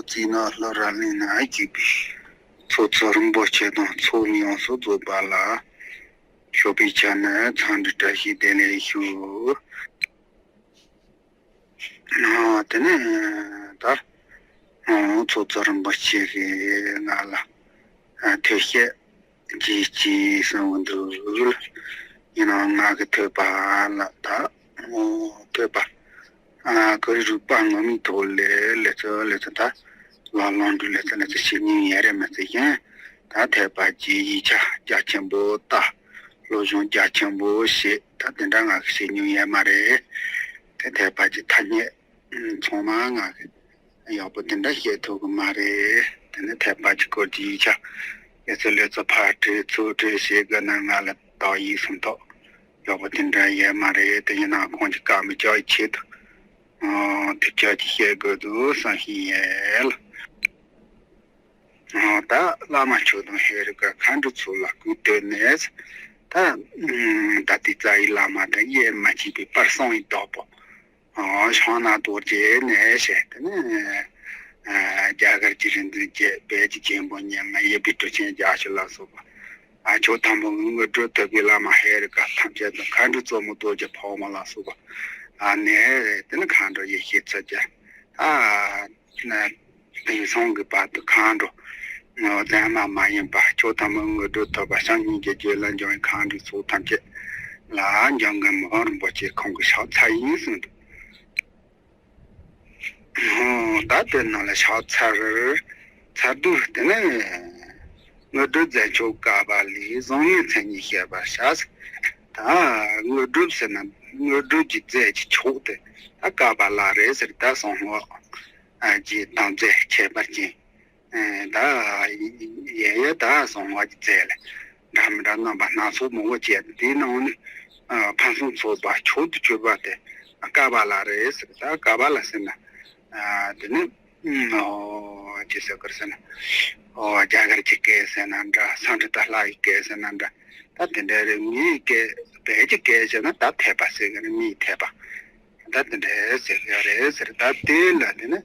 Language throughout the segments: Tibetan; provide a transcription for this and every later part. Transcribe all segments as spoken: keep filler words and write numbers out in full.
སྤྱི་ནོར་ལྷོ་ར་གླིང་ན་བཞུགས་པའི་ཚོགས་གཙོ་རིན་པོ་ཆེ་དང་ཚོགས་མི་ཡོངས་སུ་རྫོགས་པ་ལ། ཞོགས་པའི་ཆ་ནས་འཚམས་འདྲི་བཀྲ་ཤིས་བདེ་ལེགས་ཞུ། ཨ། དེ་ནས་ད་ཨ་ཚོགས་གཙོ་རིན་པོ་ཆེ་གིས་ང་ལ་ཨ་ཐོས་བཤད་ཅིག་ཅིག་གསུང་གི་འདུག། ཡིན་ནའང་ང་གི་ཐོས་པ་ལ་ད་ཨོ་ཐོས་པ་ཨ་གོ་རིམ་རིམ་པ་ངོ་མའི་ཐོག་ལས་ལེ་ཚོ་ལེ་ཚོ་ད་ལ་ལོང་འགྲོ་ལེ་ཚོ་ལེ་ཚོ་བྱེད་མྱོང་ཡོད་རེད་མ་ཟད་ཀྱང་། ད་ཐོས་པ་ཅིག་ཡིག་ཆ་རྒྱ་ཆེན་པོ་ལྟ། སློབ་སྦྱོང་རྒྱ་ཆེན་པོ་བྱེད། ད་དེ་འདྲ་ང་གིས་བྱེད་མྱོང་ཡོད་མ་རེད། དེ་ཐོས་པ་ཅིག་ཐ་སྙད་ཚང་མ་ང་གིས་ཡག་པོ་དེ་འདྲ་བཤད་ཐུབ་གི་མ་རེད། དེ་ནས་ཐོས་པ་ཅིག་སྐོར་གྱི་ཡིག་ཆ་ལེ་ཚོ་ལེ་ཚོ་ཕར་བྲིས་ཚུར་བྲིས་བྱེད་དགོས་ན་ང་ལ་དག་ཡིག་སུམ་ཐོག་ཡག་པོ་དེ་འདྲ་ཡོད་མ་རེད། དེ་ཡིན་ན་ཁོང་གི་བཀའ་མོལ་ཅིག་ཆེད་དུ་ཨ་ཐུགས་རྗེ་ཆེ་ཞུ་དགོས་འདུག་བསམ་བཞིན་ཡོད་ལ། ཨ་ད་བླ་མ་མཆོག་དང་ཧེ་རུ་ཀ་མཁའ་འགྲོ་ཚོ་ལ་གུས་བཏུད་ནས། ད་ཨ་ད་ལྟའི་རྩ་བའི་བླ་མ་དང་དབྱེར་མ་མཆིས་པའི་དཔལ་གསང་བའི་བདག་པོ། ཨ་ཕྱག་ན་རྡོ་རྗེ་ནས་བྱས་ཏེ་ནི། ཨ་རྒྱ་གར་གྱི་རིག་འཛིན་བརྒྱད། བོད་ཀྱི་རྒྱལ་པོ་ཉི་ལྔ། ཡེ་པའི་གྲུབ་ཆེན་རྒྱ་ཤོད་ལ་སོགས་པ། ཨ་ཆོས་དམ་པ་དངོས་གྲུབ་ཐོབ་པའི་བླ་མ་ཧེ་རུ་ཀ་ཐམས་ཅད་དང་། མཁའ་འགྲོ་གཙོ་མོ་རྡོ་རྗེ་ཕག་མོ་ལ་སོགས་པ། ཨ་ནས་དེ་ནི་མཁའ་འགྲོ་ཡེ་ཤེས་མཚོ་རྒྱལ། ཨ་ནི་དེང་སང་གི་བར་དུ་མཁའ་འགྲོ་ཨ་བཙན་མ་མ་ཡིན་པ། ཆོས་དམ་པ་དངོས་གྲུབ་ཐོབ་པ། བྱམས་སྙིང་རྗེ་རྒྱུད་ལ་འབྱུང་བའི་མཁའ་འགྲོའི་ཚོགས་ཐམས་ཅད་ལ་འཇམ་མགོན་མི་ཕམ་རིན་པོ་ཆེ་ཁོང་གིས་ཕྱག་འཚལ་ཡིན་གསུངས་འདུག། ཨོ་ད་དེ་ནང་ལ་ཕྱག་འཚལ། འཚལ་དུས་དེ་ནས་དངོས་གྲུབ་རྫས་མཆོག་ཀ་པཱ་ལའི་བཟང་ངན་མཚན་ཉིད་བཤད་པར་བྱ། ད་དངོས་གྲུབ་ཟེར་ན་དངོས་གྲུབ་ཀྱི་རྫས་ཀྱི་མཆོག་དེ་ད་ཀ་པཱ་ལ་རེད་ཟེར། ད་གསང་སྔགས་ཀྱི་དམ་རྫས་ཁྱད་པར་ཅན། ཨེ་ད་ཡེ་ཡེ་ད་གསང་སྔགས་ཀྱི་རྫས་ལ་འདྲ་མི་འདྲ་རྣམ་པ་སྣ་ཚོགས་མང་པོ་བྱས། དེའི་ནང་ནས་ཨ་ཕུན་སུམ་ཚོགས་པ་མཆོག་ཏུ་གྱུར་པ་དེ་ཀ་པཱ་ལ་རེད་ཟེར། ད་ཀ་པཱ་ལ་ཟེར་ན་ཨ་དེ་ནི་ཨོ་ཅི་ཟེར་དགོས་ཟེར་ན། ཨོ་རྒྱ་གར་གྱི་སྐད་ཟེར་ན་འདྲ། སཾ་སྐྲྀ་ཏ་ལྷ་ཡི་སྐད་ཟེར་ན་འདྲ། ད་དེ་འདྲ་རེད། མིའི་སྐད། བོད་ཀྱི་སྐད་བྱས་ན་ད་ཐོས་པ་ཟེར་གི་རེད། མིའི་ཐོས་པ། ད་དེ་འདྲ་ཟེར་གི་རེད་ཟེར། ད་དེ་ལ་དེ་ནི་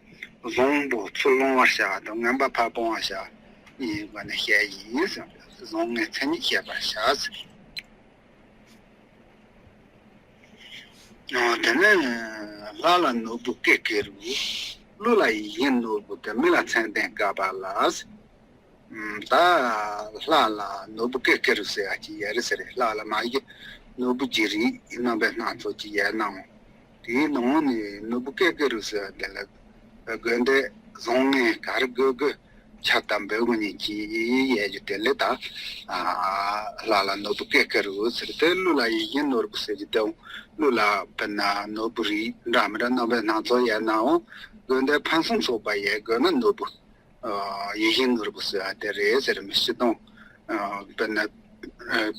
བཟང་པོ་ཚུར་ལོང་བར་བྱ་དང་ངན་པ་ཕར་སྤོང་བར་བྱ་གཉིས་ཀྱི་སྒོ་ནས་བཤད་ཡིན་ཟེར། བཟང་ངན་མཚན་ཉིད་བཤད་པར་བྱ་ཟེར། ཨ་དེ་ནས་ལྷ་ལ་ནོར་བུ་ཀེ་ཀེ་རུ། ཀླུ་ལ་ཡིད་བཞིན་ནོར་བུ་སྟེ། མི་ལ་མཚན་ལྡན་ཀ་པཱ་ལ་ཟེར། ད་ལྷ་ལ་ནོར་བུ་ཀེ་ཀེ་རུ་ཟེར་ཡ་ཅིག་ཡོད་རེད་ཟེར། ལྷ་ལ་མ་གཞི་ནོར་བུ་ཅིག་རིགས་རྣམ་པའི་སྣ་ཚོགས་ཅིག་ཡོད་ནའང་། དེའི་ནང་ནས་ནོར་བུ་ཀེ་ཀེ་རུ་ཟེར་བ་དེ་ལ་དགོས་འདོད་བཟང་ངན་ག་རེ་དགོས་དགོས་ཆ་ཚང་འབུལ་དགོས་མཁན་ཅིག་ཡོད་རྒྱུ་དེ་ལ་ད་ཨ་ལྷ་ལ་ནོར་བུ་ཀེ་ཀེ་རུ་ཟེར། དེ་ཀླུ་ལ་ཡིད་བཞིན་ནོར་བུ་ཟེར་རྒྱུ་དེ་ཀླུ་ལ་དཔེར་ན་ནོར་བུ་རིགས་འདྲ་མི་འདྲ་རྣམ་པའི་སྣ་ཚོགས་ཡོད་ནའང་དགོས་འདོད་ཕུན་སུམ་ཚོགས་པ་ཡོད་དགོས་ན་ནོར་བུ། ཡིད་བཞིན་ནོར་བུ་ཟེར་བ་དེ་རེད་ཟེར། མི་སྤྱི་དང་། དཔེར་ན་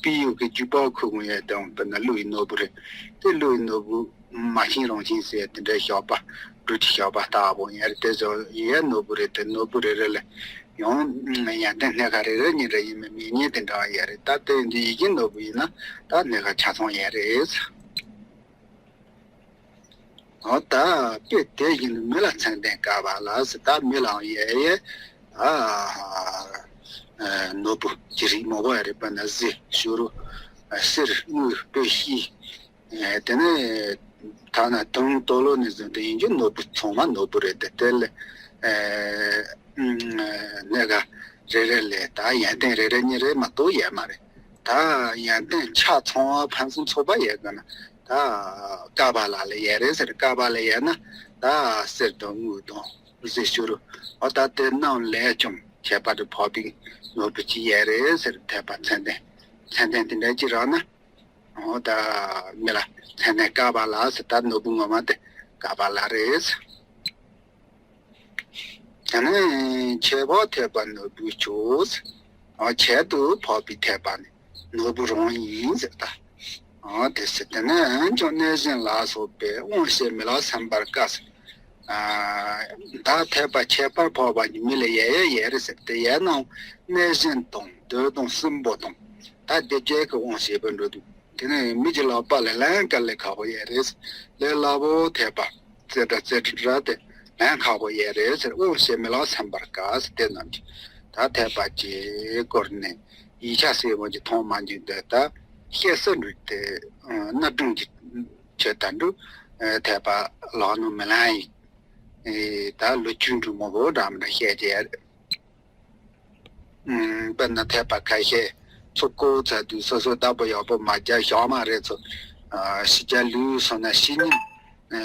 པི་ཡུག་གི་རྒྱུ་པ་ཁུ་གུང་ཡས་དང་། དཔེར་ན་ཀླུ་ཡི་ནོར་བུ་རེད། དེ་ཀླུ་ཡི་ནོར་བུ་མ་བྱིན་རང་བྱིན་ཟེར་དེ་འདྲའི་ཞོགས་པ་འབྲུ་གཅིག་ཞོགས་པ་ལྟ་བུ་ཡར་དེ་ཚོ་ཡས་ནོར་བུ་རེད། དེ་ནོར་བུ་རེ་རེ་ལ་ཡང་ཡར་དེ་སྣེ་ཁ་རེ་རེ་གཉིས་རེ་ཡིན་མིན་མིན་ཉིད་དེ་འདྲ་ཡས་རེད། ད་དེ་འདི་ཡིད་བཞིན་ནོར་བུ་ཡིན་ན་ད་སྣེ་ཁ་ཆ་ཚང་ཡས་རེད། འོ་ད་དཔེ་དེ་བཞིན་མི་ལ་མཚན་ལྡན་ཀ་པཱ་ལ་ཟེར། ད་མི་ལའང་ཡོད་ཡོད་ཨ་ནོར་བུ་ཅི་རིགས་མང་པོ་ཡོད་རེད། དཔེར་ན་གཟི་བྱུ་རུ་གསེར་དངུལ་སྤོས་ཤེལ། དེ་ནས་ཐ་ན་དུང་དུ་ལོ་ནས་བཟུང་སྟེ་ཡིན་རྒྱུ་ནོར་བུ་ཚང་མ་ནོར་བུ་རེད་དེ། དེ་ལ་སྣེ་ཁ་རེ་རེ་ལ་ད་ཡོན་ཏན་རེ་རེ་གཉིས་རེ་མ་གཏོགས་ཡོད་མ་རེད། ད་ཡོན་ཏན་ཆ་ཚང་བ་ཕུན་སུམ་ཚོགས་པ་ཡོད་དགོས་ན་ད་ཀ་པཱ་ལ་ལ་ཡོད་རེད་ཟེར། ཀ་པཱ་ལ་ཡོད་ན་ད་གསེར་དང་དངུལ་དང་གཟི་བྱུ་རུ་འོ་ད་དེ་རྣམས་ལས་ཀྱང་ཁྱད་པར་དུ་འཕགས་པའི་ནོར་བུ་ཅིག་ཡོད་རེད་ཟེར། ཐོས་པ་མཚན་ལྡན་མཚན་ལྡན་དེ་འདྲ་ཅིག་རག་ན། འོ་ད་མི་ལ་མཚན་ལྡན་ཀ་པཱ་ལ་ཟེར། ད་ནོར་བུ་ངོ་མ་དེ་ཀ་པཱ་ལ་རེད། དེ་ནས་ཁྱད་པར་ཐོས་པ་ནོར་བུའི་མཆོག་ཟེར། འོ་ཁྱད་དུ་འཕགས་པའི་ཐོས་པ་ནི་ནོར་བུ་རང་ཡིན་ཟེར་ད། འོ་དེ་ཟེར། དེ་ནས་འོན་ཀྱང་གནས་གཞན་ལ་སོགས་པའི་དབང་ཤེས་མི་ལ་སེམས་པར་དཀའ་ཟེར། ཨ་ད་ཐོས་པ་ཁྱད་པར་འཕགས་པ་གཉིས་མི་ལ་ཡོད་ཡོད་ཡོད་རེད་ཟེར། དེ་ཡོད་ནའང་གནས་གཞན་དང་དུས་དང་གསུམ་པོ་དང་ད་སྡེབ་སྦྱོར་གྱི་དབང་ཤེས་པར་འགྲོ་དུས། དེ་ནས་མི་གྱི་ལག་པ་ལས་ལན་དཀའ་ལས་ཁག་པོ་ཡོད་རེད། ལས་སླ་པོ་ཐོས་པ་རྩེ་གྲ་རྩེ་གྲ་དེ་ ལན་ཁག་པོ་ཡོད་རེད་ཟེར། དབང་བྱེད་མེད་ལ་སེམས་པར་དཀའ་ཟེར། དེ་རྣམས་ཀྱིས་ད་དད་པ་གྱི་སྐོར་ནས་ཡིག་ཆ་གསལ་པོ་ཅིག་མཐོང་མ་མྱོང་དུས། ད་བཤད་སྲོལ་འདི་དེ་གནའ་སྒྲུང་གི་ཆེད་དུ་འདྲ་དད་པ་ལག་ནང་མི་ལེན་ཡིན། ད་ལོ་རྒྱུས་འདྲ་མང་པོ་འདྲ་མི་འདྲ་བཤད་ཀྱི་ཡོད་རེད། ཨུམ། དཔེར་ན་དད་པ་ཁ་ཤས་ཚུར་བཀོལ་ཚར་དུས་སོ་སོ་བདག་པོ་ཡག་པོ་མ་རྒྱག་ཞག་མ་རེ་ཚོ། ཨ། ཕྱི་རྒྱལ་ལུས་སོང་ན་ཕྱི་ཉིན། ཨ།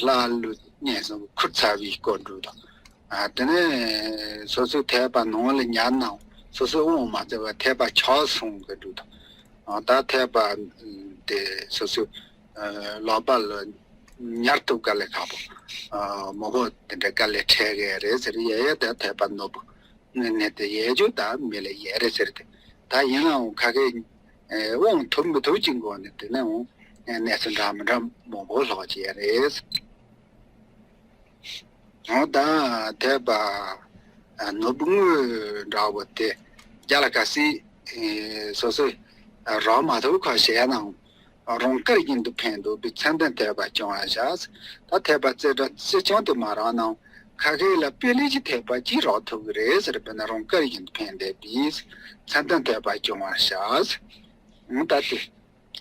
ལྷ་ཀླུ་གཉན་གསུམ་ཁུར་ཚར་བའི་སྐོར་འདྲ་དང་། ཨ། དེ་ནས་སོ་སོའི་དད་པ་ནང་ལ་ཉར་ནའང་སོ་སོའི་དབང་མ་བཙལ་བར་དད་པ་ཆག་སོང་གི་འདྲ་དང་། ཨ། ད་དད་པ་དེ་སོ་སོའི་ཨ། ལག་པ་ལ་ཉར་ཐུབ་དཀའ་ལས་ཁག་པོ། ཨ། མང་པོ་དེ་འདྲ་དཀའ་ལས་འཕྲད་ཀྱི་རེད་ཟེར། ཡ་ཡ། ད་དད་པ་ནོར་བུ་ངན་ནས་དེ་ཡལ་རྒྱུ་ད་མེད་ལ་ཡལ་རེད་ཟེར་ཏེ། ད་ཡིན་ནའང་ཁ་ཁའི་དབང་ཐོབ་མི་ཐོབ་ཀྱི་སྒོ་ནས་དེ་ནའང་གནས་ཚུལ་འདྲ་མི་འདྲ་མང་པོ་ལྷག་ཅིག་ཡོད་རེད། འོ་ད་དད་པ་ནོར་བུ་དངོས་འདྲ་བོ་དེ་རྒྱ་ལ་ག་སྲིད་སོ་སོས་རག་མ་ཐུབ་ཁ་བྱས་ནའང་རང་དགར་བཞིན་དུ་ཕན་འདོགས་པའི་མཚན་ལྡན་དད་པ་སྐྱོང་བར་བྱ། ད་དད་པ་རྩེ་གྲ་རྩེ་རྐྱང་དུ་མ་རག་ནའང་ཁ་ཁའི་ལ་དཔེ་ལེགས་ཀྱི་དད་པ་ཅིག་རག་ཐུབ་ཀྱི་རེད་ཟེར། དཔེར་ན་རང་དགར་བཞིན་དུ་ཕན་བདེ་བའི་མཚན་ལྡན་དད་པ་སྐྱོང་བར་བྱ། འོ་ད་དེ།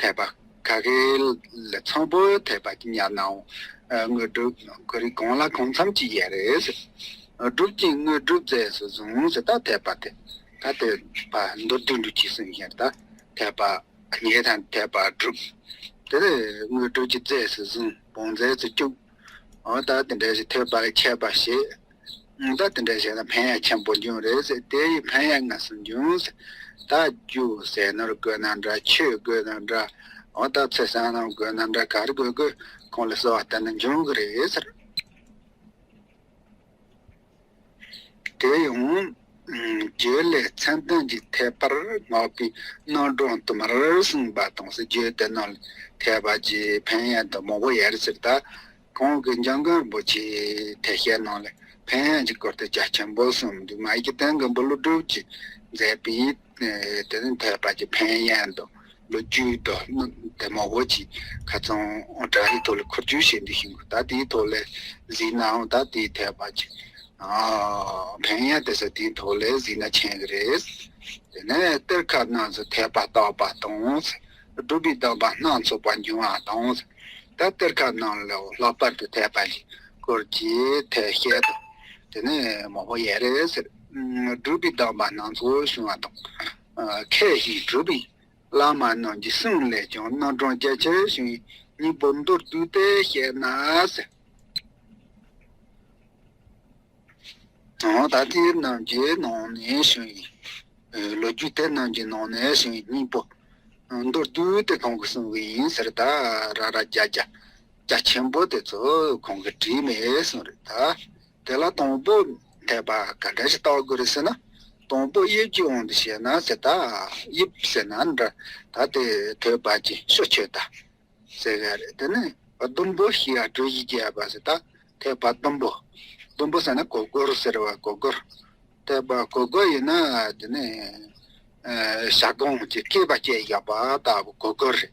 དད་པ་ཁ་ཁའི་ལ་ཚང་པོ་དད་པ་ཅིག་ཉར་ནའང་། ཨ། དངོས་གྲུབ་ཁོ་རང་གང་ལ་གང་འཚམ་ཅིག་ཡོད་རེད་ཟེར། སྒྲུབ་ཀྱིས་དངོས་གྲུབ་རྫས་སུ་བཟུང་ཟེར། ད་དད་པ་དེ་ད་དད་པ་མདོར་བསྡུས་འདྲ་ཅིག་གསུངས་ཤིང་། ད་དད་པ་རྙེད་དང་དད་པ་སྒྲུབ། དེ་ནས་དངོས་གྲུབ་ཀྱི་རྫས་སུ་བཟུང་། བང་མཛོད་དུ་བཅུག། འོ་ད་དེ་འདྲ་ཞིག་ཐོས་པ་ལ་མཆོད་པ་བྱེད། ད་དེ་འདྲ་བྱས་ན་ཕན་ཡོན་ཆེན་པོ་འབྱུང་རེད་ཟེར། དེ་ཡི་ཕན་ཡོན་དངོས་སུ་འབྱུང་ཟེར། ད་རྒྱུ་ཟས་ནོར་དགོས་ན་འདྲ། ཆོས་དགོས་ན་འདྲ། འོ་ད་ཚེ་བསོད་ནམས་དགོས་ན་འདྲ། ག་རེ་དགོས་དགོས་ཁོང་ལ་གསོལ་བ་བཏབ་ན་འབྱུང་གི་རེད་ཟེར། དེ་ཡང་རྒྱུད་ལས་མཚན་ལྡན་གྱི་ཐེག་པར་བསྔགས་པའི་རྣམ་གྲངས་དུ་མར་གསུངས་པ་དང་ཟེར། རྒྱུད་དེ་ནང་ལ་ཐེག་པ་གི་ཕན་ཡོན་དེ་མང་པོ་ཡོད་རེད་ཟེར། ད་གོང་གི་འཇམ་མགོན་རིན་པོ་ཆེའི་ཐེག་ཆེན་ནང་ལ་ཕན་ཡོན་གྱི་སྐོར་དེ་རྒྱ་ཆེན་པོ་གསུངས་འདུག། མ་གི་དོན་གྱི་འབུམ་ལུགས་སྒྲུབ་ཀྱིས་མཛད་པའི་དེ་ནི་ཐེག་པ་གི་ཕན་ཡོན་དང་། ལོ་རྒྱུས་དང་དེ་མང་པོ་ཅིག་ཁ་སང་སྒྲ་ཡི་ཐོག་ལ་འཁོར་རྒྱུག་བྱས་འདུག་ཤིང་། ད་དེའི་ཐོག་ལ་གཟིགས་ནའང་ད་དེའི་ཐེག་པ་ཅིག་ཨ་ཕན་ཡོན་དེ་ཚོ་དེའི་ཐོག་ལ་གཟིགས་ན་མཁྱེན་གྱི་རེད། དེ་ནས་གཏེར་ཁ་རྣམས་སུ་ཐེག་པ་བརྟག་པ་དང་། སྒྲུབ་པའི་སྡོམ་པ་སྣ་ཚོགས་པ་འབྱུང་བ་དང་། ད་གཏེར་ཁ་ནང་ལ་ལྷག་པར་དུ་ཐེག་པ་ལ་སྐོར་གྱི་ཐེག་བཤད་དང་དེ་ནས་མང་པོ་ཡོད་རེད་ཟེར། སྒྲུབ་པའི་སྡོམ་པ་སྣ་ཚོགས་འབྱུང་བ་དང་། ཨ་མཁས་ཤིང་གྲུབ་པའི་བླ་མ་རྣམས་ཀྱི་གསུང་ལས་ཀྱང་རྣམ་གྲངས་རྒྱ་ཆེར་བྱུང་བའི་སྙིང་པོ་མདོར་བསྡུས་ཏེ་བཤད་ན་ཟེར། འོ་ད་དེ་རྣམས་ཀྱི་ནང་ནས་བྱུང་བའི་ལོ་རྒྱུས་དེ་རྣམས་ཀྱི་ནང་ནས་བྱུང་བའི་སྙིང་པོ་མདོར་བསྡུས་ཏེ་ཁོང་གིས་གསུང་གི་ཡིན་ཟེར། ད་ར་ར་རྒྱ་རྒྱ་རྒྱ་ཆེན་པོ་དེ་ཚོ་ཁོང་གིས་བྲིས་མེད་གསུངས་རེད། ད་དེ་ལ་དང་པོ་ཐེག་པ་ག་འདྲ་ཞིག་བརྟག་དགོས་རེད་ཟེར་ན། དང་པོ་དབྱིབས་ཀྱི་དབང་དུ་བྱས་ན་ཟེར། ད་དབྱིབས་ཟེར་ན་འདྲ། ད་དེ་ཐེག་པ་གི་ཤོ་ཆོད་ད་ཟེར་ག་རེད། དེ་ནས་ཟླུམ་པོ་ཞེས་པ་གྲུ་བཞི་བརྒྱད་པ་ཟེར། ད་ཐེག་པ་ཟླུམ་པོ། ཟླུམ་པོ་ཟེར་ན་སྒོར་སྒོར་ཟེར་བ། སྒོར་སྒོར། ཐེག་པ་སྒོར་སྒོར་ཡིན་ན་དེ་ནས་ཨ་ཞལ་སྒོང་གི་སྐེད་པ་བཅད་བཞག་པ་ལྟ་བུ་སྒོར་སྒོར་རེད།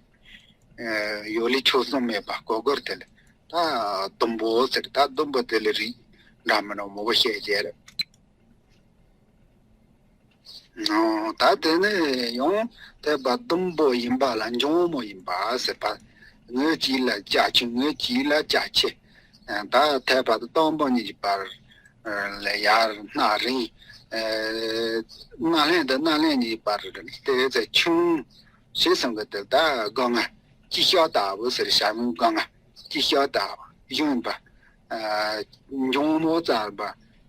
ཨ་ཡོལ་ལི་ཆོག་གསུམ་མེད་པ་སྒོར་སྒོར་དེ་ལ་ད་ཟླུམ་པོ་ཟེར། ད་ཟླུམ་པོ་དེ་ལ་རིགས་འདྲ་མི་འདྲ་མང་པོ་བཤད་བྱས་རེད། ཨོ་ད་དེ་ནས་ཡང་ཐེག་པ་ཟླུམ་པོ་ཡིན་པ་ལ་འཇོལ་མོ་ཡིན་པ་ཟེར་བ། ངོས་གཅིག་ལ་རྒྱ་ཆེ། ངོས་གཅིག་ལ་རྒྱ་ཆེ། ད་ཐེག་པ་དང་དང་པོ་གཉིས་ཀྱི་བར་ལ་ཡར་སྣ་རིང་། སྣ་ལེན་དང་སྣ་ལེན་གཉིས་བར་དེ་ཚེ་ཆུང་ཞེས་གསུང་གི། དེ་ད་སྒོ་ང་དཀྱིལ་ཤོག་ལྟ་བུ་ཟེར། ཞྭ་མོའི་སྒོ་ང་དཀྱིལ་ཤོག་ལྟ་བུ་གཞུང་པ། ཨ་འཇོལ་མོ་བཙལ་བ་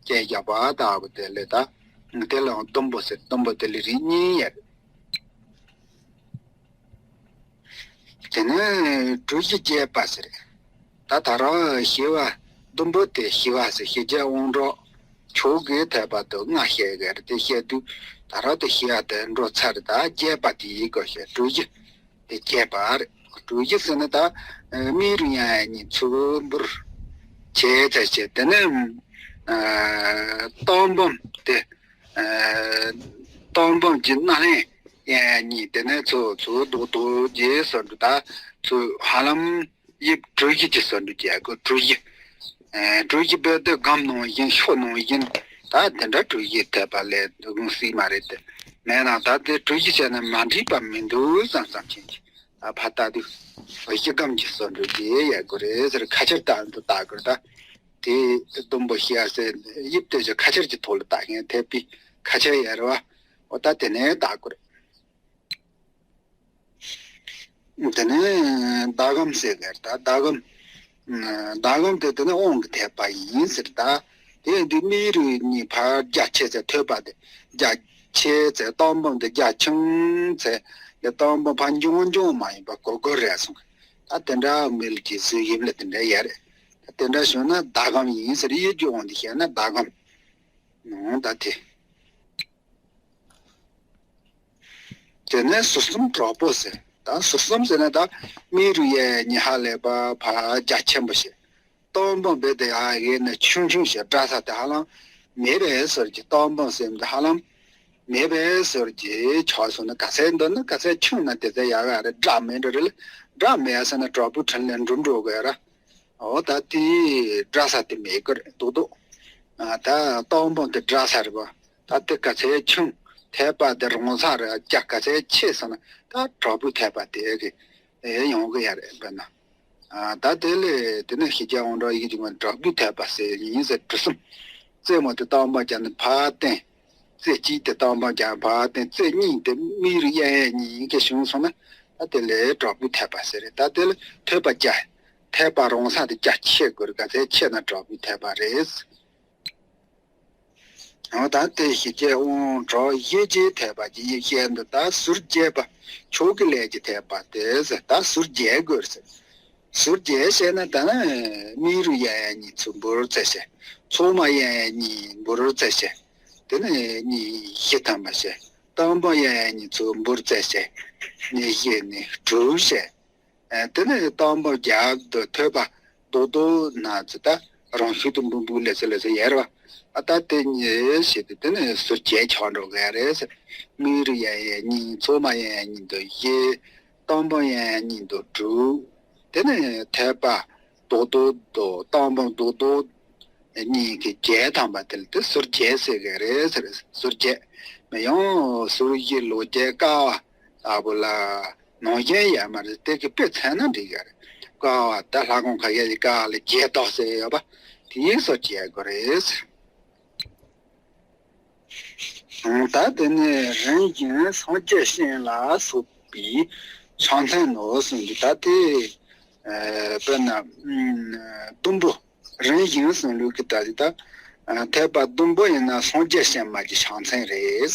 བཅད་བཞག་པ་ལྟ་བུ་དེ་ལས་ད་དེ་ལའང་ཟླུམ་པོ་ཟེར། ཟླུམ་པོ་དེ་ལ་རིགས་གཉིས་ཡོད། དེ་ནས་གྲུ་བཞི་བརྒྱད་པ་ཟེར། ད་ད་རང་ཞི་བ་ཟླུམ་པོ་དེ་ཞི་བ་ཟེར། ཞི་བྱེད་དབང་དྲག་མཆོག་གི་ཐེག་པ་དེ་ལྔ་བཤད་གི་རེད། དེ་བཤད་དུས་ད་རང་དེ་ཞི་བ་དེ་འགྲོ་ཚར། ད་བརྒྱད་པ་དེ་ཡི་གོ་བཤད། གྲུ་བཞི་དེ་བརྒྱད་པ་རེད། གྲུ་བཞི་ཟེར་ན་ད་མིག་རུ་ཡང་གཉིས་ཚུར་འབུར་བྱས་ཚར་བྱས། དེ་ནས་ཨ་གཏོར་འབུམ་དེ། ཨ་གཏོར་འབུམ་གྱི་སྣ་ལེན་ཡང་གཉིས། དེ་ནས་ཚུར་ཚུར་རྡོག་རྡོག་རྗེས་སུ་འགྲོ། ད་ཚུར་ཧ་ལམ་དབྱིབས་གྲུ་བཞི་གྱི་སུ་འགྲོ་བྱས་གོ། གྲུ་བཞི། ཨེ། གྲུ་བཞི་རྦད་དེ་སྒམ་ནང་བཞིན་ཤོག་ནང་བཞིན། ད་དེ་འདྲ་གྲུ་བཞི་ཐེབས་པ་ལས་དགོངས་སྲིད་མ་རེད་དེ། མེད་ན་ད་དེ་གྲུ་བཞི་བྱས་ན་མ་འགྲིག་པ་མི་འདུག་བསམ་བསམ་ཁྱེད་ཀྱིས་ད་ཕར་ལྟ་དུས་གཞི་སྒམ་གྱི་བཟོ་འདྲ་ཅིག་ཡོད་དགོས་རེད་ཟེར། ཁ་ཕྱིར་ལྟ་འདི་ལྟ་དགོས་རེད། ད་དེ་ཟླུམ་པོ་ཤི་ཡ་ཟེར་དབྱིབས་དེ་ཚོ་ཁ་ཕྱིར་གྱི་ཐོག་ལ་ལྟ་མཁན་ཐེབས་པའི་ཁ་ཕྱིར་ཡོད་རེད་བ། འོ་ད་དེ་ནས་ལྟ་དགོས་རེད། དེ་ནས་ཟླ་གམ་ཟེར་གི་རེད། ད་ཟླ་གམ། ཟླ་གམ་དེ་དེ་ནས་དབང་གིས་ཐེབས་པ་ཡིན་ཟེར། ད་དེ་འདི་མིའི་རིགས་གཉིས་ཕར་རྒྱ་ཆེ་ཚད་ཐོད་པ་དེ་རྒྱ་ཆེ་ཚད། སྟོང་འབུམ་དེ་རྒྱ་ཆུང་ཚད། དེ་སྟོང་འབུམ་ཕར་འབྱུང་འབྱུང་མ་ཡིན་པ་གོ་གོ་རེད་གསུངས། ད་དེ་འདྲ་མི་ལ་གྱི་གཟུགས་དབྱིབས་ལ་དེ་འདྲ་ཡོད་རེད། ད་དེ་འདྲ་བྱུང་ན་ཟླ་གམ་ཡིན་ཟེར། ཡིད་ཀྱི་དབང་དུ་བྱས་ན་ཟླ་གམ། ནོ་ད་དེ། དེ་ནས་ཟུར་གསུམ་དྲག་པོ་ཟེར། ད་ཟུར་གསུམ་ཟེར་ན་ད་མིའི་རིགས་གཡས་གཡོན་གཉིས་ཧ་ལས་པ་ཕར་རྒྱ་ཆེན་པོ་བྱས། སྟོང་འབུམ་རྦད་དེ་ཡར་གཡས་ནས་ཆུང་ཆུང་བྱས། སྒྲ་ས་དེ་ཧ་ལམ་མེད་པའི་ཟུར་གྱི། སྟོང་འབུམ་ཟེར་དེ་ཧ་ལམ་མེད་པའི་ཟུར་གྱི་ཆགས་སོང་ན། ག་ཚད་འདི་ནི་ག་ཚད་ཆུང་ན་དེ་ཚད་ཡག་ག་རེད། སྒྲ་མེད་འགྲོ་རེད་ལ། སྒྲ་མེད་ཟེར་ན་དྲག་པོའི་དྲིན་ལན་འགྲུབ་འགྲོ་གི་ར། འོ་ད་དེའི་སྒྲ་ས་དེ་མེད་གི་རེད་འདུག་འདུག་ཨ། ད་སྟོང་འབུམ་དེ་སྒྲ་ས་རེད་པ། ད་དེ་ག་ཚད་ཆུང་། ཐེབས་པ་དེ་རོང་ས་རེད། རྒྱ་ག་ཚད་ཆེ་སོང་ན་ད་དྲག་པོའི་ཐེབས་པ་དེ་གི་ཨེ་ཡོང་གི་ཡ་རེད། དཔེར་ན། ཨ། ད་དེ་ལས་དེ་ནས་ཤེས་བྱ་དབང་དྲག་ཡིད་ཀྱི་དབང་དྲག་པོའི་ཐེབས་པ་ཟེར་ཡིན་ཟེར། གྲུ་གསུམ། རྩེ་མོ་དེ་སྟོང་འབུམ་བརྒྱ་ནི་ཕར་བསྟན། རྩེ་གཅིག་དེ་སྟོང་འབུམ་བརྒྱ་ཕར་བསྟན། རྩེ་གཉིས་དེ་མིའི་རིགས་གཡས་གཡོན་གཉིས་ཀ་བྱུང་སོང་ན་ད་དེ་ལས་དྲག་པོའི་ཐེབས་པ་ཟེར་རེད། ད་དེ་ལ་ཐོད་པ་རྒྱ། ཐེབས་པ་རོང་ས་དེ་རྒྱ་ཆེ་དགོས་རེད། ག་ཚད་ཆེ་ན་དྲག་པོའི་ཐེབས་པ་རེད། འོ་ད་དེ་ཤེས་བྱ་དབང་དྲག་ཡིད་ཀྱི་ཐེབས་པ་གྱི་ཡིད་ཤེས་འདི། ད་ཟུར་བརྒྱད་པ་ཕྱོགས་ཀྱི་ལས་ཀྱི་ཐེབས་པ་དེ་ཟེར། ད་ཟུར་བརྒྱད་དགོས་ཟེར། ཟུར་བརྒྱད་བྱས་ན་ད་ནི་མིའི་རིགས་གཡས་གཡོན་གཉིས་ཚུར་འབུར་རྩེ་བྱས། ཚང་མ་གཡས་གཡོན་གཉིས་འབུར་རྩེ་བྱས། དེ་ནས་གཉིས་བཞི་ཐམ་པ་བྱས། སྟོང་འབུམ་གཡས་གཡོན་གཉིས་ཚུར་འབུར་རྩེ་བྱས། གཉིས་བཞི་ནི་དྲུག་བྱས། ཨ། དེ་ནས་སྟོང་འབུམ་བརྒྱ་དུ་ཐོད་པ་རྡོག་རྡོག་ན་ཚོ་ད་རང་ཤུགས་དུ་འབུམ་འབུམ་ལས་ཚོ་ལས་ཚོ་ཡར་བ། ཨ། ད་དེ་གཉིས་བྱས་ཏེ་དེ་ནས་ཟུར་བརྒྱད་ཆགས་འགྲོ་གི་རེད་ཟེར། མིའི་རིགས་གཡས་གཡོན་གཉིས། ཚང་མ་གཡས་གཡོན་གཉིས་དུ་བཞི། སྟོང་འབུམ་གཡས་གཡོན་གཉིས་དུ་དྲུག་དེ་ནས་ཐོད་པ་རྡོག་རྡོག་དུ་སྟོང་འབུམ་རྡོག་རྡོག་གཉིས་ཀྱི་བརྒྱད་ཐམ་པ་དེ་ལ་དེ་ཟུར་བརྒྱད་ཟེར་གི་རེད་ཟེར། ཟུར་བརྒྱད། མི་ཡང་ཟུར་བཞི་ལོགས་བརྒྱད་ཀ་བ་ལྟ་བུ་ལ་ནང་བཞིན་ཡོད་མ་རེད། དེ་གི་དཔེ་མཚོན་ན་འགྲིག་གི་རེད། ཀ་བ་ད་ལྷ་ཁང་ཁ་ཤས་ཀྱི་ཀ་བ་ལ་བརྒྱད་ཐོག་ཟེར་ཡོད་པ་དེ་ཡིན་ཟུར་བརྒྱད་དགོས་རེད་ཟེར། ད་དེ་ནས་རིམ་བཞིན་སངས་རྒྱས་བྱིན་ལ་སོགས་པའི་ཕྱག་མཚན་ནོ་གསུངས་ཀྱི། ད་དེ་ཨ་དཔེར་ན་ཨ་ཟླུམ་པོ། རིམ་བཞིན་གསུངས་ལུགས་ཀྱི་ད་ལྟ་ཨ་ཐེག་པ་ཟླུམ་པོ་ཡིན་ན་སངས་རྒྱས་བྱིན་མ་གི་ཕྱག་མཚན་རེད།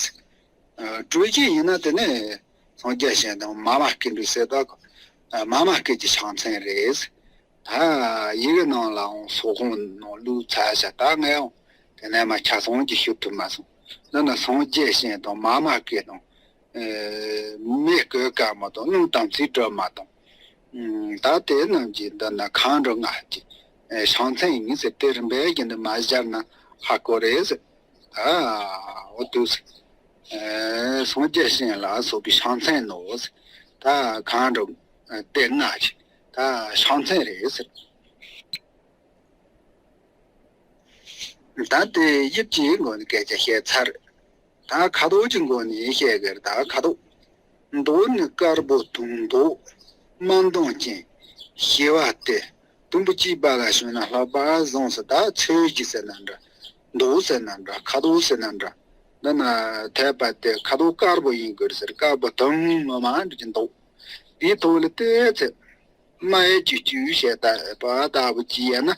ཨ་གྲུ་བཞི་ཡིན་ན་དེ་ནས་སངས་རྒྱས་བྱིན་དང་མ་མ་ཀི་འདྲ་ཟེར་ད། ཨ་མ་མ་ཀི་གི་ཕྱག་མཚན་རེད། ད་ཡི་གེ་ནང་ལའང་སོགས་ཁོང་ནང་བླུགས་ཚར་བཞག་ད་ངས་ཡང་དེ་ནས་མ་ཆ་ཚང་གི་ཞུ་ཐུབ་མ་སོང་། འདི་ན་སངས་རྒྱས་བྱིན་དང་མ་མ་ཀི་དང་། ཨེ་མེ་བཀོད་དཀར་མོ་དང་རླུང་དམ་ཚིག་སྒྲོལ་མ་དང་། ཨུམ་ད་དེ་རྣམས་ཀྱི་འདི་ན་མཁའ་འགྲོ་ལྔ་གི་ཨེ་ཕྱག་མཚན་ཡིན་ཟེར། དེ་རིམ་པས་ཀྱི་འདི་མ་སྦྱར་ན་ཧ་གོ་རེད་ཟེར། ཨ་འོ་དུས་ཨེ་སངས་རྒྱས་བྱིན་ལ་སོགས་པའི་ཕྱག་མཚན་ནོ་ཟེར། ད་མཁའ་འགྲོ་ཨེ་དེ་ལྔ་གི་ད་ཕྱག་མཚན་རེད་ཟེར། ད་དེ་དབྱིབས་ཀྱི་སྒོ་ནས་སྐད་ཆ་བཤད་ཚར། ད་ཁ་དོག་གི་སྒོ་ནས་བཤད་གི་རེད། ད་ཁ་དོག་མདོག་ནི་དཀར་པོ་དང་མདོག་དམར་མདངས་ཅན། ཞི་བ་སྟེ་དུམ་བུ་གཅིག་པ་ལ་ཞོན་ན་ལྷག་པར་བཟང་ཟེར། ད་ཚོས་གཞི་ཟེར་ན་འདྲ། མདོག་ཟེར་ན་འདྲ། ཁ་དོག་ཟེར་ན་འདྲ། འདི་ན་ཐེག་པ་དེ་ཁ་དོག་དཀར་པོ་ཡིན་དགོས་ཟེར། དཀར་པོ་དུང་ངོ་མ་འདྲ་གི་མདོག་དེའི་ཐོག་ལ་བལྟས་ཚེ། རྨ་ཡ་ཅུ་ཅུ་བཤད་ལྟ་བ་ལྟ་བུ་ཅི་ཡིན་ན།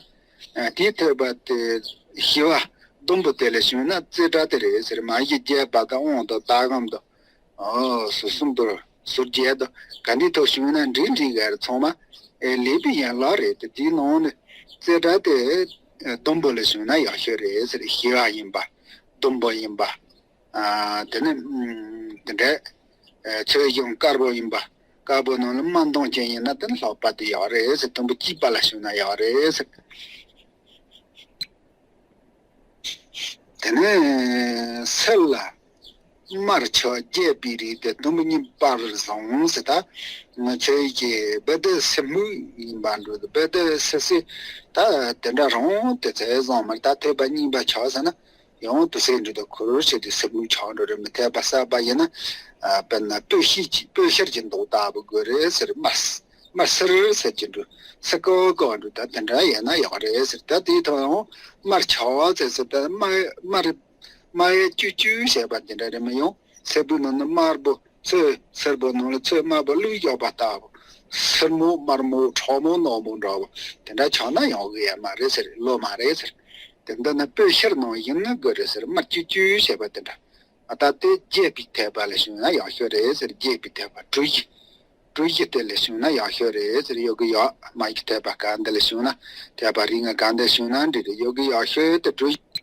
དེའི་ཐེག་པ་དེ་ཞི་བ་ཟླུམ་པོ་དེ་ལ་ཞུགས་ན་རྩེ་གྲ་དེ་རེད་ཟེར། མ་གཞི་རྒྱས་པ་དང་དབང་དང་ཟླ་གམ་དང་། ཨོ་ཟུར་གསུམ་དང་ཟུར་བརྒྱད་དང་ག་འདི་ཐོག་ཞུགས་ན་འགྲིག་འགྲིག་ག་རེ་ཚང་མ་ཨེ་ལེགས་པའི་ཡན་ལག་རེད་དེ། དེའི་ནང་ནས་རྩེ་གྲ་དེ་ཟླུམ་པོ་ལ་ཞུགས་ན་ཡག་ཤོས་རེད་ཟེར། ཞི་བ་ཡིན་པ། ཟླུམ་པོ་ཡིན་པ། ཨ་དེ་ནས་ཨམ་དེ་འདྲའི་ཨ་ཚོས་གཞི་དཀར་པོ་ཡིན་པ། དཀར་པོ་ནང་ལ་དམར་མདངས་ཅན་ཡིན་ན་དེ་ནི་ལྷག་པ་དེ་ཡག་རེད་ཟེར། དུམ་བུ་གཅིག་པ་ལ་ཞུགས་ན་ཡག་རེད་ཟེར། དེ་ནས་གསེར་ལ་ཨ་ དམར་ཆག་རྒྱས་པའི་རིགས་དེ་དུམ་བུ་གཉིས་པར་བཟུང་ཟེར། ད་ང་ཚོའི་གི་བི་དི་སི་སྨུག་ཡིན་པ་འགྲོ། བི་དི་སི་སི་ད་དེ་འདྲ་རང་དེ་ཚོ་བཟང་མ་རེད། ད་ཐོད་པ་གཉིས་པ་ཆག་ཟེར་ན། ཡང་དུ་སེ་འདྲི་དུ་ཁུར་བྱེད་དུ་སེ་མུ་ཆང་འགྲོ་རེ་མི་ཐེབས་པ་ས་པ་ཡིན་ན། ཨ། དཔེར་ན་སྤོས་ཤེལ་གྱི་སྤོས་ཤེལ་གྱི་མདོག་ལྟ་བུ་དགོས་རེད་ཟེར། དམར་དམར་སེར་ཟེར་གྱི་འགྲོ། སེར་ཀོ་ཀོ་འགྲོ། ད་དེ་འདྲ་ཡིན་ན་ཡག་རེད་ཟེར། ད་དེའི་ཐོག་ཡང་དམར་ཆག་ཟེར་ཟེར། ད་དམར་དམར་དམར་ཡ་ཅུ་ཅུ་བྱས་པ་དེ་འདྲ་རེད། མི་ཡང་སེར་པོའི་ནང་ན་དམར་པོ། ཚོས་སེར་པོ་ནང་ལ་ཚོས་དམར་པོ་བླུགས་བཞག་པ་ལྟ་བུ། སེར་མོ་དམར་མོ་ཁྲ་མོ་ནག་མོ་འདྲ་བོ་དེ་འདྲ་ཆགས་ན་ཡོང་གི་ཡ་མ་རེད་ཟེར། ལོ་མ་རེད་ཟེར། དེ་འདི་ནི་སྤོས་ཤེལ་ནང་བཞིན་ནི་དགོས་རེད་ཟེར། དམར་ཅུ་ཅུ་བྱས་པ་དེ་འདྲ། ཨ། ད་དེ་རྒྱས་པའི་ཐེབས་པ་ལ་བྱུང་ན་ཡག་ཤོས་རེད་ཟེར། རྒྱས་པའི་ཐེབས་པ་གྲུ་བཞི། གྲུ་བཞི་དེ་ལ་བྱུང་ན་ཡག་ཤོས་རེད་ཟེར། ཡོད་གི་ཡོད། དམར་གྱི་ཐེབས་པ་ག་འདི་ལ་བྱུང་ན། ཐེབས་པ་རིགས་ལྔ་ག་འདི་བྱུང་ན་འགྲིག་རེད། ཡོད་གི་ཡག་ཤོས་དེ་གྲུ་བཞི།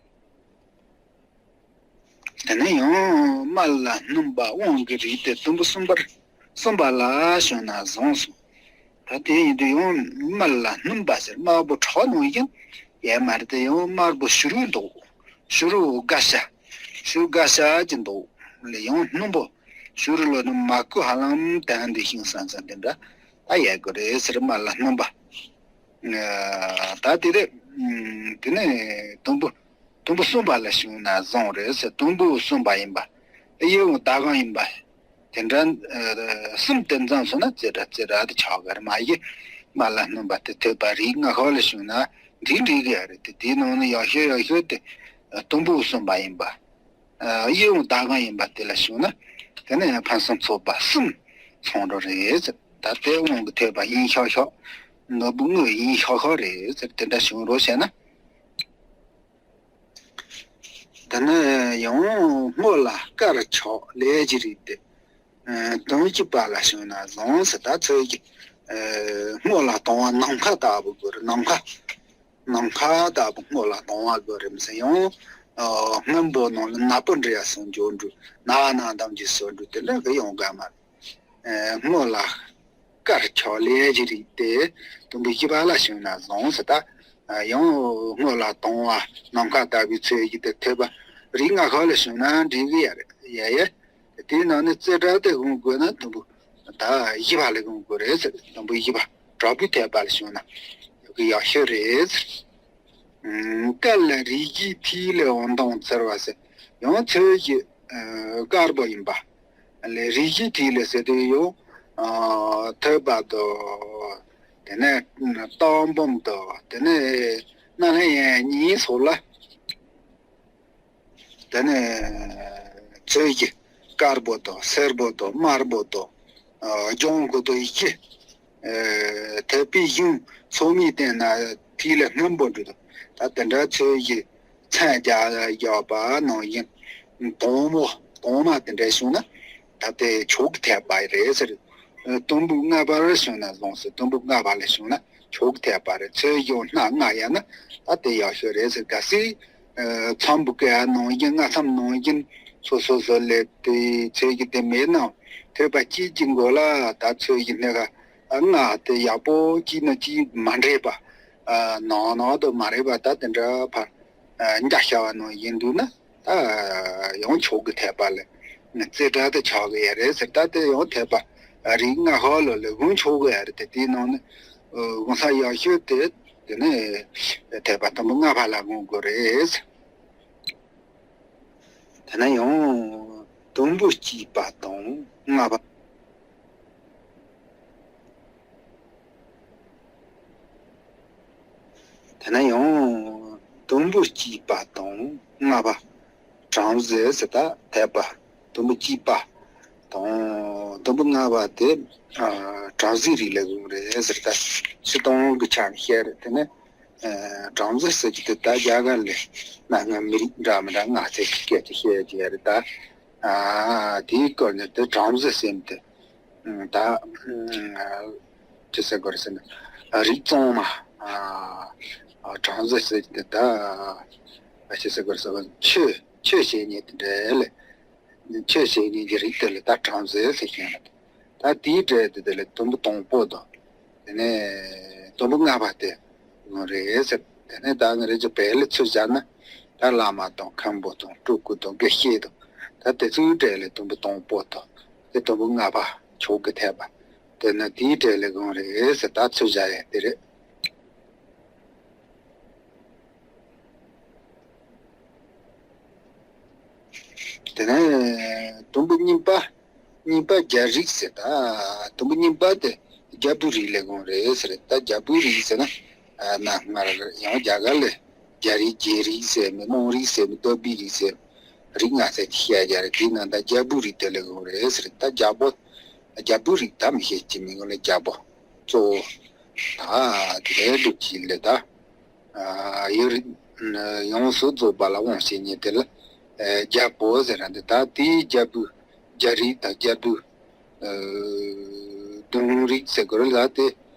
དེ་ནས་ཡང་དམར་ལ་སྣུམ་པ་དབང་གི་རིགས་དེ་དུམ་བུ་གསུམ་པར་གསུམ་པ་ལ་བྱུང་ན་བཟང་གསུངས། ད་དེ་ཡིན་དུས་ཡང་དམར་ལ་སྣུམ་པ་ཟེར། དམར་པོ་ཁྲག་ནང་བཞིན་ཡལ་མ་རེད་དེ། ཡང་དམར་པོ་བྱུ་རུའི་མདོག། བྱུ་རུ་དགའ་ཤ། བྱུ་རུ་དགའ་ཤ་གྱི་མདོག་ལས་ཡང་སྣུམ་པོ། བྱུ་རུ་ལོ་ནི་མ་ཀུ་ཧ་ལམ་དན་དེ་ཤིང་སང་སང་དེ་འདྲ་ད་ཡལ་དགོས་རེད་ཟེར། དམར་ལ་སྣུམ་པ། ཨ། ད་དེ་རེད། ཨ། དེ་ནས་དུམ་བུ་དུམ་བུ་གསུམ་པ་ལ་བྱུང་ན་བཟང་རེད་ཟེར། དུམ་བུ་གསུམ་པ་ཡིན་པ། གཡུ་ཡི་ཟླ་གམ་ཡིན་པ། དེ་འདྲ། ཨ། གསུམ་དེ་འཛོམས་སོང་ན་རྩེ་གྲ་རྩེ་གྲ་དེ་ཆགས་གི་རེད། མ་གཞི་དམར་ལ་སྣུམ་པ་དེ་ཐོད་པ་རིགས་ལྔ་ཤོག་ལ་བྱུང་ན་འགྲིག་འགྲིག་གི་ཡ་རེད་དེ། དེའི་ནང་ནས་ཡག་ཤོས་ཡག་ཤོས་དེ་དུམ་བུ་གསུམ་པ་ཡིན་པ། ཨ། གཡུ་ཡི་ཟླ་གམ་ཡིན་པ་དེ་ལ་བྱུང་ན་དེ་ནས་ཕུན་སུམ་ཚོགས་པ་གསུམ་ཚང་འགྲོ་རེད་ཟེར། ད་དེ་དབང་གི་ཐོད་པ་གཡུ་ཤོག་ཤོག། ནོར་བུ་དངུལ་གཡུ་ཤོག་ཤོག་རེད་ཟེར། དེ་འདྲ་བྱུང་རོགས་བྱས་ན། དེ་ནས་ཡང་སྔོ་ལ་དཀར་ཆག་ལས་ཀྱི་རིགས་ཏེ། ཨ། དུམ་བུ་གཅིག་པ་ལ་བྱུང་ན་བཟང་ཟེར། ད་ཚོས་ཀྱི། ཨ། སྔོ་ལ་དང་བ་ནམ་མཁའ་ལྟ་བུ་དགོས་རེད། ནམ་མཁའ། ནམ་མཁའ་ལྟ་བུ་སྔོ་ལ་དང་བ་དགོས་རེད་མི་ཟེར། ཡང་། ཨ། སྔོན་པོ་ནང་ལ་ནག་པོ་འདྲེས་ཡ་སོགས་འཇོག་འགྲོ། ནག་ནག་འདམ་གྱི་སོགས་འགྲོ། དེ་འདྲ་གི་ཡོང་ག་མ་རེད། ཨ། སྔོ་ལ་དཀར་ཆག་ལས་ཀྱི་རིགས་ཏེ་དུམ་བུ་བཞི་པ་ལ་བྱུང་ན་བཟང་ཟེར། ད། ཨ། ཡང་སྔོ་ལ་དང་བ་ནམ་མཁའ་ལྟ་བུའི་ཚོས་ཀྱི་དེ་ཐོད་པ་རིགས་ལྔ་ཤོག་ལ་བྱུང་ན་འགྲིག་གི་ཡ་རེད། ཡ་ཡ། དེའི་ནང་ནས་རྩེ་གྲ་དེ་བཟུང་དགོས་ན་དུམ་བུ་ད་བཞི་པ་ལ་བཟུང་དགོས་རེད་ཟེར། དུམ་བུ་བཞི་པ་དྲག་པོའི་ཐོད་པ་ལ་བྱུང་ན་ཡག་གི་ཡག་ཤོས་རེད་ཟེར། ཨ། དཀར་ལ་རིགས་བཞིའི་མཐིལ་ལས་འོད་མདངས་འཚེར་བ་ཟེར། ཡང་ཚོས་ཀྱི། ཨ། དཀར་པོ་ཡིན་པ། ལས་རིགས་བཞིའི་མཐིལ་ལས་ཟེར་དུས་ཡང་། ཨ། ཐོད་པ་དང་། དེ་ནས་སྟག་འབུམ་དང་། དེ་ནས་སྣ་ལྷ་ཡིན་གཉིས་སོགས་ལ། དེ་ནས་ཚོས་ཀྱི་དཀར་པོ་དང་སེར་པོ་དང་དམར་པོ་དང་། ཨ། ལྗང་གུ་དང་ཡི་གེ། ཨ། ཐོད་པའི་གཞུང་ཚང་མའི་སྟེང་ན་མཐིལ་ལ་སྔོན་པོ་འདྲ་དང་། ད་དེ་འདྲ་ཚོས་ཀྱི་མཚན་རྒྱག་རྒྱག་པ་ནང་བཞིན་དྭངས་མོ་དྭངས་མ་དེ་འདྲ་བྱུང་ན་ད་དེ་མཆོག་གི་ཐོད་པ་རེད་ཟེར། ཨ། དུམ་བུ་ལྔ་པར་བྱུང་ན་བཟང་ཟེར། དུམ་བུ་ལྔ་པ་ལ་བྱུང་ན་མཆོག་གི་ཐོད་པ་རེད། ཚོས་གཞུང་སྣ་ལྔ་ཡོད་ན་ད་དེ་ཡག་ཤོས་རེད་ཟེར། གལ་སྲིད། ཨ། མཚམས་བུ་ག་ནང་བཞིན་ལྔ་མཚམས་ནང་བཞིན་སོ་སོ་སོ་སླེབས་ཏེ་ཚོས་ཀྱི་དེ་མེད་ན་ཐོད་པ་གཅིག་གི་མགོ་ལ་ད་ཚོས་ཀྱི་སྣ་ཁ་ལྔ་དེ་ཡག་པོ་གཅིག་ན་གཅིག་མ་འདྲེས་པ། ཨ། ནང་ནང་དུ་མ་རེད་པ། ད་དེ་འདྲ་ཕར། ཨ། འཇའ་ཤར་བ་ནང་བཞིན་འདུག་ན། ད་ཡང་མཆོག་གི་ཐོད་པ་ལ་རྩེ་གྲ་དེ་ཆགས་གི་ཡ་རེད་ཟེར། ད་དེ་ཡང་ཐོད་པ་རིགས་ལྔ་ཤོག་ལ་ལས་གུང་མཆོག་གི་ཡ་རེད་དེ། དེའི་ནང་ནས་གུང་ས་ཡག་ཤོས་དེ། དེ་ནས་ཐོད་པ་དུམ་བུ་ལྔ་པ་ལ་གུང་དགོས་རེད། དེ་ནས་ཡང་དུམ་བུ་གཅིག་པ་དང་ལྔ་པ། དེ་ནས་ཡང་དུམ་བུ་གཅིག་པ་དང་ལྔ་པ། བྲམ་ཟེ་ཟེར། ད་ཐོད་པ་དུམ་བུ་གཅིག་པ་དང་དུམ་བུ་ལྔ་པ་དེ། ཨ། བྲམ་ཟེའི་རིགས་ལ་གུང་རེད་ཟེར། ད་སྤྱིར་བཏང་གི་ཆ་ནས་བཤད་རེད། དེ་ནས། ཨ། བྲམ་ཟེ་ཟེར་གྱི་དེ་ད་རྒྱ་གར་ལ་སྣ་ལྔ་མི་རིགས་འདྲ་མི་འདྲ་ལྔ་ཟེར་གྱི་སྐད་ཅིག་བཤད་ཀྱི་ཡ་རེད་ད། ཨ། དེའི་སྐོར་ནས་དེ་བྲམ་ཟེ་ཟེར་མི་དེ། ཨ། ད། ཨ། ཅི་ཟེར་དགོས་རེད་ཟེར་ན། ཨ། རིགས་གཙང་མ། ཨ། ཨ། བྲམ་ཟེ་ཟེར་གྱི་དེ་ད། ཨ། ཅི་ཟེར་དགོས་རེད་ཟེར་ན་ཆོས་ཆོས་བྱེད་མཁན་དེ་འདྲ་ལས། ཆོས་བྱེད་མཁན་གྱི་རིགས་དེ་ལ་ད་བྲམ་ཟེ་ཟེར་གྱི་ཡོད་རེད། ད་དེའི་གྲས་དེ་དེ་ལ་དུམ་བུ་དང་པོ་དང་། དེ་ནས་དུམ་བུ་ལྔ་པ་དེ་གུང་རེད་ཟེར། དེ་ནས་ད་ང་རང་ཚོ་བལ་ལ་ཚུར་བཞག་ན་ད་བླ་མ་དང་མཁན་པོ་དང་སྤྲུལ་སྐུ་དང་དགེ་བཤེས་དང་ ད་དེ་ཚོའི་གྲས་ལས་དུམ་བུ་དང་པོ་དང་དེ་དུམ་བུ་ལྔ་པ་ཕྱོགས་ཀྱི་འཐད་པ་དེ་ནི་དེའི་གྲས་ལས་གང་རེད་ཟེར་ད་ཚུར་བཞག་ཡ་དེ་རེད། དེ་ནས་དུམ་བུ་གཉིས་པ། གཉིས་པ་རྒྱ་རིགས་ཟེར་ད། དུམ་བུ་གཉིས་པ་དེ་རྒྱ་བོད་རིགས་ལས་གང་རེད་ཟེར་ད། རྒྱ་བོད་རིགས་ཟེར་ན་ཨ་གནའ་སྔ་ཡང་རྒྱ་གར་ལས་རྒྱ་རིགས་རྒྱའི་རིགས་ཟེར་མི་མོང་རིགས་ཟེར་མི་རྡོ་སྦིས་རིགས་ཟེར་མི་རིགས་ལྔ་ཟེར་གྱི་བཤད་རྒྱ་རེད། དེའི་ནང་ད་རྒྱ་བོད་རིགས་དེ་ལས་གང་རེད་ཟེར་ད། རྒྱ་བོད་རྒྱ་བོད་རིགས་ད་མི་ཤེས་ཀྱི་མི་ངོ་ལ་རྒྱ་བོད་གཙོ་བོ་ད་དེ་ལས་ལུགས་ཀྱི་ལས་ད། ཡུལ་ཡོངས་སུ་རྫོགས་པ་ལ་དབང་བྱེད་མཁན་དེ་ལ་རྒྱལ་པོ་ཟེར་ར་འདི། ད་དེའི་རྒྱལ་པོའི་རྒྱལ་རིགས་དང་རྒྱལ་པོའི་གདུང་རིགས་ཟེར་དགོས་རེད་ལ། དེ་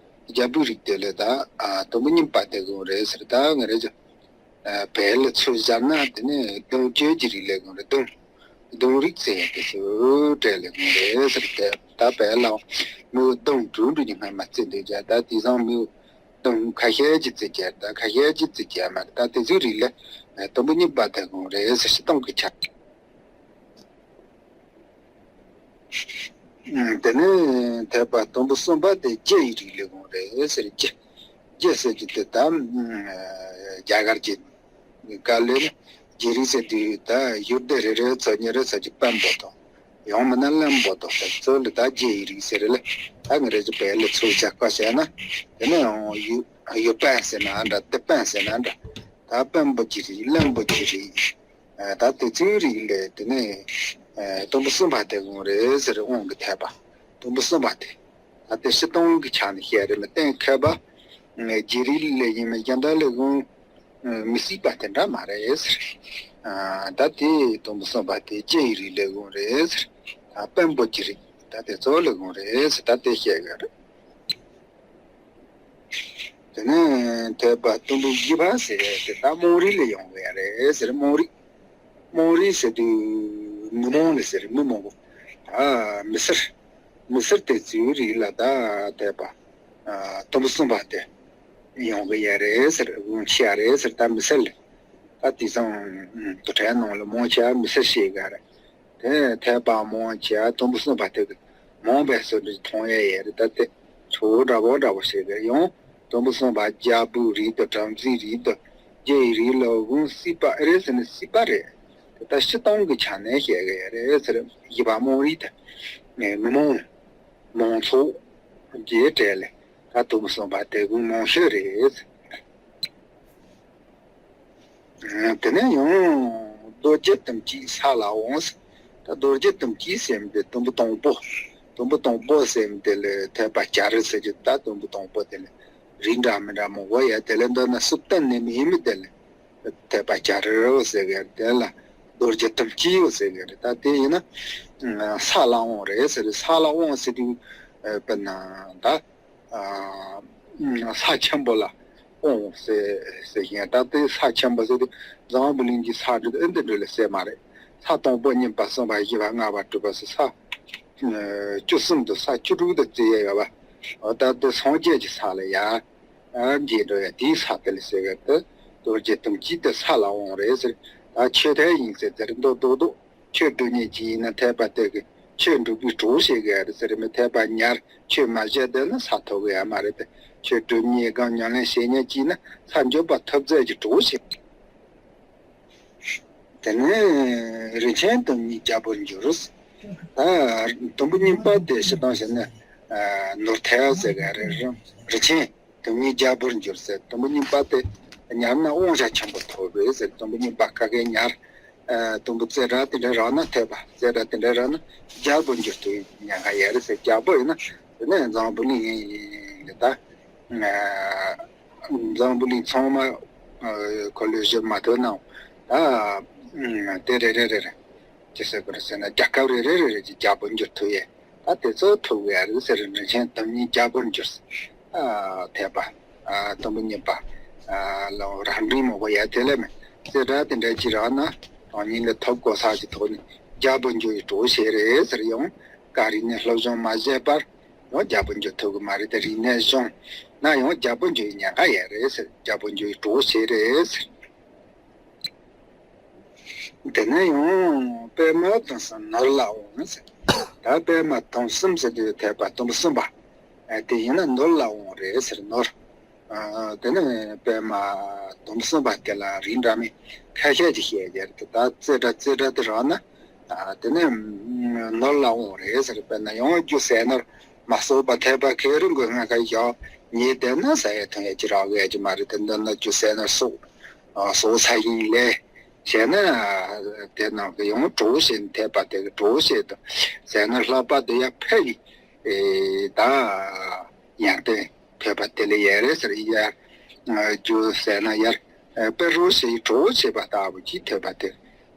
རྒྱལ་པོའི་རིགས་དེ་ལས་ད་དུམ་བུ་གཉིས་པ་དེ་གང་རེད་ཟེར། ད་ང་རེ་ཅག་བལ་ལ་ཚུར་བཞག་ན་དེ་ནས་གདུང་བརྒྱུད་ཀྱི་རིགས་ལས་གང་རེད། གདུང་གདུང་རིགས་ཟེར་ཡ་དེ་ཚོའི་གྲས་ལས་གང་རེད་ཟེར། དེ་ད་བལ་ལ་མི་གདུང་དྲུག་འགྲོ་གི་སྔ་མ་བརྩི་འདུག་ཀྱང་ད་དེང་སང་མི་གདུང་ཁ་ཤས་ཀྱིས་བརྩི་གྱར། ད་ཁ་ཤས་ཀྱིས་བརྩི་གྱར་མ་རེད། ད་དེ་ཚོའི་རིགས་ལས་དུམ་བུ་གཉིས་པ་དེ་གང་རེད་ཟེར་སྤྱིར་བཏང་གི་ཆ། དེ་ནས་འཐད་པ་དུམ་བུ་གསུམ་པ་དེ་རྒྱུ་ཡི་རིགས་ལས་གང་རེད་ཟེར། རྒྱུ་རྒྱུ་ཟེར་རྒྱུ་དེ་ད་རྒྱ་གར་གྱི་ག་ལེར་རྒྱུ་རིགས་ཟེར་དུས་ད་ཡུལ་སྡེ་རེ་རེ་ཚོ་ཉེ་རེ་ཚོ་གྱི་དཔོན་པོ་དང་། ཡང་མིན་ན་བློན་པོ་དང་། དེ་ཚོ་ལ་ད་རྒྱུ་ཡི་རིགས་ཟེར་ལ། ད་ང་རེ་ཚོ་བལ་ལ་ཚུར་བཞག་པ་བྱས་ན་དེ་ནས་ཡང་ཡུལ་ཡུལ་དཔོན་ཟེར་ན་འདྲ། སྡེ་དཔོན་ཟེར་ན་འདྲ། ད་དཔོན་པོ་གྱི་རིགས་བློན་པོ་གྱི་རིགས། ད་དེ་ཚོའི་རིགས་ལས་དེ་ནས་དུམ་བུ་གསུམ་པ་དེ་གང་རེད་ཟེར། དབང་གི་འཐད་པ་དུམ་བུ་གསུམ་པ་དེ། ད་དེ་སྤྱིར་བཏང་གི་ཆ་ནས་བཤད་རེད་མི་གཏན་འཁེལ་པ། རྒྱུ་རིགས་ལས་ཡིན་མི་གཞན་དག་ལས་གང་མི་སྲིད་པ་དེ་འདྲ་མ་རེད་ཟེར། ད་དེ་དུམ་བུ་གསུམ་པ་དེ་རྒྱུ་ཡི་རིགས་ལས་གང་རེད་ཟེར། ད་དཔོན་པོ་གྱི་རིགས་ད་དེ་ཚོ་ལས་གང་རེད་ཟེར། ད་དེ་བཤད་གི་རེད། དེ་ནས་འཐད་པ་དུམ་བུ་བཞི་པ་ཟེར་ཡ་དེ་ད་མོང་རིགས་ལས་ཡོང་གི་ཡ་རེད་ཟེར། མོང་རིགས། མོང་རིགས་ཟེར་དུས་མི་མོང་ལ་ཟེར། མི་མོང་པོ། ད་མི་སེར། མི་སེར་དེ་ཚོའི་རིགས་ལ་ད་འཐད་པ་དུམ་བུ་གསུམ་པ་དེ་ཡོང་གི་ཡ་རེད་ཟེར། དབང་ཆེ་ཡ་རེད་ཟེར། ད་མི་སེར་ལ་ད་དེང་སང་དུར་ཁྲོད་ནང་ལ་མང་ཆེ་བ་མི་སེར་བྱེད་གི་ཡ་རེད། དེ་འཐད་པ་མང་ཆེ་བ་དུམ་བུ་གསུམ་པ་དེ་གི་མང་བའི་སོ་རིགས་མཐོང་ཡས་ཡས་རེད། ད་དེ་ཚོ་འདྲ་པོ་འདྲ་པོ་ཞིག་རེད། ཡང་དུམ་བུ་གསུམ་པ་རྒྱལ་པོའི་རིགས་དང་བྲམ་ཟེའི་རིགས་དང་རྒྱུ་ཡི་རིགས་ལ་དབང་སྲིད་པ་ཨེ་རེད་ཟེར་ན་སྲིད་པ་རེད། དེ་ལྟར་སྤྱིར་བཏང་གི་ཆ་ནས་བཤད་གི་ཡས་རེད་ཟེར། བཞི་པ་མོང་རིགས་དེ་མི་མོང་མང་ཚོགས་ཀྱི་གྲས་ལས་ད་དུམ་བུ་གསུམ་པ་དེ་དབང་མང་ཤོས་རེད། དེ་ནས་ཡང་རྡོ་རྗེ་དུམ་གྱིས་ས་ལ་དབང་ཟེར། ད་རྡོ་རྗེ་དུམ་གྱིས་ཟེར་མི་དེ་དུམ་བུ་དང་པོ། དུམ་བུ་དང་པོ་ཟེར་མི་དེ་ལ་འཐད་པ་བྱ་རི་ཟེར་གྱི། ད་དུམ་བུ་དང་པོ་དེ་ལ་རིགས་འདྲ་མི་འདྲ་མང་པོ་ཡོད། དེ་ལས་མདོར་ན་སུ་གཏན་ནས་མི་ཡིན་མི་དེ་ལ་འཐད་པ་བྱ་རི་རི་ཟེར་གི་རེད། དེ་ལ་རྡོ་རྗེ་དུམ་གྱིས་ཟེར་གི་རེད། ད་དེ་ཡིན་ན་ས་ལ་དབང་རེད་ཟེར། ས་ལ་དབང་ཟེར་དུས་དཔེར་ན་ད། ས་ཆེན་པོ་ལ་དབང་ཟེར་ཟེར་བཞིན། ད་ལྟའི་ས་ཆེན་པོ་ཟེར་དུས་འཛམ་བུ་གླིང་གི་ས་འདི་ཨེ་འདི་འདྲ་ལ་ཟེར་མ་རེད། ས་དང་པོ་གཉིས་པ་གསུམ་པ་བཞི་པ་ལྔ་པ་དྲུག་པ་ཟེར་ས་བཅུ་གསུམ་དུ་ས་བཅུ་དྲུག་ཏུ་བརྩི་ཡས་ཡོད་པ། འོ་ད་ལྟའི་སངས་རྒྱས་ཀྱི་ས་ལ་ཡ་འགྱེལ་འགྲོ་ཡ་དེའི་ས་དེ་ལ་ཟེར་གི་དེ། རྡོ་རྗེ་དུམ་གྱིས་དེ་ས་ལ་དབང་རེད་ཟེར། ད་ཆོས་དད་ཡིན་ཟེར་དེར་མདོ་རྡོག་རྡོག་ཆོས་སྒྲུབ་མཁན་ཅིག་ཡིན་ན་འཐད་པ་དེ་གི་ཆོས་སྒྲུབ་པའི་གྲོགས་བྱེད་གི་ཡ་རེད་ཟེར། མི་འཐད་པ་ཉར་ཆོས་མ་བྱས་བསྡད་ན་ས་ཐོབ་གི་ཡ་མ་རེད་དེ། ཆོས་སྒྲུབ་མཁན་སྒོམ་ཉམས་ལེན་བྱེད་མཁན་ཅིག་ཡིན་ན་ས་འཇོག་པ་ཐོབ་ཚད་ཀྱི་གྲོགས་བྱེད། དེ་ནས་རིན་ཆེན་དུམ་གཉིས་རྒྱལ་པོར་འགྱུར། ད་དུམ་བུ་གཉིས་པ་དེ་སྤྱིར་བཏང་བྱས་ན་ནོར་ཐལ་ཟེར་གི་ཡ་རེད། རིན་ཆེན་དུམ་གཉིས་རྒྱལ་པོར་འགྱུར་ཟེར། དུམ་བུ་གཉིས་པ་དེ་ཉར་ན་དབང་ཆ་ཆེན་པོ་ཐོབ་རེད་ཟེར། དུམ་བུ་གཉིས་པ་ཁ་སྐད་ཉར། ཨ་དུམ་བུ་རྩེ་གྲ་དེ་འདྲ་རག་ན་འཐད་པ། རྩེ་གྲ་དེ་འདྲ་རག་ན་རྒྱལ་པོར་འགྱུར་ཐུབ་ཉེན་ཁ་ཡོད་རེད་ཟེར། རྒྱལ་པོ་ཡིན་ན་དེ་ནས་འཛམ་བུ་གླིང་ལ་ད་ཨ་འཛམ་བུ་གླིང་ཚང་མ་ཨ་ཁོ་ལས་བཞི་མ་ཐོན་ན་ད་ཨ་དེ་རེ་རེ་རེ་རེ། ཅི་ཟེར་དགོས་རེད་ཟེར་ན་རྒྱལ་ཁབ་རེ་རེ་རེ་རེ་གི་རྒྱལ་པོ་འགྱུར་ཐུབ་ཡས། ད་དེ་ཚོ་ཐུབ་ཡས་རེད་ཟེར། རིན་ཆེན་དུམ་གཉིས་རྒྱལ་པོར་འགྱུར། ཨ་འཐད་པ། ཨ་དུམ་བུ་གཉིས་པ། ཨ་ལོ་རབ་འབྲིང་མང་པོ་ཡ་དེ་ལས་མེད། རྩེ་གྲ་དེ་འདྲ་ཅིག་རག་ན་རང་ཉིད་ལ་ཐོབ་གོ་ས་ཀྱི་ཐོག་ནས་རྒྱལ་པོ་འགྱུར་བའི་གྲོགས་བྱེད་རེད་ཟེར། ཡང་ག་རེ་ནས་སློབ་སྦྱོང་མ་བྱས་པར་ཡང་རྒྱལ་པོ་འགྱུར་ཐུབ་གི་མ་རེད་དེ། རིག་གནས་སྦྱོང་ན་ཡང་རྒྱལ་པོ་འགྱུར་བའི་ཉེན་ཁ་ཡོད་རེད་ཟེར། རྒྱལ་པོ་འགྱུར་བའི་གྲོགས་བྱེད་རེད་ཟེར། དེ་ནས་ཡང་པདྨ་དུང་གསུམ་ནོར་ལ་དབང་ཟེར། ད་པདྨ་དུང་གསུམ་ཟེར་དུས་ཐེག་པ་དུམ་བུ་གསུམ་པ། ཨ། དེ་ཡིན་ན་ནོར་ལ་དབང་རེད་ཟེར། ནོར། ཨ། དེ་ནས་པདྨ་དུམ་བུ་གསུམ་པ་དེ་ལ་རིགས་འདྲ་མིན་ཁ་ཤས་ཅིག་བཤད་རྒྱུ་རེད། ད་རྩེ་གྲ་རྩེ་གྲ་དེ་རག་ན། ཨ། དེ་ནས་ནོར་ལ་དབང་རེད་ཟེར། དཔེར་ན་ཡང་རྒྱུ་ཟས་ནོར་མ་གསོག་པ་ཐེག་པ་ཁེ་རུ་མགོ་རྔ་ཁ་བཞག་ཉེས་བསྡད་ན་ཟ་ཡ་འཐུང་ཡ་ཅི་རག་གི་ཡ་ཅི་མ་རེད། དེ་འདི་ན་རྒྱུ་ཟས་ནོར་གསོག་ཨ། གསོག་ཚར་ཡིན་ལས། བྱས་ན་དེ་ནང་གི་ཡང་གྲོགས་བྱེད་ཐེག་པ་དེ་གི་གྲོགས་བྱེད་དུ་ཟས་ནོར་ལྷག་པ་དེ་ཡར་ཕུལ་ཡི། ཨེ། ད་ཡར་ལྡན་ཐེག་པ་དེ་ལ་ཡ་རེད་ཟེར། ཡར་རྒྱུ་ཟས་ན་ཡར་ཕུལ་རོགས་བྱེད་ཡི་གྲོགས་བྱེད་པ་ལྟ་བུ་ཅིག་ཐེག་པ་དེ་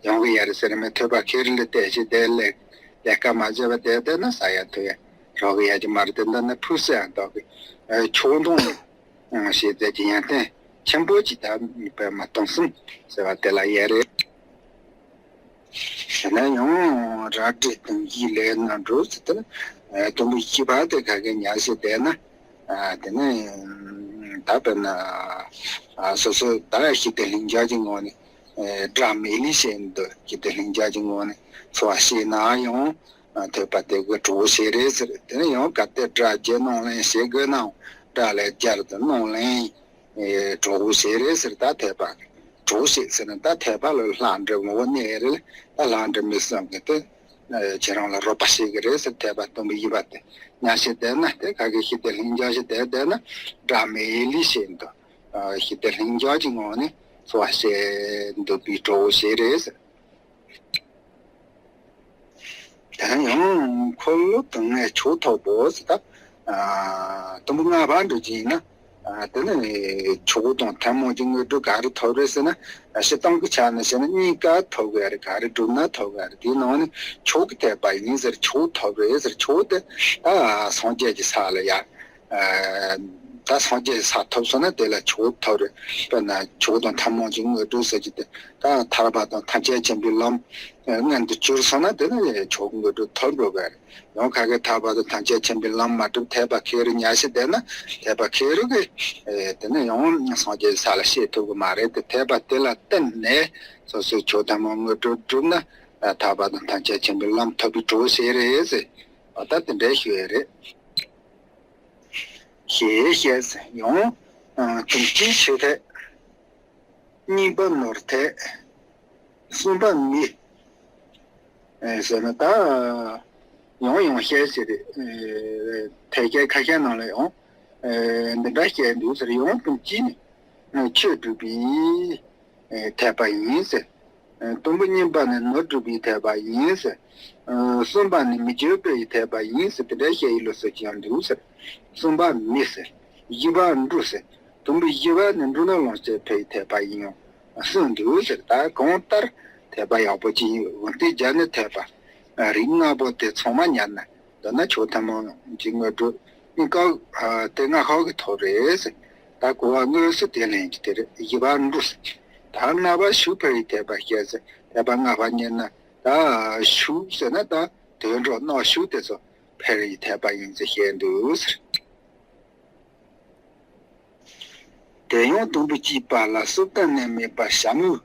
ཡོང་གི་ཡ་རེད་ཟེར། མི་ཐེག་པ་ཁེ་རུ་ལ་བལྟས་ཤིག་དེ་ལས་ལས་ཀ་མ་བྱས་པ་དེ་བསྡད་ན་ཟ་ཡ་འཐུང་ཡ་རག་གི་ཡ་ཅི་མ་རེད། དེ་འདི་ན་ཕུགས་བསམ་དག་གི་ཨེ། ཆོག་དོན་ཨང་། ཞེས་མཛད་ཀྱི་ཡོན་ཏན་ཆེན་པོ་ཅིག་ད་པདྨ་དུང་གསུམ་ཟེར་བ་དེ་ལ་ཡ་རེད། དེ་ནས་ཡང་རལ་གྲི་དང་བཞིའི་ལས་རྣམས་འགྲུབ་ཟེར་དེ་ནི། ཨ། དུམ་བུ་བཞི་པ་དེ་ག་གེ་ཉར་ཞིག་བསྡད་ན། ཨ། དེ་ནི་ད་དཔེར་ན། ཨ། སོ་སོ་ད་ཞི་བདེ་ལྷིང་འཇགས་ཀྱི་ངང་ནས། ཨེ། དགྲ་མེད་ལས་བྱེད་འདོད། ཞི་བདེ་ལྷིང་འཇགས་ཀྱི་ངང་ནས་འཚོ་བ་བྱས་ན་ཡང་། ཨ། ཐེག་པ་དེ་གི་གྲོགས་བྱེད་རེད་ཟེར། དེ་ནས་ཡང་གལ་ཏེ་དགྲ་རྒྱལ་གནོད་ལན་བྱེད་དགོས་ནའང་དགྲ་ལས་རྒྱལ་དུ་གནོད་ལན། ཨེ། གྲོགས་བྱེད་རེད་ཟེར། ད་ཐེག་པ་གྲོགས་བྱེད་ཟེར་ན་ད་ཐེག་པ་ལ་ལྷ་འདྲེ་ངོ་བོ་གནས་རེད། ད་ལྷ་འདྲེ་མི་གསུམ་གྱིས་དེ་ཁྱེད་རང་ལ་རོགས་པ་བྱེད་ཀྱི་རེད་ཟེར། ཐེག་པ་དུམ་བུ་བཞི་པ་དེ་ཉར་ཞིག་བསྡད་ན། དེ་ག་གི་ཞི་བདེ་ལྷིང་འཇགས་ཞིག་བསྡད་བསྡད་ན་དགྲ་མེད་ལས་བྱེད་འདོད། ཨ། ཞི་བདེ་ལྷིང་འཇགས་ཀྱི་ངང་ནས་འཚོ་བ་བྱེད་འདོད་པའི་གྲོགས་བྱེད་རེད་ཟེར། དེ་ཡང་འཁོར་ལོ་དུང་ལྔའི་མཆོག་ཐོབ་བོ་ཟེར། ད། ཨ། དུམ་བུ་ལྔ་པ་འགྲོ་རྒྱུ་ཡིན་ན། ཨ། དེ་ནི་མཆོག་དང་ཐུན་མོང་གི་དངོས་གྲུབ་ག་རེ་ཐོབ་རེད་ཟེར་ན། ཨ། སྤྱིར་བཏང་གི་ཆ་ནས་བཤད་ན་གཉིས་ཀ་ཐོབ་གི་རེད། ག་རེ་བསྒྲུབས་ན་ཐོབ་གི་རེད། དེའི་ནང་ནས་མཆོག་གི་ཐེག་པ་ཡིན་ཟེར། མཆོག་ཐོབ་རེད་ཟེར། མཆོག་དེ་ད་སངས་རྒྱས་ཀྱི་ས་ལ་ཡ། ཨ། ད་སངས་རྒྱས་ས་ཐོབ་སོང་ན་དེ་ལ་མཆོག་ཐོབ་རེད། དཔེར་ན་མཆོག་དང་ཐུན་མོང་གི་དངོས་གྲུབ་ཟེར་གྱི་དེ། ད་ཐར་པ་དང་ཐམས་ཅད་མཁྱེན་པའི་ལམ་མངོན་དུ་གྱུར་སོང་ན་དེ་ནི་མཆོག་དངོས་གྲུབ་ཐོབ་འགྲོ་གི་རེད། ཡང་ཁ་གི་ཐར་པ་དང་ཐམས་ཅད་མཁྱེན་པའི་ལམ་མ་གྲུབ་ཐེག་པ་ཁེ་རུ་ཉར་ཞིག་བསྡད་ན་ཐེག་པ་ཁེ་རུ་གི། ཨེ། དེ་ནི་ཡང་སངས་རྒྱས་ས་ལ་གཤེགས་ཐུབ་གི་མ་རེད་དེ། ཐེག་པ་དེ་ལ་བརྟེན་ནས་སོ་སོའི་མཆོག་ཐུན་མོང་དངོས་གྲུབ་བསྒྲུབས་ན་ཐར་པ་དང་ཐམས་ཅད་མཁྱེན་པའི་ལམ་ཐོབ་པའི་གྲོགས་བྱེད་རེད་ཟེར། ད་དེ་འདྲའི་ཞུ་ཡས་རེད། ཞེས་བཤད་ཟེར། ཡང་། ཨ། དུམ་བུ་གཅིག་ཆོས་ཐེག་གཉིས་པ་ནོར་ཐེག་གསུམ་པ་མི། ཨེ། ཟེར་ན་ད་ཡང་ཡང་བཤད་ཟེར་རེད། ཨེ། ཐེག་ཆེན་ཁ་ཤས་ནང་ལ་ཡང་། ཨེ། འདི་འདྲ་བཤད་འདུག་ཟེར། ཡང་དུམ་བུ་གཅིག་ནི་ཆོས་སྒྲུབ་པའི་ཐེག་པ་ཡིན་ཟེར། ཨ། དུམ་བུ་གཉིས་པ་ནི་ནོར་སྒྲུབ་པའི་ཐེག་པ་ཡིན་ཟེར། ཨ། གསུམ་པ་ནི་མི་བསྐྱོད་པའི་ཐེག་པ་ཡིན་ཟེར། དེ་འདྲ་བཤད་ཡི་ལོ་ཟེར་གྱི་ཡང་འདུག་ཟེར། གསུམ་པ་མི་ཟེར། བཞི་པ་འབྲུ་ཟེར། དུམ་བུ་བཞི་པ་ནི་འབྲུ་སྣ་ལོངས་སྤྱོད་འཕེལ་བའི་ཐེག་པ་ཡིན་ཡང་གསུངས་འདུག་ཟེར། ད་གང་ལྟར་ཐེག་པ་ཡག་པོ་ཅིག་ཡིན། འོན་ཏེ་རྒྱ་ནི་ཐེག་པ་རིགས་ལྔ་པོ་དེ་ཚང་མ་ཉར་ན། མདོར་ན་མཆོག་ཐུན་མོང་གི་དངོས་གྲུབ་གཉིས་ཀ། ཨ། དེ་ལྔ་ཁག་གི་ཐོབ་རེད་ཟེར། ད་གོ་བ་དངོས་སུ་དེ་ལེན་གྱི་དེ་རེད། བཞི་པ་འབྲུ་ཟེར། ད་ལྔ་པ་ཞུགས་འཕེལ་བའི་ཐེག་པ་བཤད་ཟེར། ཐེག་པ་ལྔ་པ་ཉར་ན་ད་ཞུགས་ཟེར་ན་ད་དུད་འགྲོ་སྣ་ཞུགས་དེ་ཚོ་འཕེལ་བའི་ཐེག་པ་ཡིན་ཟེར་བཤད་འདུག་ཟེར། དེ་ཡང་དུམ་བུ་གཅིག་པ་ལ་སྲུབས་གཏན་ནས་མེད་པ་ཞྭ་མོའི་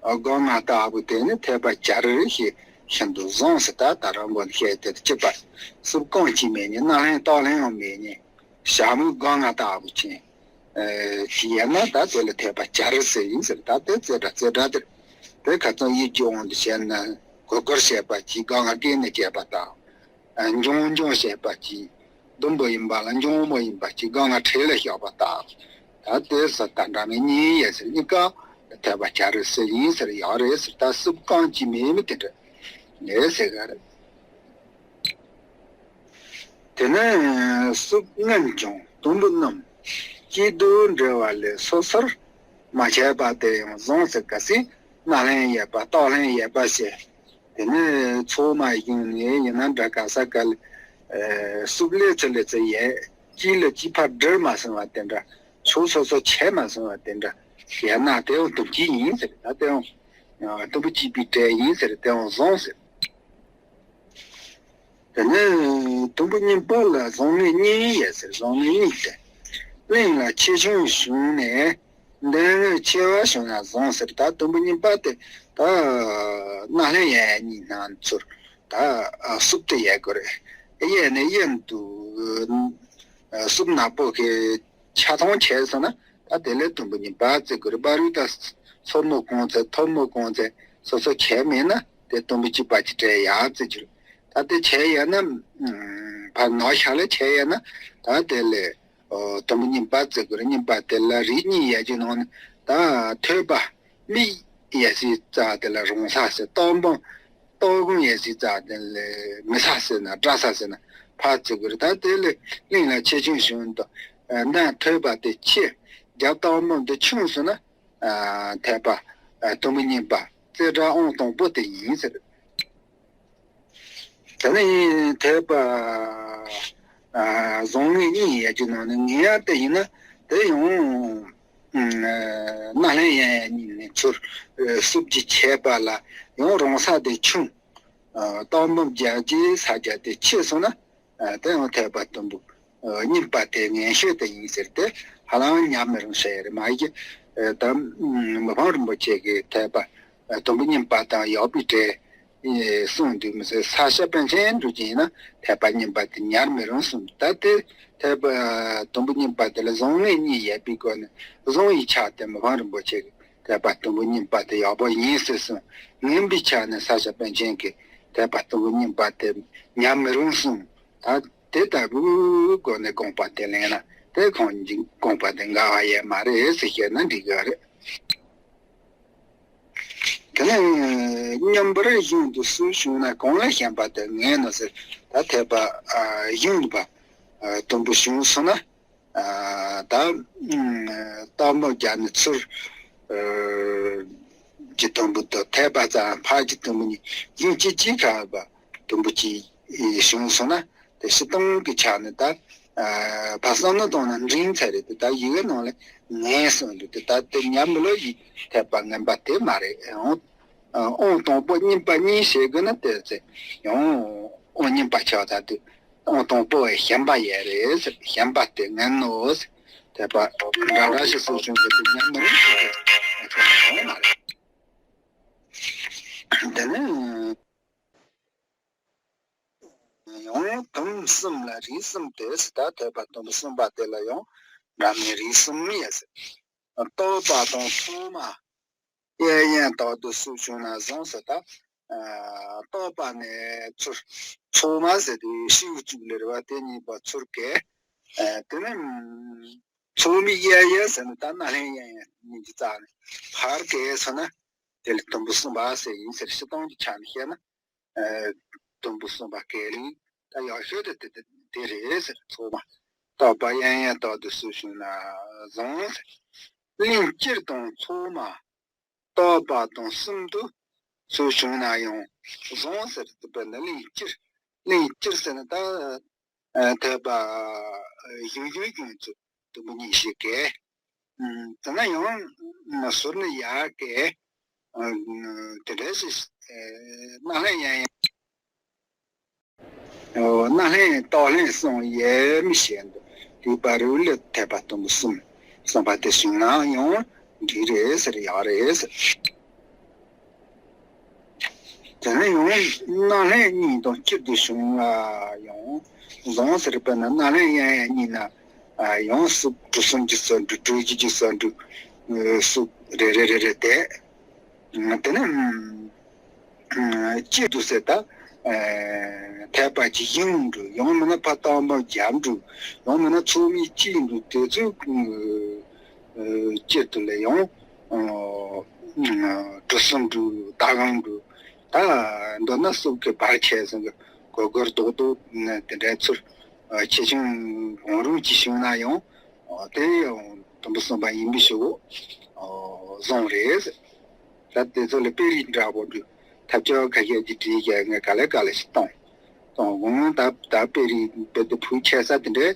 སྒོ་ང་ལྟ་བུ་དེ་ནི་ཐེག་པ་བྱ་རི་ཞེས་ཤིན་ཏུ་བཟང་ཟེར། ད་ད་རང་མགོ་ནས་བཤད་དེ་གཅིག་པ། སྲུབས་རྐང་གཅིག་མེད་ཉེན། སྣ་ལེན་སྟག་ལེན་ཡང་མེད་ཉེན། ཞྭ་མོའི་སྒོ་ང་ལྟ་བུ་ཅན། ཨེ། ཞིག་ཡིན་ན་ད་དེ་ལ་ཐེག་པ་བྱ་རི་ཟེར་ཡིན་ཟེར། ད་དེ་རྩེ་གྲ་རྩེ་གྲ་དེར། དེ་ཁ་སང་དབྱིབས་ཀྱི་དབང་དུ་བྱས་ན་གུར་གུར་བྱས་པ་གཅིག་སྒོ་ང་སྒེག་ནས་བྱས་པ་དང་། ཨ། འཇོང་འཇོང་བྱས་པ་གཅིག་ཟླུམ་པོ་ཡིན་པ་ལ་འཇོང་མོ་ཡིན་པ་གཅིག་སྒོ་ང་ཁྲིད་ལ་བཞག་པ་དང་། ད་དེ་ས་ད་འདྲ་མིན་གཉིས་ཡོད་ཟེར། གཉིས་ཀ་ཐེག་པ་བྱ་རི་ཟེར་ཡིན་ཟེར། ཡག་རེད་ཟེར། ད་སྲུབས་རྐང་གཅིག་མེད་མི་དེ་འདྲ་ལས་ཟེར་ག་རེད། དེ་ནས་སྲུབས་རྔམ་ཀྱང་དུམ་བུ་རྣམས་སྐྱིད་སྡུག་འབྲེལ་བ་ལས་སོ་སོར་མ་ཆགས་པ་དེ་ཡང་བཟང་ཟེར། གལ་སྲིད་སྣ་ལེན་ཡོད་པ་སྟག་ལེན་ཡོད་པ་བྱས། དེ་ནས་ཚོགས་མ་བཞུགས་ནས་ཡིན་ན་འདྲ། ག་ས་ག་ལ་ཨ་སྲུབས་ལེ་ཚུ་ལེ་ཚུ་ཡོད། གཅིག་ལ་གཅིག་ཕར་སྒྲིལ་མ་སོང་བ་དེ་འདྲ། ཕྱོགས་སོ་སོ་ཆད་མ་སོང་བ་དེ་འདྲ་ཡོད་ན་དེ་ཡང་དུམ་བུ་གཅིག་ཡིན་ཟེར། ད་དེ་ཡང་ཨ་དུམ་བུ་གཅིག་པའི་གྲས་ཡིན་ཟེར། དེ་ཡང་བཟང་ཟེར། དེ་ནས་དུམ་བུ་གཉིས་པ་ལ་བཟང་ངན་གཉིས་ཡོད་ཟེར། བཟང་ངན་གཉིས་ཏེ། གླིང་ལ་ཆེ་ཆུང་བྱུང་ནས། འདོད་ཡོན་ཆེ་བ་བྱུང་ན་བཟང་ཟེར། ད་དུམ་བུ་གཉིས་པ་དེ་ད་རྣ་ལྷན་གཡས་གཡོན་གཉིས་ནང་ཚུར་ད་སུབ་སྟེ་ཡལ་དགོས་རེད། གཡས་ནས་གཡོན་དུ་སུབ་ནག་པོ་གི་ཆ་ཚང་བྱས་སོང་ན། ད་དེ་ལས་དུམ་བུ་གཉིས་པ་བརྩི་དགོས་རེད། བར་དུ་ད་སོར་མོ་གང་བཙལ་ཐུར་མོ་གང་བཙལ་སོ་སོ་བྱས་མེད་ན་དེ་དུམ་བུ་གཅིག་པ་གཅིག་བྲལ་ཡག་བརྩི་རྒྱུ་རེད། ད་དེ་བྱས་ཡོད་ན་ཕར་ནག་ཤ་ལ་བྱས་ཡོད་ན་ད་དེ་ལས། ཨོ། དུམ་བུ་གཉིས་པ་བརྩི་དགོས་རེད། གཉིས་པ་དེ་ལ་རིགས་གཉིས་ཡོད་རྒྱུ་ནང་ནས་ད་ཐོད་པ་མིག་གཡས་སའི་རྩ་དེ་ལ་རང་ས་ཟེར། ལྟོ་འབུམ་ལྟོ་གོང་གཡས་སའི་རྩ་དེ་ལ་མི་ས་ཟེར་ན་དགྲ་ས་ཟེར་ན་ཕར་བརྩི་དགོས་རེད། ད་དེ་ལས་གླིང་ལ་ཆེ་ཆུང་བྱུང་དུ་མདའ་ཐོད་པ་དེ་ཆེ། རྒྱབ་ལྟོ་འབུམ་དེ་ཆུང་སོང་ན་ཐོད་པ་དུམ་བུ་གཉིས་པ་རྩེ་གྲ་ཨང་དང་པོ་དེ་ཡིན་ཟེར། དེ་ནས་ཐོད་པ་བཟང་ངན་གཉིས་ཡོད་རྒྱུ་ནང་ནས་ངན་ཡག་དེ་ཡིན་ན་དེ་ཡང་རྣ་ལྷན་གཡས་གཡོན་གཉིས་ནས་ཚུར་སུབ་ཀྱི་ཆད་པ་ལ་ཡང་རང་ས་དེ་ཆུང་། ལྟོ་འབུམ་རྒྱབ་ཀྱི་ས་རྒྱ་དེ་ཆེ་སོང་ན་དེ་ཡང་ཐོད་པ་དུམ་བུ་གཉིས་པ་དེ་ངན་ཤོས་དེ་ཡིན་ཟེར་ཏེ་ཧ་ལམ་ཉམས་མི་རུང་ཟེར་ཡ་རེད། མ་གཞི་ད་མི་ཕམ་རིན་པོ་ཆེ་གིས་ཐོད་པ་དུམ་བུ་གཉིས་པ་དང་ཡག་པོའི་གྲས་གསུངས་འདུག་མི་ཟེར། ས་སྐྱ་པཎ་ཆེན་འགྲོ་གི་ཡིན་ན་ཐོད་པ་གཉིས་པ་དེ་ཉར་མི་རུང་གསུངས། ད་དེ་ཐོད་པ་དུམ་བུ་གཉིས་པ་དེ་ལ་བཟང་ངན་གཉིས་ཡོད་པའི་སྒོ་ནས་བཟང་བའི་ཆ་དེ་མི་ཕམ་རིན་པོ་ཆེ་གིས་ཐོད་པ་དུམ་བུ་གཉིས་པ་དེ་ཡག་པོ་ཡིན་ཟེར་གསུངས། ངན་པའི་ཆ་ནས་ས་སྐྱ་པཎ་ཆེན་གྱིས་ཐོད་པ་དུམ་བུ་གཉིས་པ་དེ་ཉར་མི་རུང་གསུངས། ད་དེ་ལྟ་བུའི་སྒོ་ནས་དགོངས་པ་དེ་ལེན་ན་དེ་ཁོང་གི་དགོངས་པ་དེ་འགལ་བ་ཡོད་མ་རེད་ཟེར་བཤད་ན་འགྲིག་གི་རེད། དེ་ནས་མཉམ་པར་གཞུང་དུ་སུབ་བྱུང་ན་གང་ལ་ཞེན་པ་དེ་ངན་ནོ་ཟེར། ད་ཐོད་པ་གཞུང་དུ་པ་དུམ་བུ་བྱུང་སོང་ན་ད་ལྟོ་འབུམ་རྒྱབ་ནས་ཚུར་གྱི་དུམ་བུ་དང་ཐོད་པ་རྩ་ཕར་གྱི་དུམ་བུ་གཉིས་གཞུང་གཅིག་གཅིག་ཁ་བ་དུམ་བུ་གཅིག་བྱུང་སོང་ན་དེ་སྤྱིར་བཏང་གི་ཆ་ནས་ད་ཕར་བསམ་བློ་བཏང་ན་འབྲིང་ཚད་རེད་དེ། ད་ཡི་གེ་ནང་ལ་ངན་གསུངས་འདུག་དེ་ད་དེ་ཉམས་མི་ལོ་ཡི་ཐོད་པ་ངན་པ་དེ་མ་རེད། ཨང་དང་པོ་གཉིས་པ་གཉིས་བྱེད་དགོས་ན་དེ་ཚེ་ཡང་ཨང་གཉིས་པ་ཆགས་ད་དུས་ཨང་དང་པོ་བའི་ཞེན་པ་ཡོད་རེད་ཟེར། ཞེན་པ་དེ་ངན་ནོ་ཟེར། ཐོད་པ་འདྲ་འདྲ་ཞིག་སུབ་བྱུང་གི་དེ་ཉམས་མི་རུང་ཟེར་གྱི་ཁྱོད་ན་ཡོང་མ་རེད། དེ་ནས་ཡང་དུམ་གསུམ་ལ་རིགས་གསུམ་སྟེ་ཟེར། ད་ཐོད་པ་དུམ་བུ་གསུམ་པ་དེ་ལ་ཡང་འདྲ་མིན་རིགས་གསུམ་ཡོད་ཟེར། ལྟོ་པ་དང་ཐོག་མ་གཡས་གཡོན་དག་ཏུ་སུབ་བྱུང་ན་བཟང་ཟེར། ད་ལྟོ་པ་ནས་ཚུར་ཐོག་མ་ཟེར་དུས་ཤིའུ་གཅིག་ལེར་བ་དེ་གཉིས་པ་ཚུར་གས། དེ་ནས་ཚུགས་མི་གཡས་གཡོན་ཟེར་ན་ད་རྣ་ལྷན་གཡས་གཡོན་གཉིས་ཀྱི་རྩ་ནས་ཕར་གས་སོང་ན་དེ་ལ་དུམ་བུ་གསུམ་པ་ཟེར་ཡིན་ཟེར། སྤྱིར་བཏང་གི་ཆ་ནས་བཤད་ན་དུམ་བུ་གསུམ་པ་གས་ལིང་ད་ཡག་ཤོས་དེ་དེ་དེ་རེད་ཟེར། ཐོག་མ་ལྟོ་པ་གཡས་གཡོན་དག་ཏུ་སུབ་བྱུང་ན་བཟང་ཟེར། གླིང་སྤྱིར་དང་ཐོག་མ་ལྟོ་པ་དང་གསུམ་དུ་སུབ་བྱུང་ན་ཡང་བཟང་ཟེར། དེ་བས་ན་གླིང་སྤྱིར་གླིང་སྤྱིར་ཟེར་ན་ད་ཐོད་པ་གཞུང་གཞུང་གཞུང་ཚུལ་དུམ་བུ་གཉིས་ཤིག་གས། དེ་ན་ཡང་ཟུར་ནས་ཡར་གས། དེ་འདྲ་ཞིག་རྣ་ལྷན་གཡས་གཡོན་རྣ་ལྷན་ལྟོ་ལྷན་གསུམ་ཡོད་མི་ཤེས་འདུག་དེའི་བར་རུ་ལ་ཐོད་པ་དུམ་བུ་གསུམ་གསུམ་པ་དེ་བྱུང་ན་ཡང་འགྲིག་རེད་ཟེར། ཡག་རེད་ཟེར། དེ་ནས་ཡང་རྣ་ལྷན་གཉིས་དང་སྤྱིར་དུ་བྱུང་ན་ཡང་བཟང་ཟེར། དཔེར་ན་རྣ་ལྷན་གཡས་གཡོན་གཉིས་ན་ཡང་སུབ་གྲུ་གསུམ་གྱི་སུབ་འགྲོ། གྲུ་བཞི་གྱི་སུབ་འགྲོ། སུབ་རེ་རེ་རེ་རེ་བསྡད། དེ་ནས་སྤྱིར་དུ་ཟེར་ད་ཐོད་པ་གྱི་གཞུང་འགྲོ། ཡང་མིན་ན་ཕར་ལྟོ་འབུམ་རྒྱབ་འགྲོ། ཡང་མིན་ན་ཚུགས་མི་གཅིག་འགྲོ། དེ་ཚོའི་སྤྱིར་དུ་ལ་ཡང་གྲུ་གསུམ་འགྲོ། ད་གང་འགྲོ། ད་མདོར་ན་སུབ་ཀྱི་བར་ཆད་ཟེར་གི་གོ་གོར་རྡོག་རྡོག་དེ་འདྲའི་ཚུལ་ཆེ་ཆུང་གང་རུང་ཅིག་བྱུང་ན་ཡང་དེ་ཡང་དུམ་བུ་གསུམ་པ་ཡིན་པའི་ཕྱིར་བཟང་རེད། ད་དེ་ཚོ་ལ་དཔེ་རིས་འདྲ་པོ་འདུག་ཐབས་སྐྱོ་ཁ་ཤས་ཀྱིས་བྲིས་བཞག་ངས་ག་ལེ་ག་ལེ་ཞིག་བཏང་བཏང་། དགོངས་ད་ད་དཔེ་རིས་དཔེ་དེ་ཕུལ་ཆེ་ས་དེ་འདྲའི་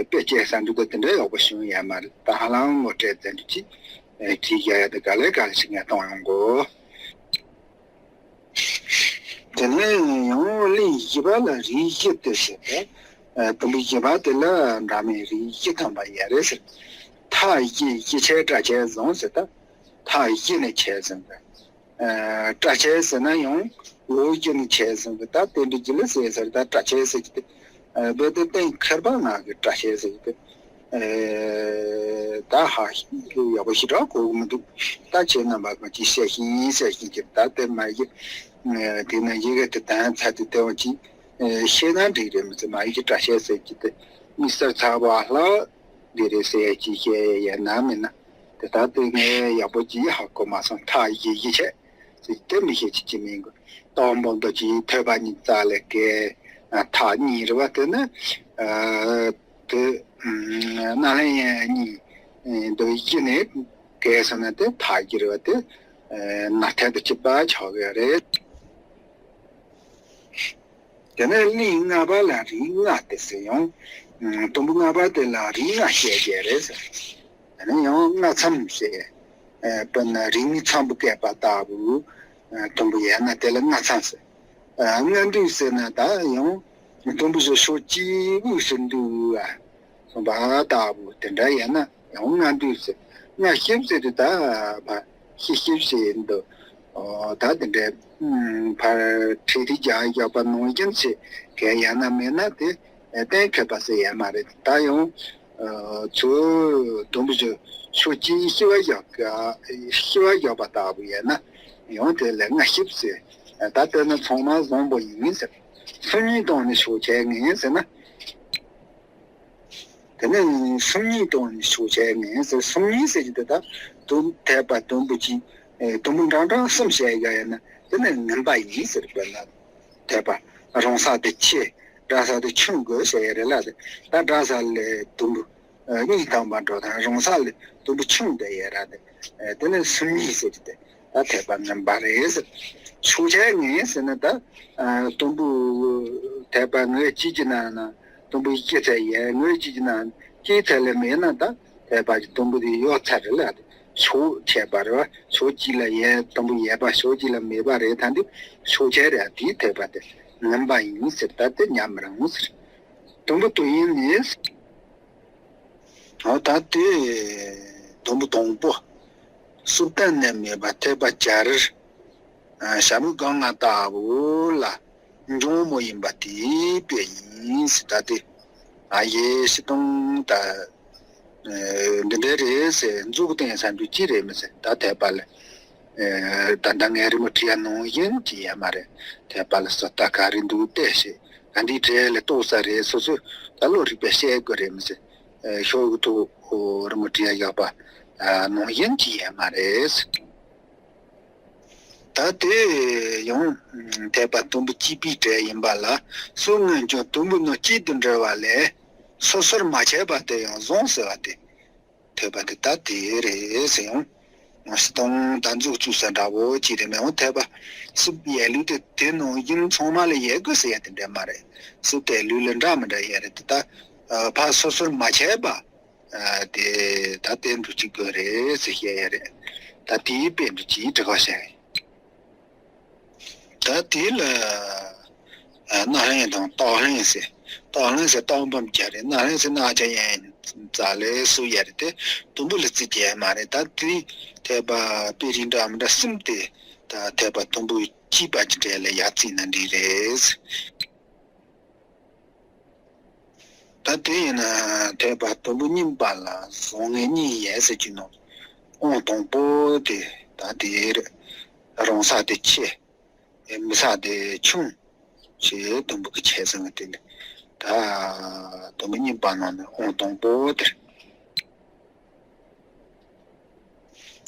དཔེ་སྐྱེལ་ས་འདུག་ད་དེ་འདྲའི་ཡག་པོ་བྱུང་ཡོད་མ་རེད། ད་ཧ་ལམ་ངོ་སྤྲད་ཚན་འདུག་ཅིག་བྲིས་བཞག་ཡ་དེ་ག་ལེ་ག་ལེ་ཞིག་ངས་བཏང་ཡོང་གོ། དེ་ནས་ཡང་གླིང་བཞི་པ་ལ་རིགས་བཞི་སྟེ་ཟེར་ཏེ། དུམ་བུ་བཞི་པ་དེ་ལ་འདྲ་མིན་རིགས་བཞི་ཐོན་པ་ཡོད་རེད་ཟེར། ཐག་བཞི་བཞི་ཆའི་སྐྲ་ཆལ་བཟུང་ཟེར། ད་ཐག་བཞི་ནས་ཆལ་བཟུང་གི། ཨ། སྐྲ་ཆལ་ཟེར་ན་ཡང་ལོ་བཞི་ནས་ཆལ་བཟུང་གི། ད་དེ་འདྲ་ཅིག་ལ་ཟེར་ཟེར། ད་སྐྲ་ཆལ་ཟེར་གྱི་དེ། ཨ། རྦད་དེ་གཏན་འཁེལ་བ་ངག་གི་སྐྲ་ཆལ་ཟེར་གྱི་དེ། ཨ། ད་ཧ་ཡག་པོ་ཞེ་དྲག་གོ་གི་མི་འདུག། ད་ཁྱེད་རྣམ་པ་གང་ཅིག་ཤེས་ཤིང་ཤེས་ཤིང་གི། ད་དེ་མ་ཡིག་དེ་ན་ཡི་གེ་དེ་དང་ཚ་དེ་དེ་བ་ཅིག་ཤེས་ན་འགྲིག་རེད་མི་ཚེ། མ་ཡིག་གི་སྐྲ་ཆལ་ཟེར་གྱི་དེ་དམིགས་བསལ་ཚ་བ་ལྷག་འདི་རེད་ཟེར་གྱི་བཤད་ཡ་ན་མིན་ན། དེ་ད་དེ་ངས་ཡག་པོ་ཅིག་ཧ་གོ་མ་སོང་། ཐག་བཞི་བཞི་ཆ་ཟེར་དེ་མི་ཤེས་ཅི་ཅི་མིན་གོ། སྟག་འབུམ་རྡོ་རྗེའི་ཐོད་པ་གཉིས་རྩ་ལས་བརྒལ། ཐག་གཉིས་རེད་བ། དེ་ནི་དེ་སྣ་ལྷན་གཉིས་འདི་བཞི་ནས་བརྒལ་སོང་ན་དེ་ཐག་བཞི་རེད་བ། དེ་སྣ་ཐལ་དུ་གཅིག་པ་ཆགས་ཡོད་རེད། དེ་ནས་གླིང་ལྔ་པ་ལ་རིགས་ལྔ་སྟེ་ཟེར་ཡང་། དུམ་བུ་ལྔ་པ་དེ་ལ་རིགས་ལྔ་བཤད་ཀྱི་རེད་ཟེར། དེ་ནས་ཡང་ལྔ་མཚམས་ཟེར། ཨ། དཔེར་ན་རིགས་ལྔའི་མཚམས་པོ་བཀལ་བ་ལྟ་བུ། ཨ། དུམ་བུ་ཡོད་ན་དེ་ལ་ལྔ་མཚམས་ཟེར། ཨ། ལྔ་མདུད་ཟེར་ན་ད་ཡང་དུམ་བུ་བཞི་ཕྱོགས་གཅིག་དབུས་སུ་འདུས་པ། གསུངས་པ་ལྟ་བུ་དེ་འདྲ་ཡིན་ན་ཡང་ལྔ་མདུད་ཟེར། ལྔ་གཤིབ་ཟེར་དུས་ད་ཕར་གཤིབ་གཤིབ་བྱེད་འདུག། ཨོ། ད་དེ་འདྲའི་ཕར་འཕྲེད་དེ་རྒྱག་རྒྱག་པ་ནང་བཞིན་བྱེད་གལ་ཡང་ན་མེད་ན་དེ་གཏན་འཁེལ་བ་ཟེར་ཡ་མ་རེད། ད་ཡང་ཚུར་དུམ་བུ་བཞི་ཕྱོགས་གཅིག་གཤིབ་པ་བཞག་གཤིབ་པ་བཞག་པ་ལྟ་བུ་ཡིན་ན་ཡང་དེ་ལ་ལྔ་གཤིབ་ཟེར། ད་དེ་ནི་ཚང་མ་བཟང་པོ་ཡིན་ཟེར། སུམ་གཉིས་དང་ནི་ཕྱོགས་ཆད་ངེས་ཟེར་ན། དེ་ནས་སུམ་གཉིས་དང་ཕྱོགས་ཆད་ངེས་ཟེར། སུམ་གཉིས་ཟེར་གྱི་དེ་ད་དུམ་ཐེག་པ་དུམ་བུ་གཅིག། ཨེ། དུམ་བུ་འབྲིང་ཕྲ་གསུམ་བཤད་ཡ་ཡིན་ན་དེ་ནི་ངན་པ་ཡིན་ཟེར་བ་ལ། ཐེག་པ་རིང་ས་དེ་ཆེ། འབྲིང་ས་དེ་ཆུང་དགོས་བཤད་ཡ་རེད་ལ། ད་འབྲིང་ས་ལས་དུམ་བུ་གཉིས་ཐམ་པ་འགྲོ་དང་། རིང་ས་ལས་དུམ་བུ་ཆུང་དེ་ཡ་ར་དེ། ཨེ། དེ་ནི་སུམ་གཉིས་ཟེར་གྱི་དེ། ད་ཐེག་པ་ངན་པ་རེད་ཟེར། ཕྱོགས་ཆད་ངེས་ཟེར་ན་ད། ཨ། དུམ་བུ་ཐེག་པ་ངོས་གཅིག་གི་ནང་ན་དུམ་བུ་བཞི་ཚད་ཡོད། ངོས་གཅིག་གི་ནང་གཅིག་ཚད་ལས་མེད་ན་ད་ཐེག་པ་གི་དུམ་བུ་དེ་ཡོད་ཚར་རེད་ལ། ཕྱོགས་ཆད་པ་རེད་བ། ཕྱོགས་གཅིག་ལ་ཡོད་དུམ་བུ་ཡོད་པ་ཕྱོགས་གཅིག་ལ་མེད་པ་རེད། ད་འདི་ཕྱོགས་ཆད་རེད། དེའི་ཐེག་པ་དེ་ངན་པ་ཡིན་ཟེར། ད་དེ་ཉམས་རང་ཟེར། དུམ་བུ་དུ་ཡིན་ནི། འོ། ད་དེ་དུམ་བུ་དང་པོ། སུབ་བཏང་ནས་མེད་པ་ཐེག་པ་བྱ་རིར། ཨ། ཞྭ་མོ་སྒང་ང་ལྟ་བུ་ལ་འཇོང་མོ་ཡིན་པ་དེའི་དཔེ་ཡིན་ཟེར། ད་དེ། ཨ། ཡེ་ཤེས་དང་ད། ཨ། འདི་འདྲ་རེད་ཟེར་མཛུབ་བསྟན་ས་འདུག་ཅི་རེད་མི་ཟེར། ད་ཐེག་པ་ལ། ཨ། ད་ལྟ་ངའི་རི་མོ་བྲིས་ཡ་ནང་བཞིན་གྱི་ཡ་མ་རེད། ཐེག་པ་ལ་སོ་ད་ག་རེ་འདུག་བལྟས་ཤིག། ད་འདི་གྲས་ལ་གཏོགས་ས་རེད། སོ་སོས་ད་བློ་རིག་པས་བཤད་དགོས་རེད་མི་ཟེར། ཨ། ཤོག་གུ་ཐོག་རི་མོ་བྲིས་ཡ་བཞག་པ། ཨ། ནང་བཞིན་གྱི་ཡ་མ་རེད། ད་དེ་ཡང་ཐེག་པ་དུམ་བུ་གཅིག་པའི་གྲས་ཡིན་པ་ལ། སོ་སྔོན་གྱི་དུམ་བུ་ནི་གཅིག་ཏུ་འབྲེལ་བ་ལས་སོ་སོར་མ་ཆད་པ་དེ་ཡང་བཟང་ཟེར་བ་དེ། ཐེག་པ་དེ་ད་དེ་རེད་ཟེར། ཡང་སྟོང་ད་འཛུགས་བཅུག་ས་འདྲ་བོ་ཅིག་རེད་མོད། ཐེག་པ་སུབ་ཡས་ལུགས་དེ་དེ་ནང་བཞིན་ཚང་མ་ལ་ཡོད་དགོས་ཟེར་ཡ་དེ་འདྲ་མ་རེད། སུབ་དེ་ལུགས་ལ་འདྲ་མི་འདྲ་ཡོད་རེད་དེ། ད་ཕར་སོ་སོར་མ་ཆད་པ། ཨ། དེ་ད་དེ་འདྲ་ཅིག་དགོས་རེད་ཟེར་བཤད་ཡ་རེད། ད་དེའི་དཔེ་འདྲ་ཅིག་འབྲི་དགོས་ཤག། ད་དེ་ལ། ཨ། སྣ་ལྷན་དང་སྟག་ལྷན་ཟེར། སྟག་ལྷན་ཟེར་སྟག་འབུམ་རྒྱག་རེད། སྣ་ལྷན་ཟེར་སྣ་ཆ་ཡན་རྩ་ལས་སུབ་ཡ་རེད་དེ། དུམ་བུ་ལ་རྩི་རྒྱག་ཡ་མ་རེད། ད་དེ་ཐེག་པ་དཔེ་རིགས་འདྲ་མི་འདྲ་གསུམ་དེ་ད་ཐེག་པ་དུམ་བུ་གཅིག་པ་གི་གྲས་ལ་ཡར་བརྩིས་ན་འགྲིག་རེད། ད་དེ་ཡིན་ན་ཐེག་པ་དུམ་བུ་གཉིས་པ་ལ་བཟང་ངན་གཉིས་ཡོད་ཟེར་གྱི་ནོ། དབང་དང་པོ་དེ་ད་དེ་རེད། རིང་ས་དེ་ཆེ། མི་ས་དེ་ཆུང་། ཞེས་དུམ་བུ་གི་ཆེ་ཟེར་བ་དེ་ནི། ད་དུམ་བུ་གཉིས་པ་ནང་ནས་དབང་དང་པོ་དེ་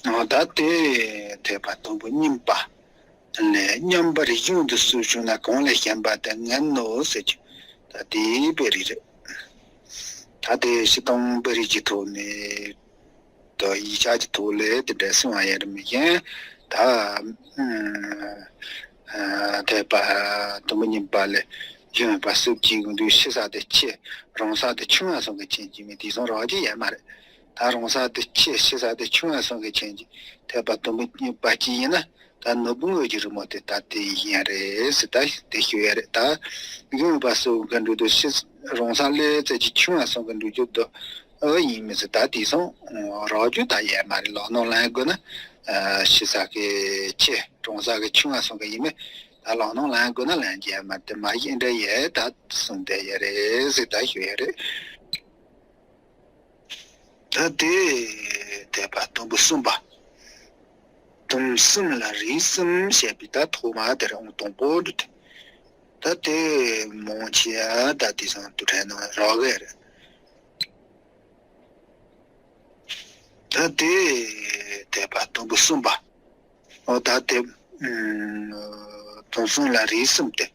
རེད། ད་དེ་ཐེག་པ་དུམ་བུ་གཉིས་པ་ལས་མཉམ་པར་གཞུང་དུ་སུབ་བྱུང་ན་གང་ལས་གཞན་པ་དེ་ངན་ནོ་ཟེར་གྱི། ད་དེའི་དཔེ་རིགས་རེད། ད་དེ་སྤྱིར་བཏང་དཔེ་རིགས་ཀྱི་ཐོག་ནས་དང་ཡིག་ཆ་གི་ཐོག་ལས་དེ་འདྲ་གསུང་བ་ཡོད་རེད་མི་ཤེས། ད་ཐེག་པ་དུམ་བུ་གཉིས་པ་ལས་གཞུང་པ་སུབ་ཀྱི་ཡོང་དུས་ཕྱི་ས་དེ་ཆེ། རིང་ས་དེ་ཆུང་བ་སོང་གི་ཆེན་གྱི་མི་དེ་སོང་རོགས་ཀྱི་ཡོད་མ་རེད། ད་རིང་ས་དེ་ཆེ། ཕྱི་ས་དེ་ཆུང་བ་སོང་གི་ཆེན་གྱི་ཐེག་པ་དུམ་བུ་གཉིས་པ་གཅིག་ཡིན་ན། ད་ནོར་བུ་དངོས་ཀྱི་རི་མོ་དེ་ད་དེ་ཡིན་ཡ་རེད་ཟེར། ད་དེ་ཞུ་ཡ་རེད། ད་གཞུང་པ་སུབ་གི་འགྲོ་དུས་ཕྱི་རིང་ས་ལས་ཙམ་གྱི་ཆུང་བ་སོང་གི་འགྲོ་རྒྱུ་དུ། ཨོ་ཡིན་མི་ཟེར། ད་དེང་སང་རག་རྒྱུ་ད་ཡོད་མ་རེད། ལག་ནང་ལེན་དགོས་ན་ཨ་ཤི་ས་གི་ཆེ་གྲོངས་ས་གི་ཆུང་བ་སོང་གི་ཡིན་མི། ད་ལག་ནང་ལེན་དགོས་ན་ལེན་རྒྱུ་ཡོད་མ་རེད། དེ་མ་ཡིན་འདྲ་ཡོད་ད་གསུངས་བསྡད་ཡོད་རེད་ཟེར་ད་ཞུ་ཡོད་རེད། ད་དེ་དད་པ་དུམ་བུ་གསུམ་པ། དུམ་གསུམ་ལ་རིགས་གསུམ་བཤད་པའི་ད་ཐོག་མ་དེ་རང་དང་པོ་འདུག་ད་དེ་མང་ཆེ་ད་དེང་སང་དུར་ཁྲོད་ནང་རག་གི་རེད། ད་དེ་དད་པ་དུམ་བུ་གསུམ་པ། ཨོ་ད་དེ་ཨུམ་དུམ་གསུམ་ལ་རིགས་གསུམ་སྟེ།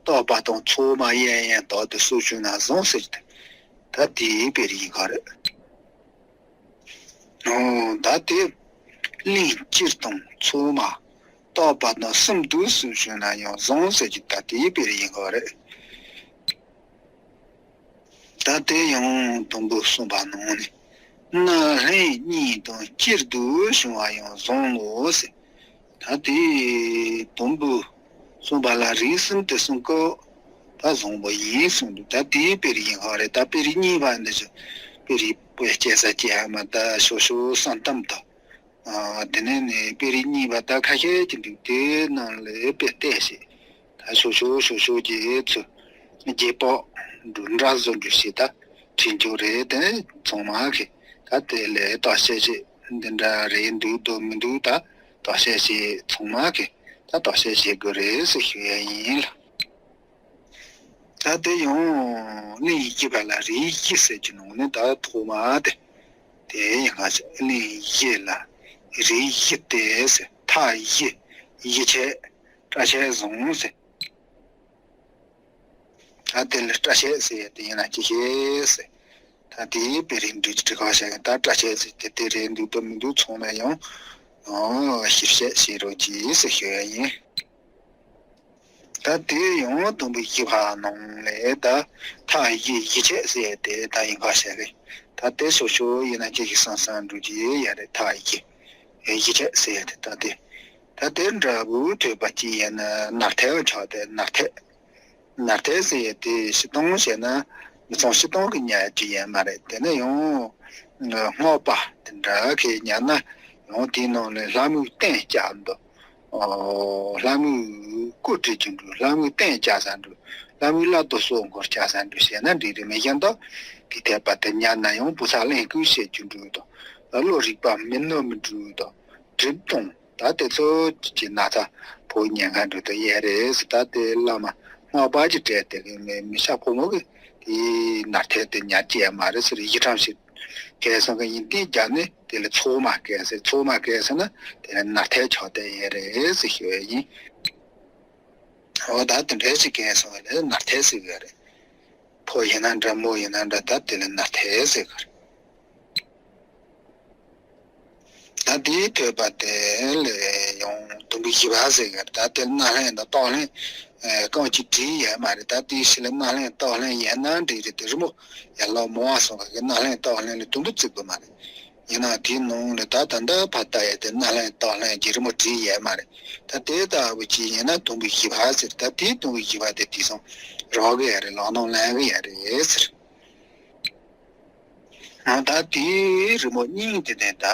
རྟག་པ་དང་ཚང་མ་ཡང་ཡང་དག་ཏུ་སུ་བྱུང་ན་བཟང་ཟེར་ཏེ། ད་དེའི་དཔེ་རིགས་ག་རེད། ཨོ་ད་དེ་གླིང་སྤྱིར་དང་ཚང་མ་རྟག་པ་དང་གསུམ་དུ་སུ་བྱུང་ན་ཡང་བཟང་ཟེར་གྱི་ད་དེའི་དཔེ་རིགས་ག་རེད། ད་དེ་ཡང་དུམ་བུ་གསུམ་པ་ནང་ནས། རྣམ་སྨིན་གཉིས་དང་སྤྱིར་དུ་བྱུང་བ་ཡང་བཟང་ངོ་ཟེར། ད་དེ་དུམ་བུ་གསུམ་པ་ལ་རིགས་གསུམ་དེ་གསུམ་ཀོ་ད་བཟང་པོ་ཡིན་གསུངས་འདུག་ད་དེའི་དཔེ་རིགས་ཡིན་ཧ་རེད། ད་དཔེ་རིགས་གཉིས་པ་འདི་ཚོ་དཔེ་རིགས་པོ་སྐྱེ་ས་སྐྱེ་ཡ་མ་ད་ཤོ་ཤོ་བསམ་གཏམ་དང་། དེ་ནས་ནི་དཔེ་རིགས་གཉིས་པ་ད་ཁ་ཤས་ཀྱི་འདུག་དེའི་ནང་ལས་དཔེ་བལྟས་ཤིག་ད་ཤོ་ཤོ་ཤོ་ཤོ་གྱི་ཚུལ་རྗེས་དཔག་འགྲོ་འདྲ་བཟོ་འདྲ་ཞིག་ད་བྲིས་འཇོག་རེད། དེ་ནས་ཚང་མ་གི་ད་དེ་ལས་བརྟག་དཔྱད་ཅིག་འདི་འདྲ་རེད་འདུག་དོ་མི་འདུག་ད་བརྟག་དཔྱད་ཅིག་ཚང་མ་གི་ད་བརྟག་དཔྱད་བྱེད་དགོས་རེད་ཟེར་ཞུ་ཡ་ཡིན་ལ། ད་དེ་ཡང་གླིང་བཞི་པ་ལ་རིགས་བཞི་ཟེར་གྱི་ནང་ནས་ད་ཐོག་མ་དེ། དེ་ཡང་ང་ཚོ་གླིང་བཞི་ལ་རིགས་བཞི་སྟེ་ཟེར། མཐའ་བཞི། ཡིད་ཆེས། སྐྲ་ཆད་བཟང་ཟེར། ད་དེ་ལ་སྐྲ་ཆད་ཟེར་དེ་ཡིན་ན་ཅི་ཤེས་ཟེར། ད་དེའི་དཔེ་རིགས་འདྲི་འདྲི་ཁ་བྱས་ད་སྐྲ་ཆད་ཟེར་དེ་དེ་རེད་འདུག་དོ་མི་འདུག་ཚང་མས་ཡང་ཞིབ་བཤད་བྱེད་རོགས་གྱིས་ཟེར་ཞུ་ཡ་ཡིན། ད་དེ་ཡང་དུམ་བུ་བཞི་པ་ནང་ལས་ད་མཐའ་བཞི་ཡིད་ཆེས་ཟེར་དེ་ད་ཡིན་ཁ་བྱས་རེད། ད་དེ་སོ་སོ་ཡིན་ན་ཅི་ཞིག་བསམ་བསམ་འགྲོ་གྱི་ཡ་རེད། མཐའ་བཞི་ཡིད་ཆེས་ཟེར་དེ་ད་དེ། ད་དེ་འདྲ་བོ་ཐོས་པ་ཅི་ཡིན་ན་ནར་ཐལ་ཆགས་ཏེ་ནར་ཐལ། ནར་ཐལ་ཟེར་ཡས་དེ་ཤི་སྟོང་བྱས་ན་མི་ཚང་ཤི་སྟོང་གི་ཉལ་རྒྱུ་ཡིན་མ་རེད། དེ་ནས་ཡང་སྔགས་པ་དེ་འདྲ་གིས་ཉལ་ན་ཡང་དེའི་ནང་ནས་ལྷ་མོའི་རྟེན་བཅག་འདུག་ལྷ་མོའི་སྐུ་བྲིས་ཀྱི་འདུག་ལྷ་མོའི་རྟེན་བཅག་ས་འདུག་ལྷ་མོའི་བླ་རྡོ་སོགས་མགོར་བཅག་ས་འདུག་བྱས་ན་འགྲིག་རེད། མི་གཞན་དག་གིས་དད་པ་དེ་ཉལ་ན་ཡང་བུ་ཚ་གླིང་སྐུ་བྱེད་ཀྱི་འདུག་དང་། བློ་རིག་པ་མི་ནོར་མི་འགྲུབ་དང་། གྲིབ་གཏོང་། ད་དེ་ཚོ་ཀྱི་ན་ཚ་ཕོ་ཉེན་ཁ་འགྲོ་དུ་ཡས་རེད་ཟེར། ད་དེ་བླ་མ་སྔགས་པ་གྱི་གྲས་དེ་གི་མི་མི་ཤ་ཕོ་མོ་གི་དེའི་ནར་ཐལ་དེ་ཉར་གྱི་ཡས་མ་རེད་ཟེར། ཡི་ཁྲམ་ཞིག་གས་སོང་གི་ཡིན་དེ་རྒྱ་ནི་དེ་ལ་ཚོགས་མ་གས་ཟེར། ཚོགས་མ་གས་ཟེར་ན་དེ་ལ་ནར་ཐལ་ཆགས་དེ་ཡས་རེད་ཟེར་ཞུ་ཡས་ཡིན། འོ་ད་དེ་འདྲས་ཞིག་གས་སོང་བ་ལས་ནར་ཐལ་ཟེར་གི་རེད། ཕོ་ཡིན་ན་འདྲ་མོ་ཡིན་ན་འདྲ་ད་དེ་ལ་ནར་ཐལ་ཟེར་གི་རེད། ད་དེའི་ཐོས་པ་དེ་ལས་ཡང་དུམ་བུ་བཞི་པ་ཟེར་གི་རེད། ད་དེ་རྣམ་སྨིན་དང་རྟགས་སྨིན་རྐང་གཅིག་བྲིས་ཡས་མ་རེད། ད་དེའི་ཕྱི་ལ་རྣམ་སྨིན་རྟགས་སྨིན་ཡས་ན་འགྲིག་རེད། དེ་རི་མོ་ཡར་ལོག་མང་བ་སོང་གི་རྣམ་སྨིན་རྟགས་སྨིན་ལ་དུམ་བུ་བརྩི་དགོས་མ་རེད། ཡིན་ནའང་དེའི་ནང་ལ་ད་ད་ལྟ་ཕར་ལྟ་ཡས་དེ་རྣམ་སྨིན་རྟགས་སྨིན་གྱི་རི་མོ་བྲིས་ཡས་མ་རེད། ད་དེ་ལྟ་བུ་ཅིག་ཡིན་ན་དུམ་བུ་བཞི་པ་ཟེར། ད་དེའི་དུམ་བུ་བཞི་པ་དེ་དེང་སང་རག་གི་ཡ་རེད། ལག་ནང་ལེན་གི་ཡ་རེད་ཟེར། ད་དེའི་རི་མོ་གཉིས་དེ་ནས་ད་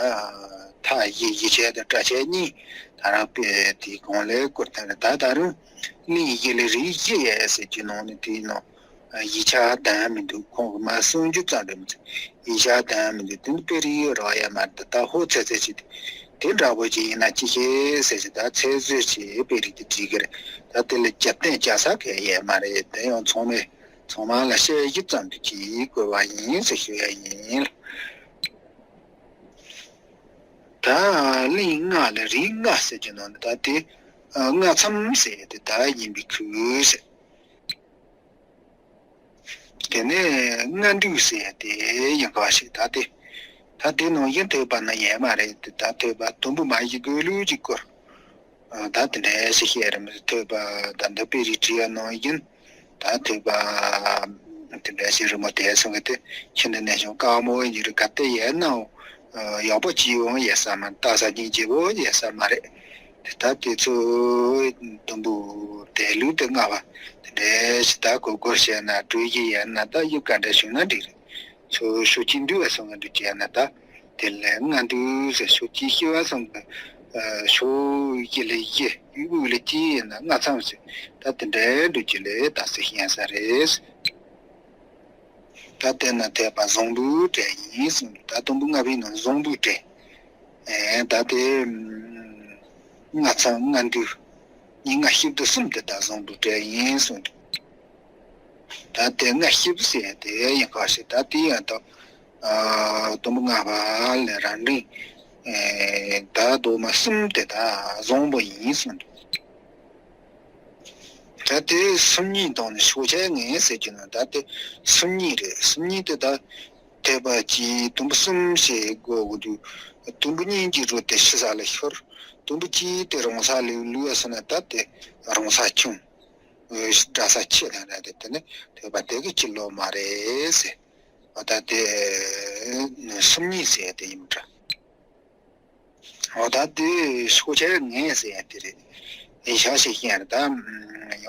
མཐའ་བཞི་ཡིད་ཆེས་དང་སྐྲ་ཆད་གཉིས་ད་རང་དཔེ་དེའི་གོང་ལ་བཀོད་བཏང་ནས། ད་ད་རུང་གླིང་བཞི་ལ་རིགས་བཞི་ཡས་ཟེར་གྱི་ནང་ནས་དེའི་ནང་ཡིག་ཆ་གདམ་མི་འདུག་ཁོང་གི་མ་གསུང་རྒྱུ་ཙམ་རེད་མི་ཚད། ཡིག་ཆ་གདམ་མི་འདུག་དེ་ནི་དཔེ་རིས་རག་ཡས་མ་རེད། ད་ཧོ་ཚེ་ཚེ་ཆེ་དེ་དེ་འདྲ་བོ་ཅིག་ཡིན་ན་ཅི་ཤེས་ཟེར་ཞིག་ད་ཚེ་བཟོད་ཀྱིས་དཔེ་རིས་དེ་བྲིས་གི་རེད། ད་དེ་ལ་རྒྱབ་རྟེན་བཅའ་ས་གང་ཡས་མ་རེད། དེ་ཡང་ཚང་མས་ཚང་མ་ལ་བཤད་རྒྱུ་ཙམ་དུ་ཅིག་བཀོད་པ་ཡིན་ཟེར་ཞུ་ཡ་ཡིན། ད་གླིང་ལྔ་ལ་རིགས་ལྔ་ཟེར་གྱི་ནང་ནས་ད་དེ་ལྔ་མཚམས་ཟེར་དེ་ད་ཡིན་པའི་ཁུལ་ཟེར། དེ་ནས་ལྔ་འདུས་ཟེར་དེ་ཡིན་པ་ཞིག་ད་དེ། ད་དེ་ནང་བཞིན་ཐོས་པ་ནི་ཡོད་མ་རེད། དེ་ད་ཐོས་པ་དུམ་བུ་མ་བཞི་དགོས་ལུགས་ཀྱི་སྐོར། ད་དེ་འདྲ་ཞིག་བཤད་རེད་མི་ཐོས་པ་ད་འདི་དཔེ་རིས་བྲིས་ཡ་ནང་བཞིན། ད་ཐོས་པ་དེ་འདྲ་ཞིག་རི་མོ་དེ་སོང་གི་དེ་ཁྱི་འདི་ནས་བྱུང་དཀའ་མོ་ཡིན་རེད། ག་དེ་ཡོད་ནའང་ཡག་པོ་ཅིག་ཡོང་ཡོད་ས་མ་རེད། ལྟ་ས་སྙིང་རྗེ་པོ་ཡོད་ས་མ་རེད། དེ་ལྟར་དེ་ཚོ་དུམ་བུ་དེ་ལུགས་དེ་ལྔ་པ་དེ་འདྲའི་ཞིག་ད་གོ་སྐོར་བྱས་ན་སྤྲོད་ཀྱི་ཡོད་ན་ད་ཡུལ་ག་འདྲ་བྱུང་ན་འགྲིག་རེད། ཕྱོགས་ཕྱོགས་གཅིག་འདུས་པ་སོང་གི་འདུག་ཅེ་ན་ད། དེ་ལས་ལྔ་འདུས་ཟེར། ཕྱོགས་གཅིག་ཤེས་པ་སོང་གི། ཕྱོགས་གཅིག་ལ་བཞི། དབུས་ལ་གཅིག་ཡིན་ན་ལྔ་ཚང་ཟེར། ད་དེ་འདྲའི་འདུག་ཅེ་ལས་ད་ཟེར་ཤེས་ས་རེད། ད་དེ་ན་འཐད་པ་བཟང་པོའི་གྲས་ཡིན་གསུངས། ད་དུམ་བུ་ལྔ་པའི་ནང་བཟང་པོའི་གྲས། ཨེ་ད་དེ་ལྔ་ཚང་ལྔ་འདུས་གཉིས་ལྔ་བཞི་བདུན་གསུམ་དེ་ད་བཟང་པོའི་གྲས་ཡིན་གསུངས། ད་དེ་ལྔ་བཞི་ཟེར་དེ་ཡིན་ཁ་ཤས། ད་དེ་ཡང་ད་དུམ་བུ་ལྔ་པ་ལས་རང་རིང་ད་རྡོག་མ་གསུམ་དེ་ད་བཟང་པོ་ཡིན་གསུངས། ད་དེ་སུམ་གཉིས་དང་ནི་ཕྱོགས་ཆ་ངན་ཟེར་གྱི་ན་ད་དེ་སུམ་གཉིས་རེད། སུམ་གཉིས་དེ་ད་འཐད་པ་གཅིག་དུམ་བུ་གསུམ་ཞེས་དགོས་དགོས་དུས་དུམ་བུ་གཉིས་ཀྱི་རོ་དེ་ཕྱི་ས་ལ་ཤོར། དུམ་བུ་གཅིག་དེ་རང་ས་ལ་ལུས་ཟེར་ན་ད་དེ་རང་ས་ཆུང་། འདྲ་ས་ཆེ་ད་ར་དེ་དེ་ནི་འཐད་པ་དེ་གི་ཅི་ལོ་མ་རེད་ཟེར། འོ་ད་དེ་སུམ་གཉིས་ཟེར་དེ་ཡིན་འདྲ། འོ་ད་དེ་ཤོག་ཆ་ངན་ཟེར་ཡ་དེ་རེད། ཡིན་ཤག་ཞིག་ཤེས་རེད་ད།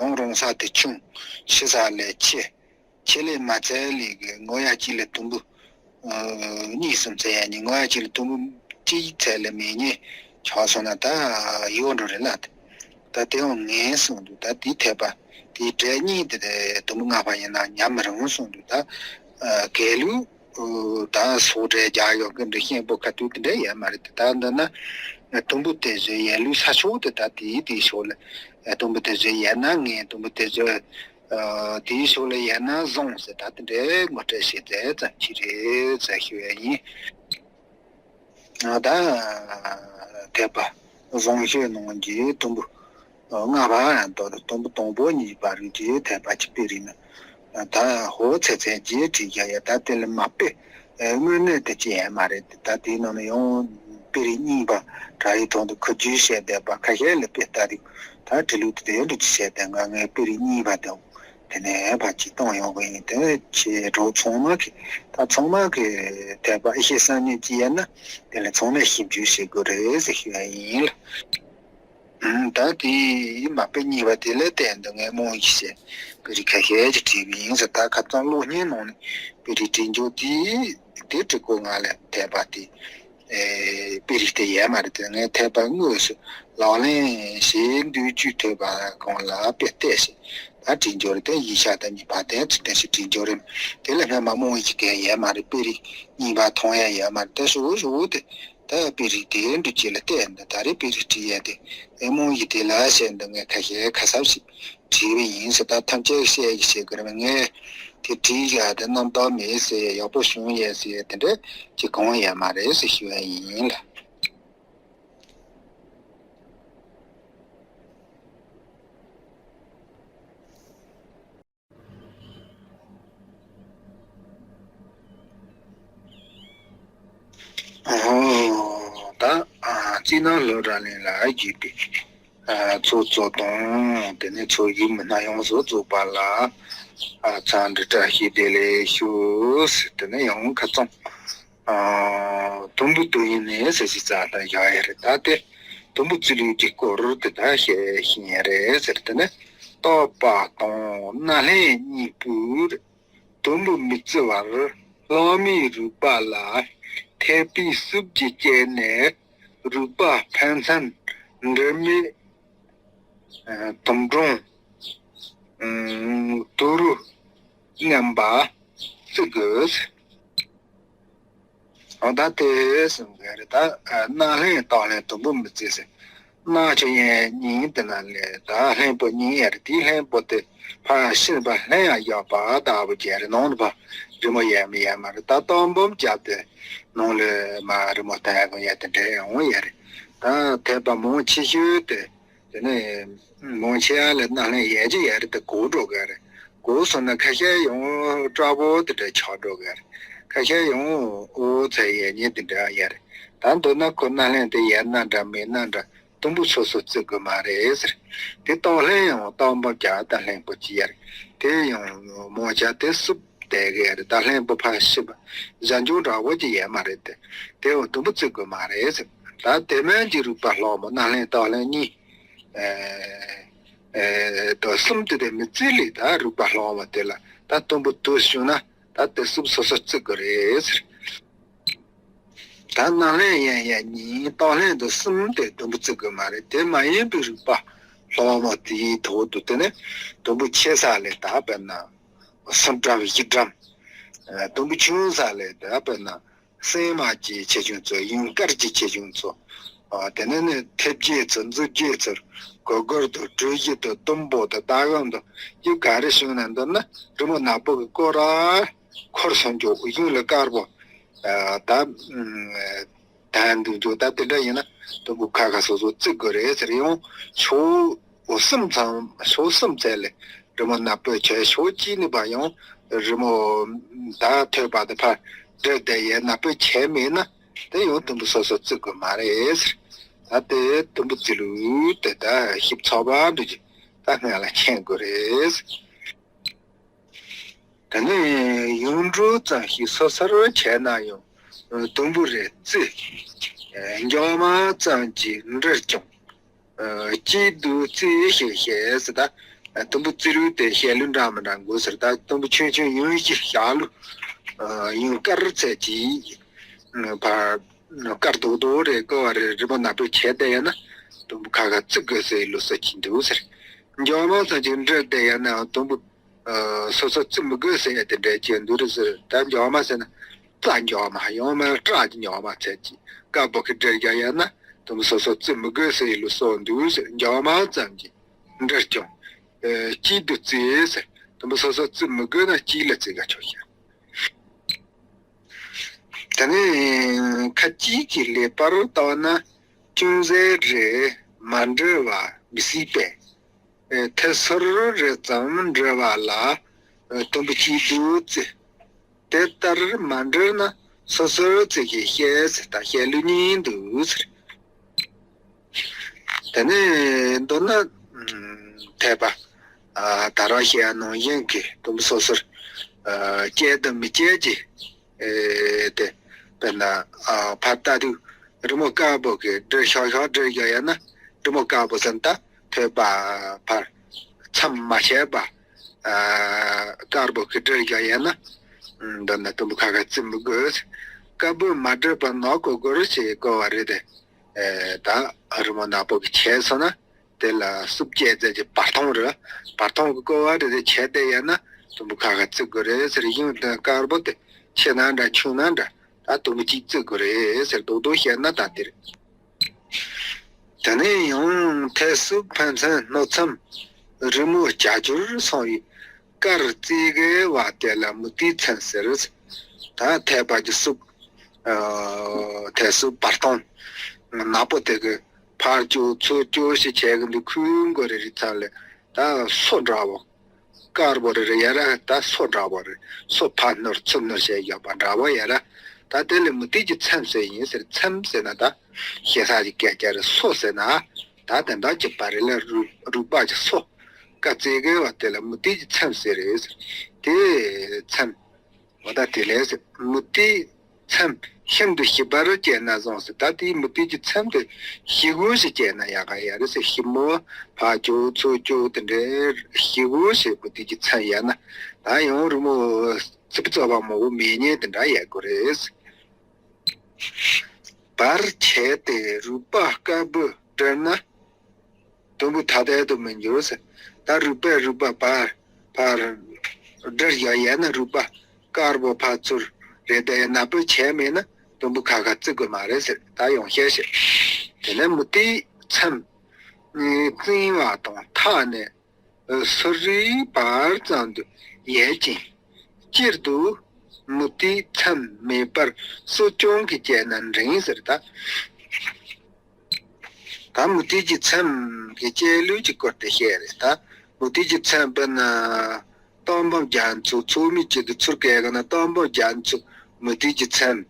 ཡང་རང་ས་དེ་ཆུང་། ཕྱི་ས་ལས་ཆེ། ཆེ་ལས་མ་ཚད་ལས་གི་ངོ་ཡ་གཅིག་ལས་དུམ་བུ་གཉིས་གསུམ་ཚད་ཡ་ནི་ངོ་ཡ་གཅིག་ལས་དུམ་བུ་གཅིག་ཚད་ལས་མེད་ཉེ་ཆགས་སོང་ན་ད་ཡོད་འགྲོ་རེད་ལ། ད་དེ་ཡང་ངན་གསུངས་འདུག་ད་དེའི་འཐད་པ་དེའི་གྲས་གཉིས་དེ་དུམ་བུ་ལྔ་པ་ཡིན་ན་ཉམས་མི་རུང་གསུངས་འདུག་ད་གལ་ལུགས་ད་སོགས་གྲས་རྒྱག་ཡོང་གི་འདྲ་ཤེས་པོ་ཁ་ཐུག་དེ་འདྲ་ཡོད་མ་རེད། དེ་ད་འདི་ན་དུམ་བུ་དེ་བཞི་ཡན་ལུས་ས་ཕྱོགས་དེ་ད་དེའི་དེའི་ཕྱོགས་ལ་དུམ་བུ་དེ་བཞི་ཡན་ན་ངན། དུམ་བུ་དེ་བཞི་དེའི་ཕྱོགས་ལ་ཡན་ན་བཟང་ཟེར། ད་དེ་འདྲའི་ངོ་སྤྲོད་བྱེད་ཚད་ཙམ་ཅིག་རེད་ཙམ་ཞུ་ཡ་ཡིན། ད་འཐད་པ་བཟང་ཤོས་ནང་གི་དུམ་བུ་ལྔ་པ་ཡང་དོར། དུམ་བུ་དང་པོ་གཉིས་པ་རིགས་ཀྱི་འཐད་པ་གཅིག་པའི་རིགས་ནི་ད་ཧོ་ཚེ་ཚེ་རྗེས་བྲིས་རྒྱ་ཡ། ད་དེ་ལས་མ་དཔེ་དངོས་གནས་དེ་ཅི་ཡང་མ་རེད། ད་དེའི་ནང་ནས་ཡང་དཔེ་རིགས་རྙིང་པ་དྲ་ཡི་ཐོག་ཏུ་ཁུ་རྒྱུས་བཤད་བསྡད་པ་ཁ་ཤས་ལ་དཔེ་ལྟ་དུས་ད་འབྲི་ལུགས་དེ་དེ་འདྲ་ཅི་བཤད་བསྡད། ང་ངའི་དཔེ་རིགས་རྙིང་པ་དེ། དེ་ནས་ཕར་ཅིག་གཏོང་ཡོང་གི་ཡིན། དེ་ནས་ཁྱེད་གྲོགས་ཚང་མ་གི་ད་ཚང་མ་གི་དད་པ་ཨེ་ཤེས་བསམ་ཉིད་ཅིག་ཡོད་ན་དེ་ལ་ཚང་མས་ཞིབ་འཇུག་བྱེད་དགོས་རེད་ཟེར་ཞུ་ཡ་ཡིན་ལ། ད་དེ་མ་དཔེ་རྙིང་པ་དེ་ལ་བརྟེན་དུ་ངས་རྨོངས་ཡིག་བྱས་དཔེ་རིས་ཁ་ཤས་ཅིག་བྲིས་པ་ཡིན་ཟེར། ད་ཁ་རྩང་གློག་བརྙན་ནང་ནས་དཔེ་རིས་བྲིས་འཇོག་དེ་དེ་བྲིས་སྐོར་ང་ལ་དད་པ་དེ། ཨེ་དཔེ་རིས་དེ་ཡོད་མ་རེད། དེ་ངས་འཐད་པ་དངོས་སུ་ལག་ལེན་བྱེད་འདོད་རྒྱུ་ཐོས་པ་གང་ལ་དཔེ་བལྟས་ཤིང་ད་བྲིས་འབྱོར་དེ་ཡིག་ཆ་དང་གཉིས་ཕར་བསྟན་ཚུར་བསྟན་ཞིག་བྲིས་འབྱོར་རིམ་དེ་ལ་སྔ་མ་རྨོངས་ཡིག་གི་གན་ཡོད་མ་རེད། དཔེ་རིས་རྙིང་པ་མཐོང་ཡ་ཡོད་མ་རེད། ད་ཞུ་ཞུ་དེ་ད་དཔེ་རིས་དེ་འདྲ་ཅིག་ལ་བལྟས་འདི་ད་རེས་དཔེ་རིས་བྲིས་ཡ་དེ་ཨེ་རྨོངས་ཡིག་དེ་ལ་བཤད་འདི་ངས་ཁ་ཤས་ཁ་གསབ་ཞིག་བྲིས་པ་ཡིན་ཟེར། ད་ཐམས་ཅད་བཤད་ཀྱི་བཤད་དགོས་རེད། ངས་དེ་བྲིས་བཞག་དེ་རྣམ་དག་མེད་ཟེར་ཡག་པོ་བྱུང་ཡས་ཟེར་དེ་འདྲ་ཅིག་གང་ཡང་མ་རེད་ཟེར་ཞུ་ཡ་ཡིན་ལ། ཨོ། ད་ཨ་རྩིས་ནང་ལོ་ར་ལིང་ལ་བརྒྱུད་པའི་ཨ་ཚོགས་གཙོ་དང་དེ་ནས་ཚོགས་ཞུགས་མི་སྣ་ཡོངས་སུ་རྫོགས་པ་ལ་ཨ་འཚམས་འདྲི་བཀྲ་ཤིས་བདེ་ལེགས་ཞུ་ཟེར། དེ་ནས་ཡང་ཁ་རྩང་ཨ་དུམ་བུ་དུ་ཡིན་ནས་ཟེར་ཞིག་རྩ་ལ་བཞག་ཡ་རེད། ད་དེ་དུམ་བུ་རྩིས་ལུགས་ཀྱི་སྐོར་དེ་ད་བཤད་ཤེས་ཡ་རེད་ཟེར། དེ་ནས་རྟོག་པ་དང་སྣ་ལྷན་གཉིས་པོའི་དུམ་བུ་མི་བརྩི་བར་ལྷག་མའི་རིགས་པ་ལ་འཐད་པའི་སྲིབ་ཀྱིས་བཅད་ནས་རིགས་པ་ཕན་ཚུན་འབྲེལ་མེད་དུམ་གྲངས་དུ་རུ་མངོན་པ་བརྩི་དགོས། འོ་ད་དེ་གསུང་གི་རེད། ད་སྣ་ལྷན་རྟགས་ལྷན་དུམ་བུ་མི་བརྩི་ཟེར། སྣ་ཆོས་ཅན་གཉིས་དེ་ན་ལས་ད་ལྷན་པོ་གཉིས་ཡ་རེད། དེའི་ལྷན་པོ་དེ་ཕར་ཕྱིན་པ་ལྷན་ཡང་ཡོད་པ་ལྟ་བུ་ཅན་རེད། ནང་དུ་ཕར་རི་མོ་ཡོད་མི་ཡོད་མ་རེད། ད་རྟགས་འབུམ་རྒྱབ་དེ་ནང་ལ་མ་རི་མོ་ལྟ་ཡ་གང་ཡ་དེ་འདྲ་ཡོང་ཡ་རེད། ད་འཐད་པ་མང་ཆེ་ཤོས་དེ། དེ་ནས་མང་ཆེ་བ་ལ་སྣ་ལྷན་ཡལ་གྱི་ཡོད་རེད་དེ་གོག་འགྲོ་གི་རེད། གོག་སོང་ན་ཁ་ཤས་ཡང་སྐྲ་བོ་དེ་འདྲ་ཆགས་འགྲོ་གི་རེད། ཁ་ཤས་ཡང་འོ་ཚ་ཡལ་ཉེན་དེ་འདྲ་ཡོད་རེད། ད་མདོར་ན་ཁོ་སྣ་ལྷན་དེ་ཡལ་ན་འདྲ་མེད་ན་འདྲ་དུམ་བུ་སོ་སོ་བརྩི་དགོས་མ་རེད་ཟེར། དེ་རྟགས་ལྷན་ཡང་རྟགས་འབུམ་རྒྱག་ད་ལྷན་པོ་ཅིག་ཡོད་རེད། དེ་ཡང་མང་ཆེ་དེ་སྲིབ་བསྡད་གི་རེད། ད་ལྷན་པོ་ཕར་ཕྱིན་པ་བཞག་འཇུག་འདྲ་བོ་ཅིག་ཡོད་མ་རེད་དེ། དེ་ཡང་དུམ་བུ་བརྩི་དགོས་མ་རེད་ཟེར། ད་དེ་མན་གྱི་རིགས་པ་ལྷག་མ་སྣ་ལྷན་རྟགས་ལྷན་གཉིས། ཨེ་ཨེ་དང་གསུམ་དེ་དེ་མི་བརྩི་ལེ། ད་རིགས་པ་ལྷག་མ་དེ་ལ་ད་དུམ་བུ་དུ་བྱུང་ན་ ད་དེ་གསུམ་སོ་སོར་བརྩི་དགོས་རེད་ཟེར། ད་རྣ་ལྷན་གཡས་གཡོན་གཉིས། གཏོང་ལྷན་དུ་གསུམ་དེ་དུམ་བུ་བརྩི་དགོས་མ་རེད། དེ་མ་ཡིན་པའི་རིག་པ་ལྷག་མ་དེའི་ཐོག་ཏུ་དེ་ནས་དུམ་བུ་ཆེ་ས་ལས་ད་དཔེར་ན་གསུམ་གྲམ་བཞི་གྲམ། ཨ། དུམ་བུ་ཆུང་ས་ལས་ད་དཔེར་ན་སྲན་མ་གྱི་ཆེ་ཆུང་ཚོ། ཡུངས་དཀར་གྱི་ཆེ་ཆུང་ཚོ། ཨ། དེ་ནས་ནི་མཐེབ་རྒྱས་ཚོ། མཛུབ་རྒྱས་ཚོ། གོ་གོར་དང་གྲུ་བཞི་དང་དུམ་བུ་དང་ཟླ་གམ་དང་། ཡུལ་ག་རེ་བྱུང་ན་འདོད་ན་རི་མོ་ནག་པོ་གི་སྐོར་ར་འཁོར་སོང་རྒྱུ། གཞུང་ལ་དཀར་པོ། ཨ། ད་ད་འདུག་རྒྱུ། ད་དེ་འདྲ་ཡིན་ན་དུམ་བུ་ཁ་ཁ་སོ་སོ་བརྩི་དགོས་རེད་ཟེར། ཡང་ཕྱོགས་གསུམ་ཚང་། ཕྱོགས་གསུམ་ཚད་ལས་རི་མོ་ནག་པོ་བྱས། ཕྱོགས་གཅིག་ནས་ཕར་ཡང་རི་མོ་ད་ཐོད་པ་དེ་ཕར་བསྒྲིལ་བསྡད་ཡས་ནག་པོ་བྱས་མེད་ན། དེ་ཡང་དུམ་བུ་སོ་སོ་བརྩི་དགོས་མ་རེད་ཟེར། ད་དེ་དུམ་བུ་བརྩི་ལུགས་དེ་ད་ཞིབ་ཚགས་པ་འགྲོ་རྒྱུ་ད་སྔ་ལ་མཁྱེན་དགོས་རེད། དེ་ནས་ཡུངས་འབྲུ་ཙམ་ཞིག་སོ་སོར་བྱས་ན་ཡང་དུམ་བུ་རེ་བརྩི། འགྱོགས་མ་ཙམ་གྱིས་འབྲིར་ཀྱང་། ཨ། གཅིག་ཏུ་བརྩིས་ཞེས་བཤད་ཟེར། ད་དུམ་བུ་བརྩི་ལུགས་དེ་བཤད་ལུགས་འདྲ་མི་འདྲ་དགོས་ཟེར། ད་དུམ་བུ་ཆུང་ཆུང་ཡུངས་ཤིག་བཞག་ལུགས། ཨ། ཡུངས་དཀར་ཚད་ཀྱིས། ཨ། ཕར་དཀར་རྡོག་རྡོག་རེ་བསྐོར་བ་རེ་རི་མོ་ནག་པོ་བྱས་བསྡད་ཡོད་ན་དུམ་བུ་ཁ་ཁ་བརྩི་དགོས་ཟེར་ལུགས་སྲོལ་ཅིག་འདུག་ཟེར། འགྱོགས་མ་ཙམ་གྱིས་འབྲིར་བསྡད་ཡོད་ནའང་དུམ་བུ། ཨ། སོ་སོ་བརྩི་མི་དགོས་ཟེར་ཡ་དེ་འདྲ་ཅིག་འདུག་རེད་ཟེར། ད་འགྱོགས་མ་ཟེར་ན་རྩྭ་འགྱོགས་མ། ཡང་མིན་སྐྲ་འགྱོགས་མ་ཚད་ཀྱིས་དཀར་པོ་གི་འབྲིར་བཞག་ཡོད་ན་དུམ་བུ་སོ་སོ་བརྩི་མི་དགོས་ཟེར་ཡ་ལུགས་སྲོལ་འདུག་ཟེར། འགྱོགས་མ་ཙམ་གྱིས་འབྲིར་ཀྱང་། ཨ། གཅིག་ཏུ་བརྩིས་ཟེར། དུམ་བུ་སོ་སོ་བརྩི་མི་དགོས་ན་གཅིག་ལ་བརྩི་ག་ཆོག་ཤག་དེ་ནས་ཁ་ཅིག་གིས་ལེགས་པར་བརྟགས་ན་ཅུང་ཟད་རེ་མ་འབྲི་བ་མི་སྲིད་པས། ཨེ། ཐད་སོར་རེ་ཙམ་འབྲི་བ་ལ། ཨེ། དུམ་བུ་གཅིག་ཏུ་བརྩི། དེ་ལྟར་མ་འབྲིར་ན་སོ་སོར་བརྩི་ཞེས་བཤད་ཟེར། ད་བཤད་ལུགས་གཉིས་འདུག་ཟེར། དེ་ནས་མདོར་ན། ཨ། འཐད་པ། ཨ། ད་རང་བཤད་ཡ་ནང་བཞིན་གྱི་དུམ་བུ་སོ་སོར། ཨ། བཅད་དང་མི་བཅད་ཀྱི། ཨེ། དེ་དཔེར་ན། ཨ། ཕར་ལྟ་དུས་རི་མོ་དཀར་པོ་གི་འབྲིར་ཤག་ཤག་འབྲིར་བཞག་ཡོད་ན། རི་མོ་དཀར་པོ་ཟེར་ན་ད་ཐོད་པ་ཕར་མཚམས་མ་ཆད་པ། ཨ། དཀར་པོ་གི་འབྲིར་བཞག་ཡོད་ན། མདོར་ན་དུམ་བུ་ཁ་ཁ་བརྩི་མི་དགོས། དཀར་པོས་མ་འབྲིས་པ་ནག་གོར་གོར་ཞེས་བཀོད་པ་རེད་དེ། ཨེ། ད་རི་མོ་ནག་པོ་གི་བྱས་སོང་ན། དེ་ལ་སྲུབས་བཅད་རྫས་ཀྱི་བར་སྟོང་རེད། བར་སྟོང་གི་བཀོད་པ་རེད་དེ། བྱས་བསྡད་ཡོད་ན་དུམ་བུ་ཁ་ཁ་བརྩི་དགོས་རེད་ཟེར། ཡང་དེ་དཀར་པོ་དེ་ཆེ་ན་འདྲ་ཆུང་ན་འདྲ་ད་དུམ་བུ་གཅིག་བརྩི་དགོས་རེད་ཟེར། རྡོག་རྡོག་བཤད་ན་ད་དེ་རེད། དེ་ནས་ཡང་ཐད་སྲུབས་ཕན་ཚུན་སྣོལ་མཚམས་རི་མོ་བྱ་སྦྱོར་སོང་བའི་དཀར་རྩེ་གའི་བ་དེ་ལ་མུ་ཏིག་མཚམས་ཟེར། ད་ཐད་པ་གི་སྲུབས། ཨ། ཐད་སྲུབས་བར་སྟོང་ནག་པོ་དེ་གི་ཕར་ཅོག་ཚུར་ཅོག་ཞིག་བྱས་གི་འདུག་ཁུལ་མགོ་རེ་རེ་ཚང་ལ་ད་སོ་འདྲ་བོ། དཀར་པོ་རེ་རེ་ཡ་ར་ད་སོ་འདྲ་བོ་རེད། སོ་ཕར་སྣོལ་ཚུར་སྣོལ་བྱས་བཞག་པ་འདྲ་བོ་ཡ་ར། ད་དེ་ལ་མུ་ཏིག་གི་མཚམས་ཟེར་ཡིན་ཟེར། མཚམས་ཟེར་ན་ད་ཞེ་ས་ཀྱི་སྐད་ཆ་རེད། སོ་ཟེར་ན་ད་དེ་འདྲ་གྱི་བ་རེད་ལ། རུས་རུས་པ་གི་སོ། དཀར་རྩེ་གའི་བ་དེ་ལ་མུ་ཏིག་གི་མཚམས་ཟེར་རེད་ཟེར། དེ་མཚམས། འོ་ད་དེ་ལས་ཟེར། མུ་ཏིག་མཚམས་ཤིན་ཏུ་ཞིབ་པར་བཅད་ན་བཟང་ཟེར། ད་དེའི་མུ་ཏིག་གི་མཚམས་དེ་ཞིབ་པོ་ཞིག་བཅད་ན་ཡག་ག་ཡ་རེད་ཟེར། ཞིབ་མོ་ཕར་ཅོག་ཚུར་ཅོག་དེ་འདྲའི་ཞིབ་པོ་ཞིག་མུ་ཏིག་གི་མཚམས་ཡ་ན། ད་ཡང་རི་མོ་རྩིབ་ཙོག་པ་མང་པོ་མེད་ཉེན་དེ་འདྲ་ཡ་དགོས་རེད། བར་བྱས་ཏེ་རུས་པ་དཀར་པོས་བསྒྲིལ་ན། དུམ་བུ་ཐ་དད་དུ་མི་འགྱུར་ཟེར། ད་རུས་པས་རུས་པ་བར་བར་བསྒྲིལ་བཞག་ཡོད་ན་རུས་པ་དཀར་པོ་ཕར་ཚུར་རེ་བསྡད་ཡོད་ན། བར་བྱས་མེད་ན་དུམ་བུ་ཁ་ཁ་བརྩི་དགོས་མ་རེད་ཟེར། ད་ཡང་བཤད་ཤིག་དེ་ནས་མུ་ཏིག་མཚམས་ནི་རྩིང་བ་དང་མཐའ་ནས་སོ་རིའི་བར་ཙམ་དུ་ཡོད་ཅིང་། སྤྱིར་དུ་མུ་ཏིག་མཚམས་མེད་པར་སྲུབས་རྐྱང་གིས་བཅད་ན་འགྲིག་ཟེར། ད་ད་མུ་ཏིག་གི་མཚམས་ཀྱི་བཅད་ལུགས་ཀྱི་སྐོར་དེ་བཤད་རེད། ད་མུ་ཏིག་གི་མཚམས་དཔེར་ན་སྟག་འབུམ་རྒྱ་མཚོ། ཚོགས་མི་གཅིག་གིས་ཚུར་བཀལ་གི་ན་སྟག་འབུམ་རྒྱ་མཚོ་མུ་ཏིག་གི་མཚམས་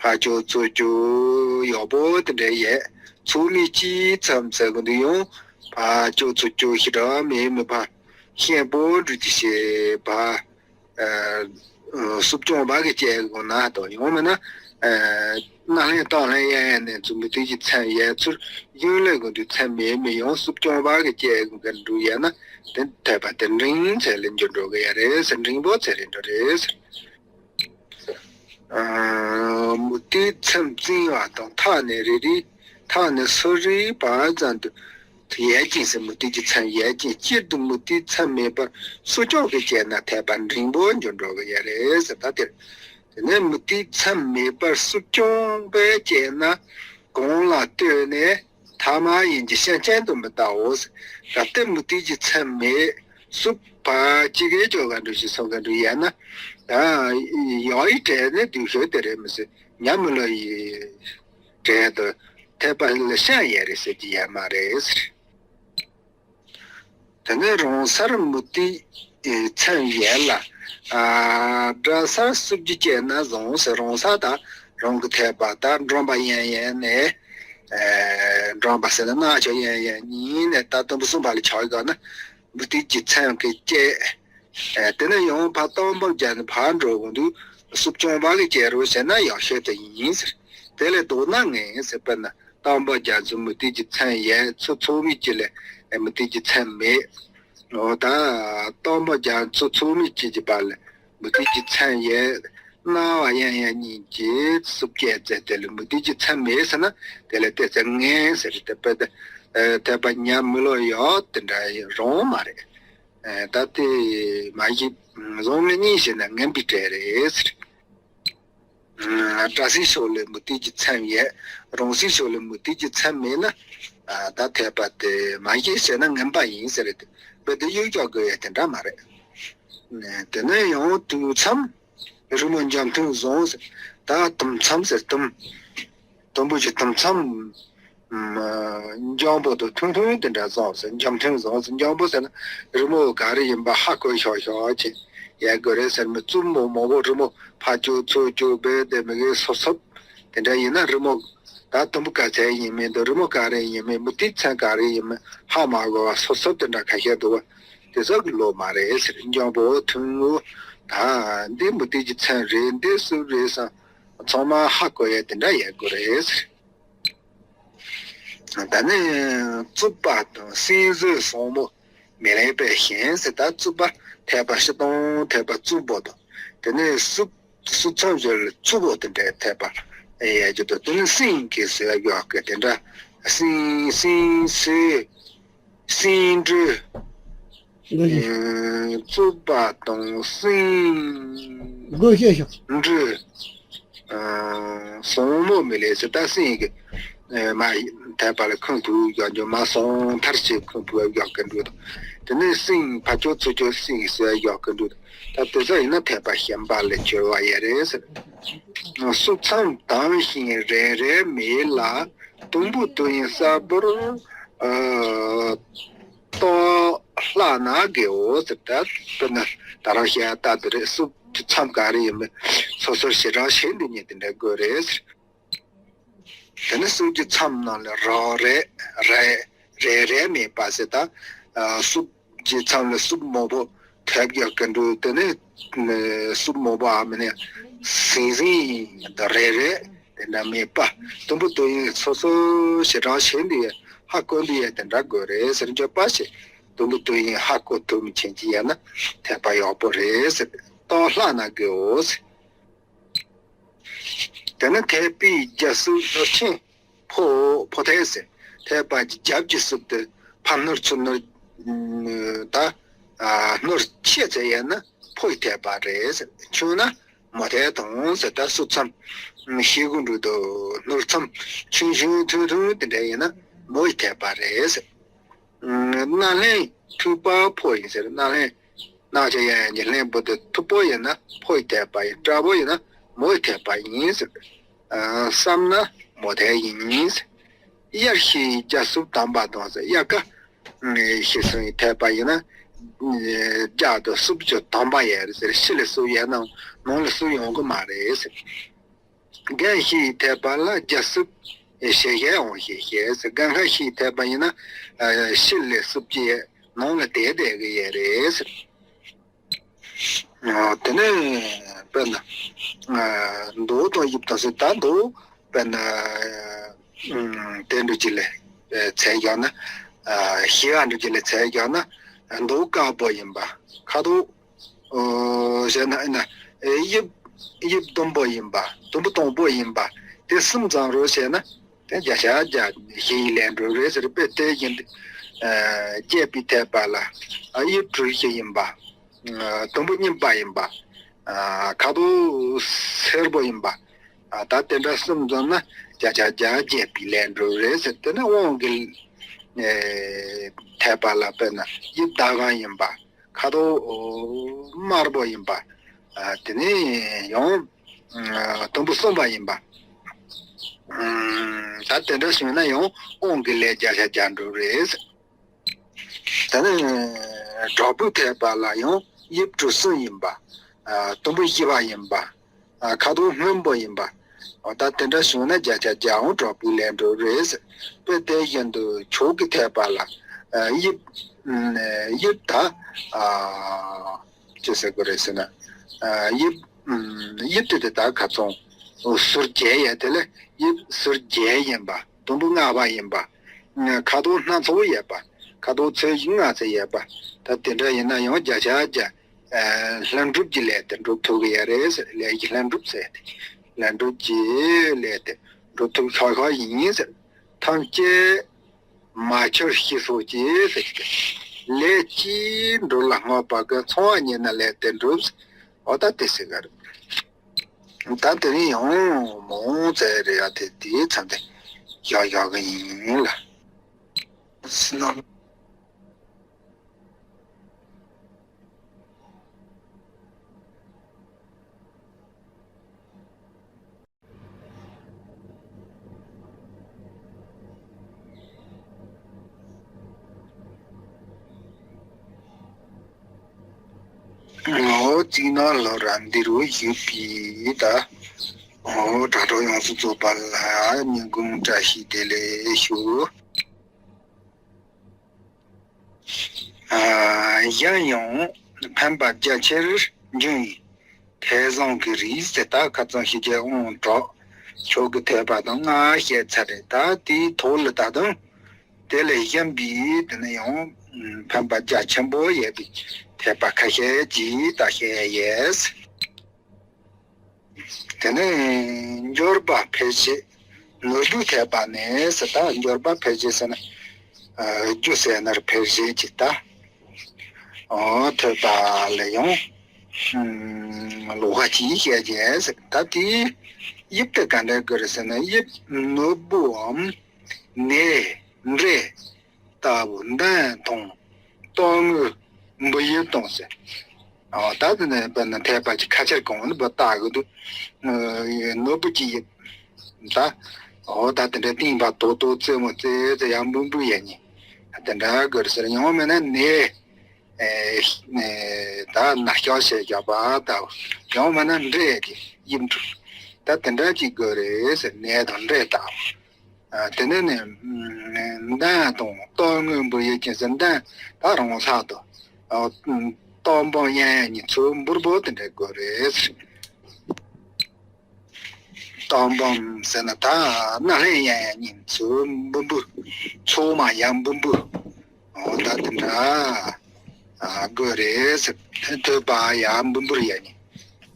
ཕར་ཅོག་ཚུར་ཅོག་ཡག་པོ་དེ་འདྲ་ཡོད། ཚོགས་མི་གཅིག་མཚམས་ཟེར་གི་འདུག་ཡང་ཕར་ཅོག་ཚུར་ཅོག་ཞེ་དྲག་མེད་མི་ཕར་ཤན་པོ་འགྲོ་རྒྱུ་བྱས་ཕར། ཨ། སྲུབས་རྐྱང་བ་གིས་བཅད་དགོས་ན་དང་། ཡང་མིན་ན། ཨ། སྣ་ལྷན་སྟག་ལྷན་གཡས་གཡོན་ནས་ཚུར་མུ་ཏིག་གི་མཚམས་ཡོད་ཚུལ་གཞུང་ལས་གོ་འདུག་མཚམས་མེད་མི་ཡང་སྲུབས་རྐྱང་བ་གིས་བཅད་དགོས་མཁན་འདུག་ཡོད་ན་དེ་འཐད་པ་དེ་འབྲིང་ཚད་ལ་འགྱུར་འགྲོ་གི་ཡ་རེད་ཟེར། འབྲིང་པོ་ཚད་རེད་འགྲོ་རེད་ཟེར། ཨ། མུ་སྟེགས་མཚམས་བཙུན་པ་དང་ཐག་ནས་རེ་རེ། ཐག་ནས་སོ་རེའི་བར་ཙམ་དུ་ཡལ་ཅིང་ཟེར། མུ་སྟེགས་ཀྱི་མཚམས་ཡལ་ཅིང་། སྤྱིར་དུ་མུ་སྟེགས་མཚམས་མེད་པར་སུ་སྐྱོང་གིས་བཅད་ན་ཐེག་པ་འབྲིང་པོར་འགྱུར་འགྲོ་གི་ཡོད་རེད་ཟེར། ད་དེར། དེ་ནས་མུ་སྟེགས་མཚམས་མེད་པར་སུ་སྐྱོང་གིས་བཅད་ན། གང་ལ་ལྟོས་ནས་ཐ་མ་ཡིན་གྱི་ཤན་ཅན་དུ་མི་ལྟའོ། ད་ལྟའི་མུ་སྟེགས་ཀྱི་མཚམས་མེད་སུ་ཕར་ཅིག་གིས་སྐྱོང་ག་འགྲོ་ཞིག་སོང་ག་འགྲོ་ཡལ་ན། ཡང་ཡི་བྲལ་ནི་སྡུག་ཤོས་དེ་རེད་མི་སྲིད། ཉམས་མི་ལོ་ཡི་བྲལ་དུ་ཐེག་པ་ལ་ཤན་ཡོད་རེད་ཟེར་གྱི་ཡོད་མ་རེད་ཟེར། དེ་ནས་རང་སར་མུ་སྟེགས་མཚམས་ཡོད་ལ། ཨ། དགྲ་སར་སུ་བརྒྱུད་བཅད་ན་བཟང་ཟེར། རང་སར་ད་རང་གི་ཐེག་པ་ད་འགྲོ་བ་ཡན་ཡན་ནས། ཨ། འགྲོ་བ་ཟེར་ན་སྣང་ཕྱོགས་ཡན་ཡན་ཉིད་ནས་ད་དུམ་བུ་གསུམ་པ་ལ་ཆགས་ཡོད་ན་མུ་སྟེགས་ཀྱི་མཚམས་ཀྱིས་བཅད། ཨ། དེ་ནས་ཡང་ཕར་སྟོང་པ་བརྒྱད་ནས་ཕར་འགྲོ་གོང་དུ་སུ་སྐྱོང་བ་གིས་བཅད་རོགས་ཟེར་ན་ཡག་ཤོས་དེ་ཡིན་ཟེར། དེ་ལས་ལྡོག་ན་ངན་ཟེར། དཔེར་ན། སྟོང་པ་རྒྱ་མཚོ་མུ་སྟེགས་ཀྱི་མཚམས་ཡལ། ཚུར་ཚོགས་མེད་ཅིག་ལས་མུ་སྟེགས་ཀྱི་མཚམས་མེད། འོ་ད་སྟོང་པ་རྒྱ་མཚོ་ཚོགས་མེད་ཅིག་གི་བར་ལ་མུ་སྟེགས་ཀྱི་མཚམས་ཡལ། སྣང་བ་ཡན་ཡན་གཉིས་ཀྱིས་སུ་བཅད་ཚེ་དེ་ལ་མུ་སྟེགས་ཀྱི་མཚམས་མེད་ཟེར་ན་དེ་ལ་ཏོག་ཙམ་ངན་ཟེར་ཏེ་དཔེ་དེ། ཐེག་པ་ཉམས་མི་ལོ་ཡག་དེ་འདྲ་རང་མ་རེད། ད་དེ་མ་གཞི་བཟང་ངན་གཉིས་བྱས་ན་ངན་པའི་གྲས་རེད་ཟེར། སྒྲ་སའི་ཕྱོགས་ལ་མུ་སྟེགས་ཀྱི་མཚམས་ཡོད། རང་སའི་ཕྱོགས་ལ་མུ་སྟེགས་ཀྱི་མཚམས་མེད་ན། ད་ཐེག་པ་དེ་མ་གཞི་བྱས་ན་ངན་པ་ཡིན་ཟེར་རེད། དཔེ་དེ་གཡུག་རྒྱག་དགོས་ཡ་དེ་འདྲ་མ་རེད། དེ་ནས་ཡང་དུམ་མཚམས་རི་མོ་འཇམ་ཐིང་བཟང་ཟེར། ད་དུམ་མཚམས་ཟེར་དུམ། དུམ་བུ་གཅིག་དུམ་མཚམས། འཇམ་པོ་དང་ཐུང་ཐུང་དེ་འདྲ་བཟང་ཟེར། འཇམ་ཐིང་བཟང་ཟེར། འཇམ་པོ་ཟེར་ན་རི་མོ་ག་རེ་ཡིན་པ་ཧ་གོ་ཤོག་ཤོག་ཅིག་ཡོད་དགོས་རེད་ཟེར། མི་རྩུབ་མོ་མང་པོ་རི་མོ་ཕར་བཅུག་ཚུར་བཅུག་བས་དེ་མི་དགེ་སོབ་སོབ་དེ་འདྲ་ཡིན་ན་རི་མོ་ད་དུམ་བུ་ག་ཚད་ཡིན་མིན་དང་རི་མོ་ག་རེ་ཡིན་མིན་མུ་སྟེགས་མཚམས་ག་རེ་ཡིན་མིན་ཧ་མ་གོ་བ་སོབ་སོབ་དེ་འདྲ་ཁ་ཤས་འདུག་བ། དེ་ཚོ་གི་བློ་མ་རེད་ཟེར། འཇམ་པོ་ཐུང་ངུ་ད་འདི་མུ་སྟེགས་ཀྱི་མཚམས་རེད། འདི་སུ་རེད་བསམ་ཚང་མ་ཧ་གོ་ཡ་དེ་འདྲ་ཡོད་དགོས་རེད་ཟེར། ད་ནི་རྩུབ་པ་དང་སྲིན་བཟོའི་ཟབ་མོ་མི་ལེགས་པས་ཞེན་ཟེར། ད་རྩུབ་པ་ཐེག་པ་སྤྱིར་བཏང་ཐེག་པ་རྩུབ་པོ་དང་། དེ་ནས་སུ་སུ་མཚམས་སྦྱོར་ལ་རྩུབ་པོ་དེ་འདྲའི་ཐེག་པ་ཡོད་ཀྱི་འདུག་དེ་ནས་སྲིན་གྱིས་བཟོས་ཡག་གི་དེ་འདྲ་སྲིན་སྲིན་བཟོའི་སྲིན་འབྲུ། འགའ་ཞིག་རྩུབ་པ་དང་སྲིན་འགའ་ཤས་ཤིག་འབྲུ། ཟབ་མོ་མི་ལེགས་ཟེར། ད་སྲིན་གྱི་མ་ཐེག་པ་ལ་ཁུངས་ཕུག་ཡག་འགྱོ་མ་སོང་མཐར་ཕྱིན་ཁུངས་ཕུག་ཡག་གི་འབྲུ་དང་། དེ་ནས་སྲིན་ཕར་ཕྱོགས་ཚུར་ཕྱོགས་སྲིན་གྱིས་བཟོས་ཡག་གི་འབྲུ་དང་། ད་དེ་ཚོ་ཡིན་ན་ཐེག་པ་གཞན་པ་ལ་སྦྱོར་བ་ཡོད་རེད་ཟེར། སུ་མཚམས་དམ་ཞིང་རེ་རེ་མེད་ལ། དུམ་བུ་དུ་ཡིན་གསལ་པོར། ཨ། རྟོགས་ལྷག་ན་དགེའོ་ཟེར། ད་དཔེར་ན་ད་རང་བཤད་ལྟ་དེ་རེད། སྲུབས་ཀྱི་མཚམས་ག་རེ་ཡིན་མིན་སོ་སོར་ཞེ་དྲག་ཤེས་འདི་ཉིད་དེ་འདྲ་དགོས་རེད་ཟེར། དེ་ནི་སྲུབས་ཀྱི་མཚམས་རྣམས་ལ་རེ་རེ་རེ་རེ་མེད་པ་ཟེར། ད་སྲུབས་ཀྱི་མཚམས་ལ་སྲུབས་མང་པོ་ཐེབས་ཡག་གི་འདུག་དེ་ནི་སྲུབས་མང་པོ་ཨ་མི་ནི་ཟིང་ཟིང་དང་རེ་རེ་དེ་འདྲ་མེད་པ། དུམ་བུ་དུ་ཡིན་སོ་སོ་ཞེ་དྲག་ཤེས་འདི་ཡ་ཧ་གོ་འདི་ཡ་དེ་འདྲ་དགོས་རེད་ཟེར། འཇོག་པ་ཞེས་དུམ་བུ་དུ་ཡིན་ཧ་གོ་ཐུབ་མི་ཆེན་གྱི་ཡ་ན་ཐེག་པ་ཡག་པོ་རེད་ཟེར། རྟོགས་ལྷག་ན་དགེའོ་ཟེར། དེ་ནི་ཐེག་པའི་རྒྱལ་སྲིད་ནོར་ཆེན་ཕོ་ཕོ་ཐེག་ཟེར། ཐེག་པ་རྒྱབ་ཀྱི་སྲུབས་དེ་ཕར་ནོར་ཚུར་ནོར། ད་ནོར་ཆེ་ཚད་ཡིན་ན་ཕོའི་ཐེག་པ་རེད་ཟེར། ཆུང་ན་མོ་ཐེག་དང་ཟེར། ད་སྲུབས་མཚམས་ཤེལ་སྒོ་འགྲོ་དུ་ནོར་མཚམས་ཆུང་ཆུང་ཐུང་ཐུང་དེ་འདྲ་ཡིན་ན་མོའི་ཐེག་པ་རེད་ཟེར། སྣ་ལྷན་མཐུག་པ་ཕོ་ཡིན་ཟེར། སྣ་ལྷན་སྣ་ཆ་ཡ་ཡན་གྱི་ལྷན་པོ་དེ་མཐུག་པོ་ཡིན་ན་ཕོའི་ཐེག་པ་ཡིན། སྐྲ་པོ་ཡིན་ན་མོའི་ཐེག་པ་ཡིན་ཟེར། བསམ་ན་མོ་ཐེག་ཡིན་ཟེར། དབྱར་ཤི་རྒྱ་སྲུབས་དམ་པ་དང་ཟེར། དབྱར་ཁ་ཤི་སོང་ཡི་ཐེག་པ་ཡིན་ན་རྒྱ་དང་སྲུབས་ཀྱི་དམ་པ་ཡོད་རེད་ཟེར། ཕྱི་ལ་སྲུབས་ཡོད་ནའང་ནང་ལ་སྲུབས་ཡོང་གི་མ་རེད་ཟེར། རྒན་ཤི་ཐེག་པ་ལ་རྒྱ་སྲུབས་ཞེ་ཞེ་འོང་ཞེ་ཞེ་ཟེར། རྒན་ཁ་ཤི་ཐེག་པ་ཡིན་ན་ཕྱི་ལ་སྲུབས་ཀྱི་ནང་ལ་བསྡད་བསྡད་གི་ཡོད་རེད་ཟེར། དེ་ནས་དཔེར་ན་མདོ་དང་དབྱིབས་དང་ཟེར། ད་མདོ་དཔེར་ན་དེ་འདྲ་ཅིག་ལ་ཚད་བཞག་ན། ཞི་བ་འདྲ་ཅིག་ལ་ཚད་བཞག་ན་མདོ་དཀར་པོ་ཡིན་པ། ཁ་དོག་ཨོ་ཟེར་ན་ཨེ་ན་དབྱིབས་ དབྱིབས་ཟླུམ་པོ་ཡིན་པ། ཟླུམ་པོ་དང་པོ་ཡིན་པ། དེ་གསུམ་ཚང་རོགས་བྱས་ན་དེ་བརྒྱ་ཆ་བརྒྱ་བཞི་ཡིས་ལན་འགྲོ་རེད་ཟེར། དཔེ་དེ་བཞིན་དུ་ཨ་བརྒྱད་པའི་ཐེག་པ་ལ་ཨ་དབྱིབས་གྲུ་བཞི་ཡིན་པ། ཨ་ཟླུམ་པོ་གཉིས་པ་ཡིན་པ། ཨ་ཁ་དོག་སེར་པོ་ཡིན་པ། ཨ་ད་དེ་འདྲ་གསུམ་འཛོམས་ན་བརྒྱ་ཆ་བརྒྱ་བརྒྱད་པའི་ལན་འགྲུབ་རེད་ཟེར། དེ་ནས་དབང་གི་ཨེ་ཐེག་པ་ལ་དཔེར་ན་དབྱིབས་ཟླ་གམ་ཡིན་པ། ཁ་དོག་དམར་པོ་ཡིན་པ། ཨ་དེ་ནས་ཡང་ཨ་དུམ་བུ་གསུམ་པ་ཡིན་པ། ཨ་ད་དེ་འདྲ་བྱུང་ན་ཡང་དབང་གི་ལན་བརྒྱ་ཆ་བརྒྱ་འགྲུབ་རེད་ཟེར། ད་ནི་དྲག་པོའི་ཐེག་པ་ལ་ཡང་དབྱིབས་གྲུ་གསུམ་ཡིན་པ། ཨ་དུམ་བུ་བཞི་པ་ཡིན་པ། ཨ་ཁ་དོག་སྔོན་པོ་ཡིན་པ། འོ་ད་དེ་འདྲ་བྱུང་ན་བརྒྱ་ཆ་བརྒྱ་འོང་དྲག་པོའི་ལན་འགྲུབ་རེད་ཟེར། དཔེ་དེ་བཞིན་དུ་མཆོག་གི་ཐེག་པ་ལ་ཨ་དབྱིབས་ཨ་དབྱིབས་ད་ཨ་ཅི་ཟེར་དགོས་རེད་ཟེར་ན། ཨ་དབྱིབས་ཨ་དབྱིབས་དེ་དེ་ད་ཁ་ཚོན་ཟུར་བརྒྱད་ཡོད། དེ་ལས་དབྱིབས་ཟུར་བརྒྱད་ཡིན་པ། དུམ་བུ་ལྔ་པ་ཡིན་པ། ཁ་དོག་སྣ་ཚོགས་ཡོད་པ། ཁ་དོག་ཚོས་གཞི་ལྔ་ཚོ་ཡོད་པ། ད་དེ་འདྲ་ཡིན་ན་ཡང་བརྒྱ་ཆ་བརྒྱ་ཨ་ལྷུན་གྲུབ་ཀྱི་ལས་དེ་འགྲུབ་ཐུབ་ཀྱི་ཡོད་རེད་ཟེར། ལས་ཀྱི་ལྷུན་གྲུབ་ཟེར་ཏེ། ལྷུན་གྲུབ་ཀྱི་ལས་དེ་འགྲུབ་ཐུབ་ཤག་ཤག་ཡིན་ཟེར། ཐམས་ཅད་མ་ཆོད་ཤེས་སོགས་ཀྱིས་ཟེར་ཏེ། ལས་ཀྱིས་འགྲོ་ལ་བསྔགས་པ་ཀུན། ཚངས་པ་ཉིད་ནི་ལས་དེ་འགྲུབ་ཟེར། འོ་ད་དེ་ཟེར་གི་རེད། ད་དེ་རིང་ཡང་མང་ཙམ་རེད་ཡ། དེ་དེའི་མཚམས་དེ་བཞག་བཞག་གི་ཡིན་ལ། སྲིད་ན། ངོ་བོ་གཅིག་ན་ལོ་ར་འདི་རུ་བཞུགས་པའི་ད། ངོ་བོ་དྲ་གྲོགས་ཡོངས་སུ་རྫོགས་པ་ལ་ཉིན་གུང་བཀྲ་ཤིས་བདེ་ལེགས་ཞུ། ཨ་གཞན་ཡང་འཕེན་པ་རྒྱ་ཆེར་འབྱུང་བའི་ཐེ་ཚོམ་གྱི་རིགས་ཟེར། ད་ཁ་ཚོན་ཞི་རྒྱས་དབང་དྲག་མཆོག་གི་ཐེག་པ་དང་ལྔ་བཤད་ཚར་རེད། ད་དེའི་ཐོག་ལ་ད་དུང་དེ་ལས་གཞན་པའི་དེ་ནས་ཡང་འཕེན་པ་རྒྱ་ཆེན་པོ་ཡོད་པའི་ཐེག་པ་ཁ་ཤས་ཀྱིས་ད་བཤད་ཡོད། དེ་ནས་འབྱོར་པ་འཕེལ་བྱེད་ནོར་བུའི་ཐེག་པ་ནས་ཟེར། ད་འབྱོར་པ་འཕེལ་བྱེད་ཟེར་ན་ཨ་རྒྱུ་ཟེར་ན་འཕེལ་བྱེད་ཀྱི་ད། ཨོ་ཐེག་པ་ལ་ཡང་ཨ་ལོགས་ཀ་གཅིག་བཤད་བྱས་ཟེར། ད་དེའི་དབྱིབས་དེ་ག་འདྲ་དགོས་རེད་ཟེར་ན། དབྱིབས་ནོར་བུའམ་ནས་འབྲས་ལྟ་བུ་མདངས་དང་རྟོག་ངོས་འབུར་དབྱིབས་དང་ཟེར། ཨོ་ད་དེ་ནས་དཔེར་ན་ཐེག་པ་གི་ཁ་ཆར་གང་ནི་བུ་ལྟ་གི་འདུག་ཨ་ནོར་བུ་གི་དབྱིབས་ད། ཨོ་ད་དེ་འདྲ་བཏིང་བ་དོ་དོ་རྩེ་མོ་རྩེ་རྩེ་ཡང་འབུར་འབུར་ཡ་ནི་དེ་འདྲ་དགོས་རེད་ཟེར། ཡང་མིན་ན་ནས་ཨེ་ནས་ད་ན་སྐྱོ་བྱས་བཞག་པ་ལྟ་བུ། ཡང་མིན་ན་འབྲས་ཀྱི་དབྱིབས་འབྲུ་ད་དེ་འདྲ་ཅིག་དགོས་རེད་ཟེར། ནས་དང་འབྲས་ལྟ་བུ། ཨ་དེ་ནས་ནི་མདངས་དང་རྟོག་ངོས་འབུར་དབྱིབས་ཅན་ཟེར། མདངས་ད་རང་སར་དུ་ཨ་རྟོག་འབུམ་དབྱིབས་གཉིས་ཚོ་འབུར་འབུར་དེ་འདྲ་དགོས་རེད། རྟོག་འབུམ་ཟེར་ན་ད་སྣ་ལྷན་དབྱིབས་གཉིས་ཚོ་འབུར་འབུར། ཚོགས་མ་ཡང་འབུར་འབུར། འོ་ད་དེ་འདྲ་དགོས་རེད་ཟེར། ཐོད་པ་ཡང་འབུར་འབུར་ཡ་ནི་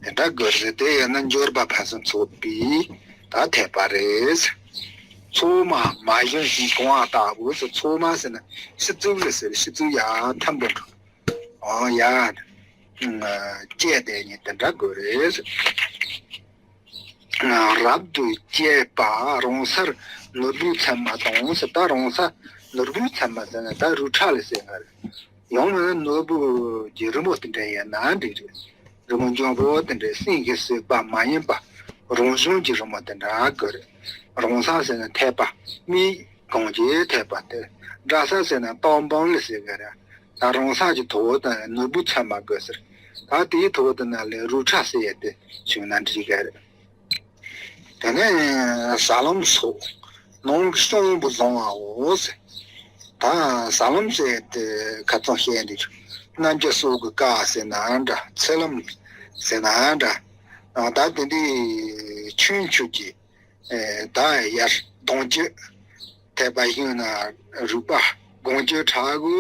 དེ་འདྲ་དགོས་རེད། དེ་ཡིན་ན་འབྱོར་པ་ཕུན་སུམ་ཚོགས་པའི་ད་ཐེག་པ་རེད། ཚོགས་མ་མ་ཞོན་ཞིང་གང་བ་ལྟ་བུ་ཟེར། ཚོགས་མ་ཟེར་ན་ཤི་ཚུལ་ལ་ཟེར། ཤི་ཚུལ་ཡང་ཐམ་པོ་འགྲོ། འོ་ཡ། བཅས་དེ་ཉིད་དེ་འདྲ་དགོས་རེད། རབ་ཏུ་བཅས་པ་རང་སར་ནོར་བུའི་མཚན་མ་དང་ཟེར། ད་རང་སར་ནོར་བུའི་མཚན་མ་ཟེར་ན་ད་རུ་ཁྲ་ལ་ཟེར་ང་རེད། ཡང་མིན་ན་ནོར་བུ་གི་རི་མོ་དེ་འདྲ་ཡིན་ན་འགྲིག་རེད། རི་མོ་འཇམ་པོ་དེ་འདྲ་སེམས་ཀྱིས་བཟོས་པ་མ་ཡིན་པ་རང་བྱུང་གི་རི་མོ་དེ་འདྲ་དགོས་རེད། རང་སར་ཟེར་ན་ཐེག་པ་དམིགས་གང་གི་ཐེག་པ་དེ། སྒྲ་སར་ཟེར་ན་རྟོག་འབུམ་ལ་ཟེར་གི་རེད། ད་རང་སར་གྱི་ཐོག་དེ་ནོར་བུ་མཚན་མ་དགོས་ཟེར། ད་དེའི་ཐོག་དེ་ན་ལས་རུ་ཁྲ་ཟེར་ཡས་དེ་བྱུང་ན་འགྲིག་གི་རེད། དེ་ནས་ཟ་ལམ་སོགས་ནང་གི་གཤོང་བུ་བཟང་བའོ་ཟེར། ད་ཟ་ལམ་ཟེར་ཡས་དེ་ཁ་ཚང་བཤད་འདི་ཆུ་རྣམ་རྒྱལ་སོགས་ཀྱི་བཀའ་ཟེར་ན་འདྲ། ཚེ་ལམ་ཟེར་ན་འདྲ། ད་དེ་འདི་ཆུང་ཆུང་གི་ཨེ་ད་ཡར་གདུང་བརྒྱུད་ཐེག་པ་གཞུང་ན་རིག་པ་གདུང་བརྒྱུད་དྲག་གུ་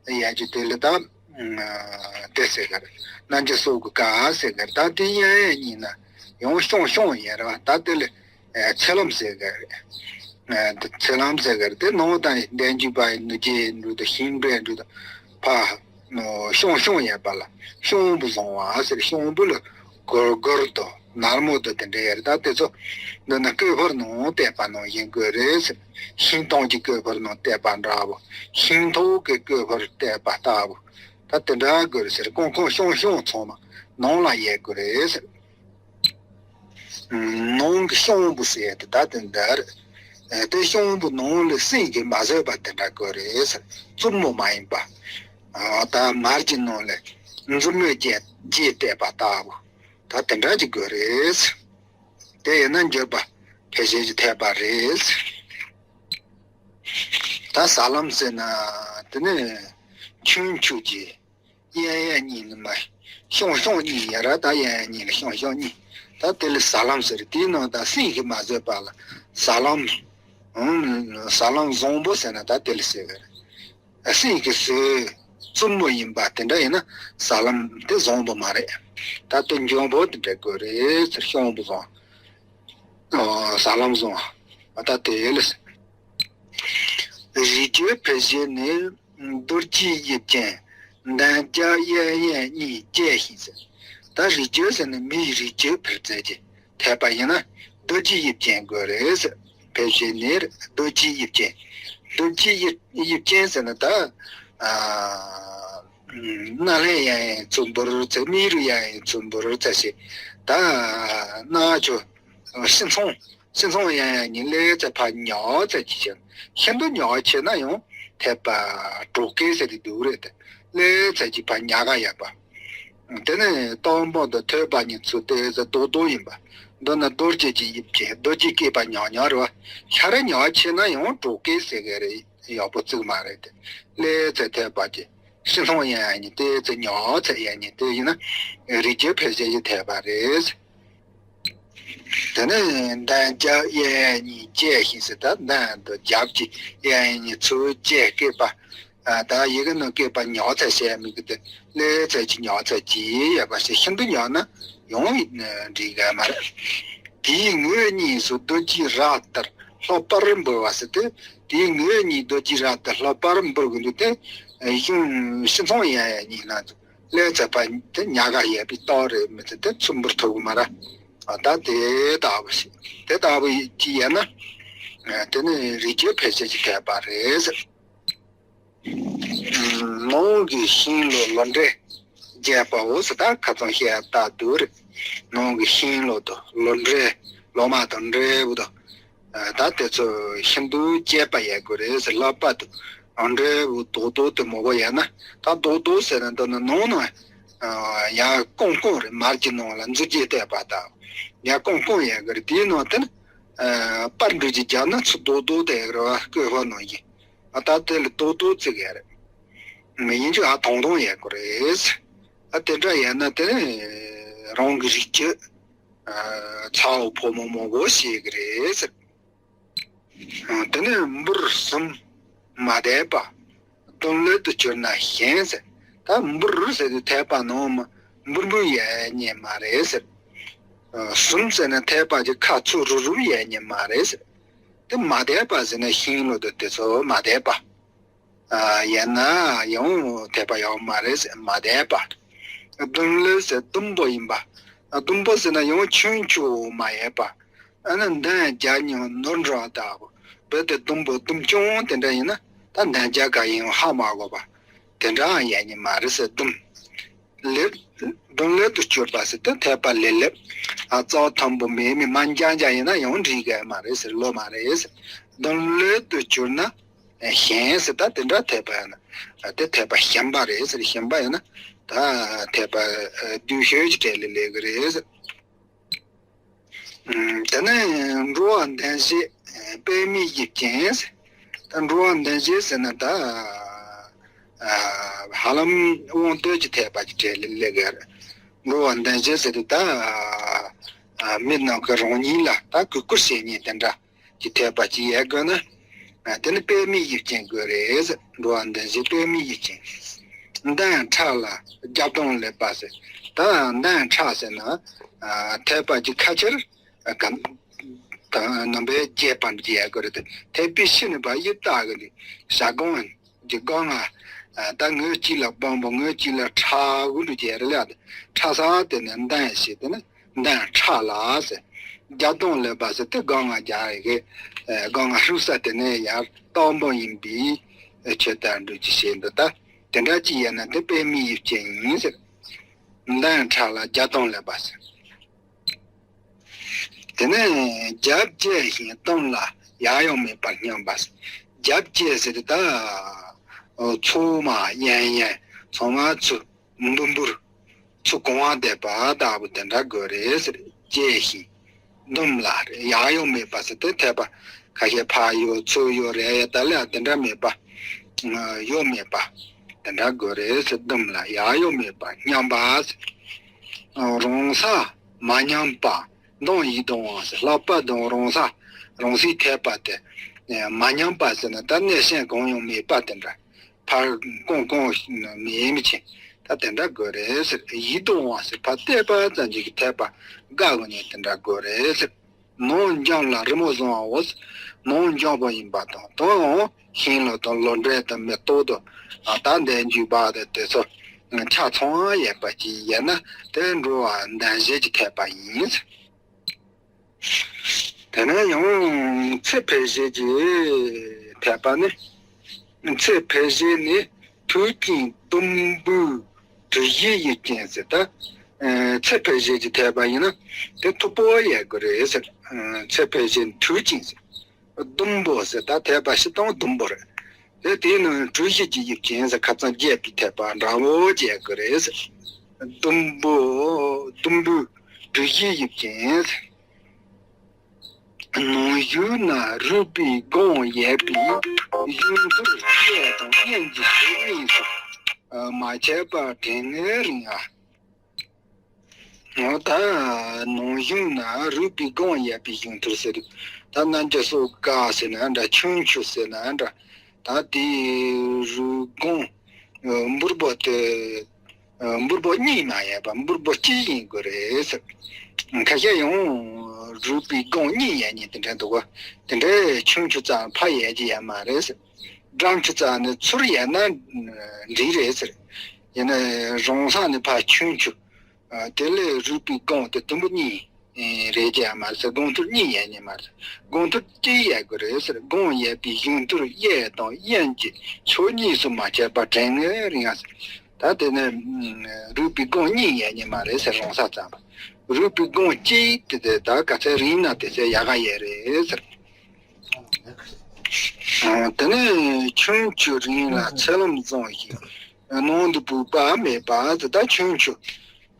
ཡར་གྱི་དེ་ལ་ད་ ཨ་དེ་ཟེར་གི་རེད། རྣམ་འགྱུར་སོགས་ཀྱི་སྐབས་ཟེར་གི་རེད། ད་དེ་ཡན་ཡན་གཉིས་ན་ཡང་ཤོང་ཤོང་ཡིན་རེད་བ། ད་དེ་ལ་ཨ་ཚེ་ལམ་ཟེར་གི་རེད། ཨ་དེ་ཚེ་ལམ་ཟེར་གི་རེད། དེ་ནང་དང་ལྡན་གྱུར་པ་ཡི་ནུ་རྒྱས་འབྲུ་དང་ཤིང་འབྲས་འབྲུ་དང་ཕ་ཤོང་ཤོང་ཡིན་པ་ལ་ཤོང་བུ་བཟུང་བ་ཟེར། ཤོང་བུ་ལ་གུར་གུར་དང་ནར་མོ་དང་དེ་འདྲ་ཡོད་རེད། ད་དེ་ཚོ་འདི་ན་བཀོད་པར་ནང་བལྟས་པ་ནང་བཞིན་དགོས་རེད་ཟེར། ཤིང་སྡོང་གི་བཀོད་པར་ནང་བལྟས་པ་འདྲ་བོ། ཤིང་ཐོག་གི་བཀོད་པར་བལྟས་པ་ལྟ་བུ། ད་དེ་འདྲ་དགོས་རེད་ཟེར། གང་གང་ཤོང་ཤོང་ཚང་མ་ནང་ལ་ཡོད་དགོས་རེད་ཟེར། ནང་གི་ཤོང་བུ་ཟེར་དེ་ད་དེ་འདྲ་རེད། དེ་ཤོང་བུ་ནང་ལ་སྲིན་གྱིས་མ་བཟོད་པ་དེ་འདྲ་དགོས་རེད་ཟེར། རྩུབ་མོ་མ་ཡིན་པ། ད་མར་གྱི་ནང་ལ་མཛུབ་མོས་བརྒྱད་བརྒྱད་བལྟས་པ་ལྟ་བུ། ད་དེ་འདྲ་ཅིག་དགོས་རེད། དེ་ཡིན་ན་འགྱུར་བ་ཕལ་ཆེར་ཅིག་འཐད་པ་རེད། ད་ཟ་ལམ་ཟེར་ན་དེ་ནི་ཆུང་ཆུང་གི་གཡས་གཡས་གཉིས་ནི་མ་ཤོང་ཤོང་གཉིས་ཡ་ར། ད་གཡས་གཡས་གཉིས་ལ་ཤོང་ཤོང་གཉིས། ད་དེ་ལ་ཟ་ལམ་ཟེར། དེའི་ནང་ད་སྲིན་གྱིས་མ་བཟོད་པ་ལ་ཟ་ལམ། ཟ་ལམ་བཟང་པོ་ཟེར་ན་ད་དེ་ལ་ཟེར་གི་རེད། སྲིད་ཀྱི་སྲོལ་རྩུབ་མོ་ཡིན་པ་དེ་འདྲ་ཡིན་ན་ཟ་ལམ་དེ་བཟང་པོ་མ་རེད། ད་དེ་འཇོན་པོ་དེ་འདྲ་དགོས་རེད་ཟེར། ཤོང་བུ་བཟང་། ཟ་ལམ་བཟང་། ད་དེ་ལས། རིགས་རྒྱུད་འཕེལ་བྱེད་ནི་རྡོ་རྗེ་དབྱིབས་ཅན། འདན་རྒྱ་གཡས་གཡོན་གཉིས་བཅས་ཤིང་ཟེར། ད་རིགས་རྒྱུད་ཟེར་ན་མིའི་རིགས་རྒྱུད་འཕེལ་ཚད་ཀྱི་འཐད་པ་ཡིན་ན་རྡོ་རྗེ་དབྱིབས་ཅན་དགོས་རེད་ཟེར། ཕལ་ཆེར་ནི་རྡོ་རྗེ་དབྱིབས་ཅན། རྡོ་རྗེ་དབྱིབས་དབྱིབས་ཅན་ཟེར་ན་ད། ཨ་སྣ་ལྷན་ཡང་ཡང་ཚུ་འབུར་ཚེ། མིག་རུས་ཡང་ཡང་ཚུ་འབུར་ཚེ་ཞེས། ད་སྣ་ཆུ་ཤིང་ཚང་། ཤིང་ཚང་ཡང་ཡང་ཉིན་ལས་ཚེ་ཕ་ཉག་ཚེ་ཅི་ཞིག་ཤིན་ཏུ་ཉག་ཆེ་ན་ཡང་འཐད་པ་གྲོགས་སྐད་ཟེར་དེ་འདུག་རེད་དེ། ལས་ཚེ་ཅི་ཕ་ཉག་ག་ཡོད་པ། དེ་ནས་སྟོང་པ་དང་ཐོས་པ་གཉིས་ཚུལ་དེ་ཟེར་རྡོག་རྡོག་ཡིན་པ། མདོར་ན་རྡོ་རྗེ་གི་དབྱིབས་ཀྱི་རྡོ་རྗེ་སྐེད་པ་ཉག་ཉག་རེད་བ། ཤ་ར་ཉག་ཆེ་ན་ཡང་གྲོགས་སྐད་ཟེར་གི་རེད། ཡག་པོ་བརྩི་གི་མ་རེད་དེ། ལས་ཚེ་ཐོས་པ་གྱི་ཤིང་ཚང་ཡང་ཡང་ཉིན་དེ་ཚེ་ཉག་ཚེ་ཡང་ཉིན་དེ་ཡིན་ན་རིགས་རྒྱུད་འཕེལ་བྱེད་ཀྱི་འཐད་པ་རེད། དེ་ནས་འདན་རྒྱབ་གཡས་གཉིས་བཅས་ཤིང་ཟེར། ད་འདན་དང་རྒྱབ་ཀྱི་གཡས་གཉིས་ཚུར་བཅས་སྐེད་པ། ད་ཡི་གེ་ནང་སྐེད་པ་ཉག་ཚེ་བྱས་མི་གི་དེ་ལས་ཚེ་ཀྱི་ཉག་ཚེ་ཀྱི་ཡོད་པ་ཞིག་ཤིན་ཏུ་ཉག་ན་ཡང་འགྲིག་གི་མ་རེད། དེའི་ངོས་གཉིས་སུ་རྡོ་རྗེའི་རྭ་ལྟར་ལྷག་པར་འབུར་བ་ཟེར་ཏེ། དེའི་ངོས་གཉིས་རྡོ་རྗེའི་རྭ་ལྟར་ལྷག་པར་འབུར་གི་འདུག་སྟེ། གཞུང་ཤིང་ཚང་ཡང་ཡང་གཉིས་ན་ལས་ཚེ་ཕ་དེ་ཉག་ག་ཡོད་པའི་རྟགས་རེད། མི་ཚེ་དེ་ཚུར་འབུར་ཐུབ་གི་མ་རེད། ད་དེ་ལྟ་བུ་ཞིག་དེ་ལྟ་བུ་ཅིག་ཡོད་ན། དེ་ནི་རིགས་རྒྱུད་འཕེལ་བྱེད་ཀྱི་འཐད་པ་རེད། ནང་གི་ཤིང་ལོ་ལོ་འབྲས་རྒྱས་པའོ་ཟེར། ད་ཁ་ཚང་བཤད་ལྟ་དུ་རེད། ནང་གི་ཤིང་ལོ་དང་ལོ་འབྲས་ལོ་མ་དང་འབྲས་བུ་དང་། ད་དེ་ཚོ་ཤིན་ཏུ་རྒྱས་པ་ཡོད་དགོས་རེད་ཟེར། ལྷག་པར་དུ་འབྲས་བུ་རྡོག་རྡོག་དེ་མང་པོ་ཡོད་ན། ད་རྡོག་རྡོག་ཟེར་ན་འདི་ནི་ནང་ན་ཡར་རྐང་རྐང་རེད། མར་གྱི་ནང་ལ་མཛུབ་རྗེས་གཏད་པ་དང་ཡར་རྐང་རྐང་ཡོད་དགོས་རེད། དེའི་ནང་དེ་ནི་པར་འབྲུ་གཅིག་རྒྱབ་ན་ཚུར་རྡོག་རྡོག་དེ་ཡོད་རེད་བ། བཀོད་པ་ནང་བཞིན། ཨ་ད་དེ་ལ་རྡོག་རྡོག་བརྩི་གི་རེད། མི་ཡིན་ཅིག་ཨ་ཐུང་ཐུང་ཡོད་དགོས་རེད། ཨ་དེ་འདྲ་ཡོད་ན་དེ་རང་གི་རིགས་རྒྱུད་ཚ་བོ་ཕོ་མོ་མང་པོ་ཤེས་གི་རེད་ཟེར། དེ་ནས་འབུར་གསུམ་མ་དད་པ། བདུན་ལས་དུ་གྱུར་ན་ཞན་ཟེར། ད་འབུར་ཟེར་དུས་འཐད་པ་ནང་མ་འབུར་འབུར་ཡོད་ཉེ་མ་རེད་ཟེར། གསུམ་ཟེར་ན་འཐད་པ་གྱི་ཁ་ཚུར་རུབ་རུབ་ཡོད་ཉེ་མ་རེད་ཟེར། དེ་མ་དད་པ་ཟེར་ན་ཤིང་ལོ་དང་དེ་ཚོ་མ་དད་པ། ཡིན་ན་ཡང་འཐད་པ་ཡོད་མ་རེད་ཟེར། མ་དད་པ། བདུན་ལས་ཟེར་ཟླུམ་པོ་ཡིན་པ། ཟླུམ་པོ་ཟེར་ན་ཡང་ཆུང་ཆུང་མ་ཡོད་པ། ཨ་ནི་འདན་རྒྱ་ཉིན་ནོར་འགྲོ་བ་ལྟ་བུ། རྦད་དེ་ཟླུམ་པོ་ཟླུམ་ཆུང་དེ་འདྲ་ཡིན་ན་ད་འདན་རྒྱ་ག་ཡིན་ཧ་མ་གོ་བ། དེ་འདྲའང་ཡོད་ཉེ་མ་རེད་ཟེར། ཟླུམ། ལེབ། བདུན་ལས་དུ་གྱུར་པ་ཟེར་དུས་འཐད་པ་ལེབ་ལེབ། ཨ་རྩ་བ་མཐོན་པོ་མེད་མི་དམར་འཇང་འཇང་ཡིན་ན་ཡང་འགྲིག་གི་མ་རེད་ཟེར། ལོ་མ་རེད་ཟེར། བདུན་ལས་དུ་གྱུར་ན་ཞན་ཟེར། ད་དེ་འདྲ་འཐད་པ་ཡིན་ན་དེ་འཐད་པ་ཞན་པ་རེད་ཟེར། ཞན་པ་ཡིན་ན་ད་འཐད་པ་བསྡུས་ཤོས་ཀྱི་གྲས་ལ་སླེབས་གི་རེད་ཟེར། དེ་ནས་འགྲོ་བ་འདན་ཞེས་པདྨའི་དབྱིབས་ཅན། ད་འགྲོ་བ་འདན་ཞེས་ཟེར་ན་ད་ཧ་ལམ་དབང་དོན་གྱི་འཐད་པ་གྱི་གྲས་ལ་སླེབས་གི་རེད། འགྲོ་བ་འདན་ཞེས་ཟེར་དུས་ད་མི་རྣམས་ཀྱི་རང་ཉིད་ལ་ད་གུས་བཀུར་བྱེད་ཉེན་དེ་འདྲ་གྱི་འཐད་པ་ཅིག་ཡོད་དགོས་ན། དེ་ནི་པདྨའི་དབྱིབས་ཅན་དགོས་རེད་ཟེར། འགྲོ་བ་འདན་ཞེས་པདྨའི་དབྱིབས་ཅན། མདུན་ཕྲ་ལ་རྒྱབ་ལྡོང་ལེགས་པ་ཟེར། ད་མདུན་ཕྲ་ཟེར་ན་ཨ་ཐད་པ་གྱི་ཁ་ཕྱིར་གམ་ད་རྣམ་པའི་རྒྱས་པ་འདི་ཡལ་དགོས་རེད་དེ། ཐད་པའི་ཕྱི་ནས་པ་ཡིབ་ལྟ་གི་འདི་ཞྭ་སྒང་གི་སྒང་ང་ད་ངོས་གཅིག་ལ་སྦོམ་པོ་ངོས་གཅིག་ལ་ཕྲ་གུ་འདུག་རྒྱས་རེད་ལ། ཕྲ་ས་དེ་ནས་མདུན་ཞེས་དེ་ནི་མདུན་ཕྲ་ལ་ཟེར། རྒྱབ་ལྡོང་ལེགས་པ་ཟེར་དེ་སྒང་ང་རྒྱག་ཡི་གེ། སྒང་ང་ཧྲུག་ས་དེ་ནས་ཡར་སྟག་སྦོམ་ཡིན་པའི་ཆེད་དུ་འགྲོ་རྒྱུ་བྱེད་འདུག་ད་དེ་འདྲ་ཅིག་ཡལ་ན་དེ་པད་མའི་དབྱིབས་ཅན་ཡིན་ཟེར། མདུན་ཕྲ་ལ་རྒྱབ་ལྡོང་ལེགས་པ་ཟེར། དེ་ནས་རྒྱབ་རྒྱས་ཤིང་གདོང་ལ་ཡལ་ཡང་མེད་པར་སྙམ་པ་ཟེར། རྒྱབ་རྒྱས་ཟེར་དེ་ད་ཚུར་མ་གཡས་གཡོན་ཚང་མ་ཚུར་འབུར་འབུར་ཚུར་གང་བ་བསྡད་པ་ལྟ་བུ་དེ་འདྲ་དགོས་རེད་ཟེར། རྒྱས་ཤིང་གདོང་ལ་ཡལ་ཡང་མེད་པ་ཟེར་དེ་ཐད་པ་ཁ་ཤས་ཕར་ཡོད་ཚུར་ཡོད་རེད་ཡ། ད་ལས་དེ་འདྲ་མེད་པ་ཡོད་མེད་པ་དེ་འདྲ་དགོས་རེད་ཟེར། གདོང་ལ་ཡལ་ཡང་མེད་པར་སྙམ་པ་ཟེར། རང་ས་མ་ཉམས་པ་གདོང་ཡིད་དུ་འོང་ཟེར། ལྷག་པ་དང་རང་ས་རང་སའི་ཐད་པ་དེ་མ་ཉམས་པ་ཟེར་ན་ད་གནས་ཆེན་གང་ཡང་མེད་པ་དེ་འདྲ། ཕར་གང་གང་མེད་མི་ཆེ། ད་དེ་འདྲ་དགོས་རེད་ཟེར། ཡིད་དུ་འོང་ཟེར་ཕར་བལྟས་པ་ཙམ་གྱིས་ཐད་པ་དགའ་གི་ནས་དེ་འདྲ་དགོས་རེད་ཟེར། ནམ་འཇམ་ལ་རི་མོ་བཟང་བའོ་ཟེར། ནམ་འཇམ་པོ་ཡིན་པ་དང་དང་ཤིང་ལོ་དང་ལོ་འབྲས་དང་མེ་ཏོག་དང་ད་འདས་འཇུག་པ་དང་དེ་ཚོ་ཆ་ཚང་ཡོད་པ་ཅིག་ཡིན་ན་དེ་འགྲོ་བ་འདུན་བྱེད་ཀྱི་ཐད་པ་ཡིན་ཟེར། དེ་ནས་ཡང་ཚེ་འཕེལ་བྱེད་ཀྱི་འཐད་པ་ནི། ཚེ་འཕེལ་བྱེད་ནི་ཐུགས་ཀྱི་ཟླུམ་པོའི་གྲུ་བཞིའི་དབྱིབས་ཅན་ཟེར། ད་ཚེ་འཕེལ་བྱེད་ཀྱི་འཐད་པ་ཡིན་ན་དེ་མཐུག་པོ་ཡོད་དགོས་རེད་ཟེར། ཚེ་འཕེལ་བྱེད་ནི་ཐུགས་ཀྱི་ཟེར། ཟླུམ་པོ་ཟེར་ད་ཐད་པ་བཞི་སྟོང་ཟླུམ་པོ་རེད། དེ་དེའི་ནང་གྲུ་བཞི་གྱི་དབྱིབས་ཅན་ཟེར་ཁ་ཚང་རྒྱས་པའི་འཐད་པ་འདྲ་བོ་བྱེད་དགོས་རེད་ཟེར། ཟླུམ་པོ་ཟླུམ་པོའི་གྲུ་བཞིའི་དབྱིབས་ཅན་ཟེར། ནམ་ཞུགས་ན་རུས་པའི་སྒང་ཡལ་བའི་གཞུང་ཐུར་གཡས་དང་གཡོན་གྱི་ཕྱོགས་གཉིས་སུ་མ་ཆད་པར་དྲན་ངེས་རིང་ང་། ད་ནམ་ཞུགས་ན་རུས་པའི་སྒང་ཡལ་བའི་གཞུང་ཐུར་ཟེར། ད་རྣལ་འབྱོར་སོགས་ཀ་ཟེར་ན་འདྲ། ཁྱུང་ཆུ་ཟེར་ན་འདྲ། ད་དེའི་རུས་སྒང་འབུར་པོ་དེ་འབུར་པོ་གཉིས་མ་ཡལ་བ་འབུར་པོ་གཅིག་ཡིན་དགོས་རེད་ཟེར། ཁ་ཤས་ཡང་རུས་པའི་སྒང་གཉིས་ཡལ་མཁན་དེ་འདྲ་འདུག་ག་དེ་འདྲའི་ཁྱུང་ཆུ་རྩ་ཕར་ཡལ་གྱི་ཡོད་མ་རེད་ཟེར། སྦྲང་ཆུ་རྩ་ནི་ཚུར་ཡལ་ན་འགྲིག་རེད་ཟེར། ཡིན་ན་རང་ས་ནས་ཕར་ཁྱུང་ཆུ། ཨ། དེ་ལས་རུས་པའི་སྒང་དེ་དུམ་བུ་གཉིས་རེད་ཀྱི་ཡོད་མ་རེད་ཟེར། སྒང་ཐུར་གཉིས་ཡལ་ནི་མ་རེད། སྒང་ཐུར་གཅིག་ཡལ་དགོས་རེད་ཟེར། སྒང་ཡལ་བའི་གཞུང་ཐུར་གཡས་དང་གཡོན་གྱི་ཕྱོགས་གཉིས་སུ་མ་ཆད་པར་དྲན་ངེས་རིང་ང་ཟེར། ད་དེ་ནས་རུས་པའི་སྒང་གཉིས་ཡལ་ནི་མ་རེད་ཟེར། རང་ས་ཙམ་པ། རུས་པའི་སྒང་གཅིག་དེ་དེ་ད་ག་ཚད་རིང་ན་དེ་ཚད་ཡག་ག་ཡོད་རེད་ཟེར། ཨ། དེ་ནས་ཁྱུང་ཆུ་རིང་ལ་ཚེ་ལམ་བཟང་ཞིང་། ནང་དུ་བུད་པ་མེད་པ་ཟེར། ད་ཁྱུང་ཆུ།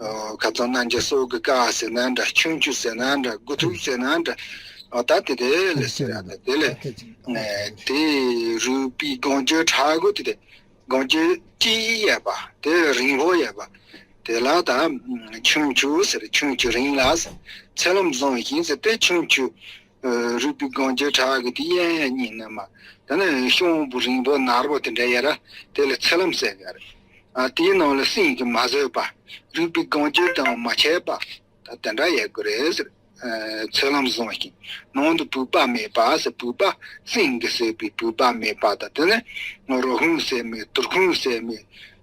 ཨ། ཁ་ཚང་རྣལ་འབྱོར་སོགས་ཀྱི་ཀ་ཟེར་ན་འདྲ། ཁྱུང་ཆུ་ཟེར་ན་འདྲ། དགུ་ཐུག་ཟེར་ན་འདྲ། ཨ། ད་དེ་དེ་ལས་ཟེར་ཡ་ད་དེ་ལས། ཨ། དེ་རུས་པའི་སྒང་ཆུ་ཕྲ་གུ་དེ་དེ། སྒང་ཆུ་གཅིག་ཡོད་པ་དེ་རིང་པོ་ཡོད་པ་དེ་ལ་ད་ཁྱུང་ཆུ་ཟེར། ཁྱུང་ཆུ་རིང་ལ་ཟེར། ཚེ་ལམ་བཟང་ཞིང་ཟེར་དེ་ཁྱུང་ཆུ། ཨ། རུས་པའི་སྒང་ཆུ་ཕྲ་གི་དེ་གཡས་གཡོན་གཉིས་ནས་མར། དེ་ནས་གཤོང་པོ་རིང་པོ་ནར་པོ་དེ་འདྲ་ཡོད་ར། དེ་ལ་ཚེ་ལམ་ཟེར་གི་རེད། ཨ། དེའི་ནང་ལ་སྲིན་གྱིས་མ་བཟོད་པ། རུས་པའི་སྒང་ཆུ་དང་མ་ཆད་པ། ད་དེ་འདྲ་ཡོད་དགོས་རེད་ཟེར། ཨ། ཚེ་ལམ་བཟང་ཞིང་ནང་དུ་བུད་པ་མེད་པ་ཟེར། བུད་པ་སྲིན་གྱིས་བཟོས་པའི་བུད་པ་མེད་པ་དང་། དེ་ནས་རོ་ཁུང་ཟེར་མི་དུར་ཁུང་ཟེར་མི།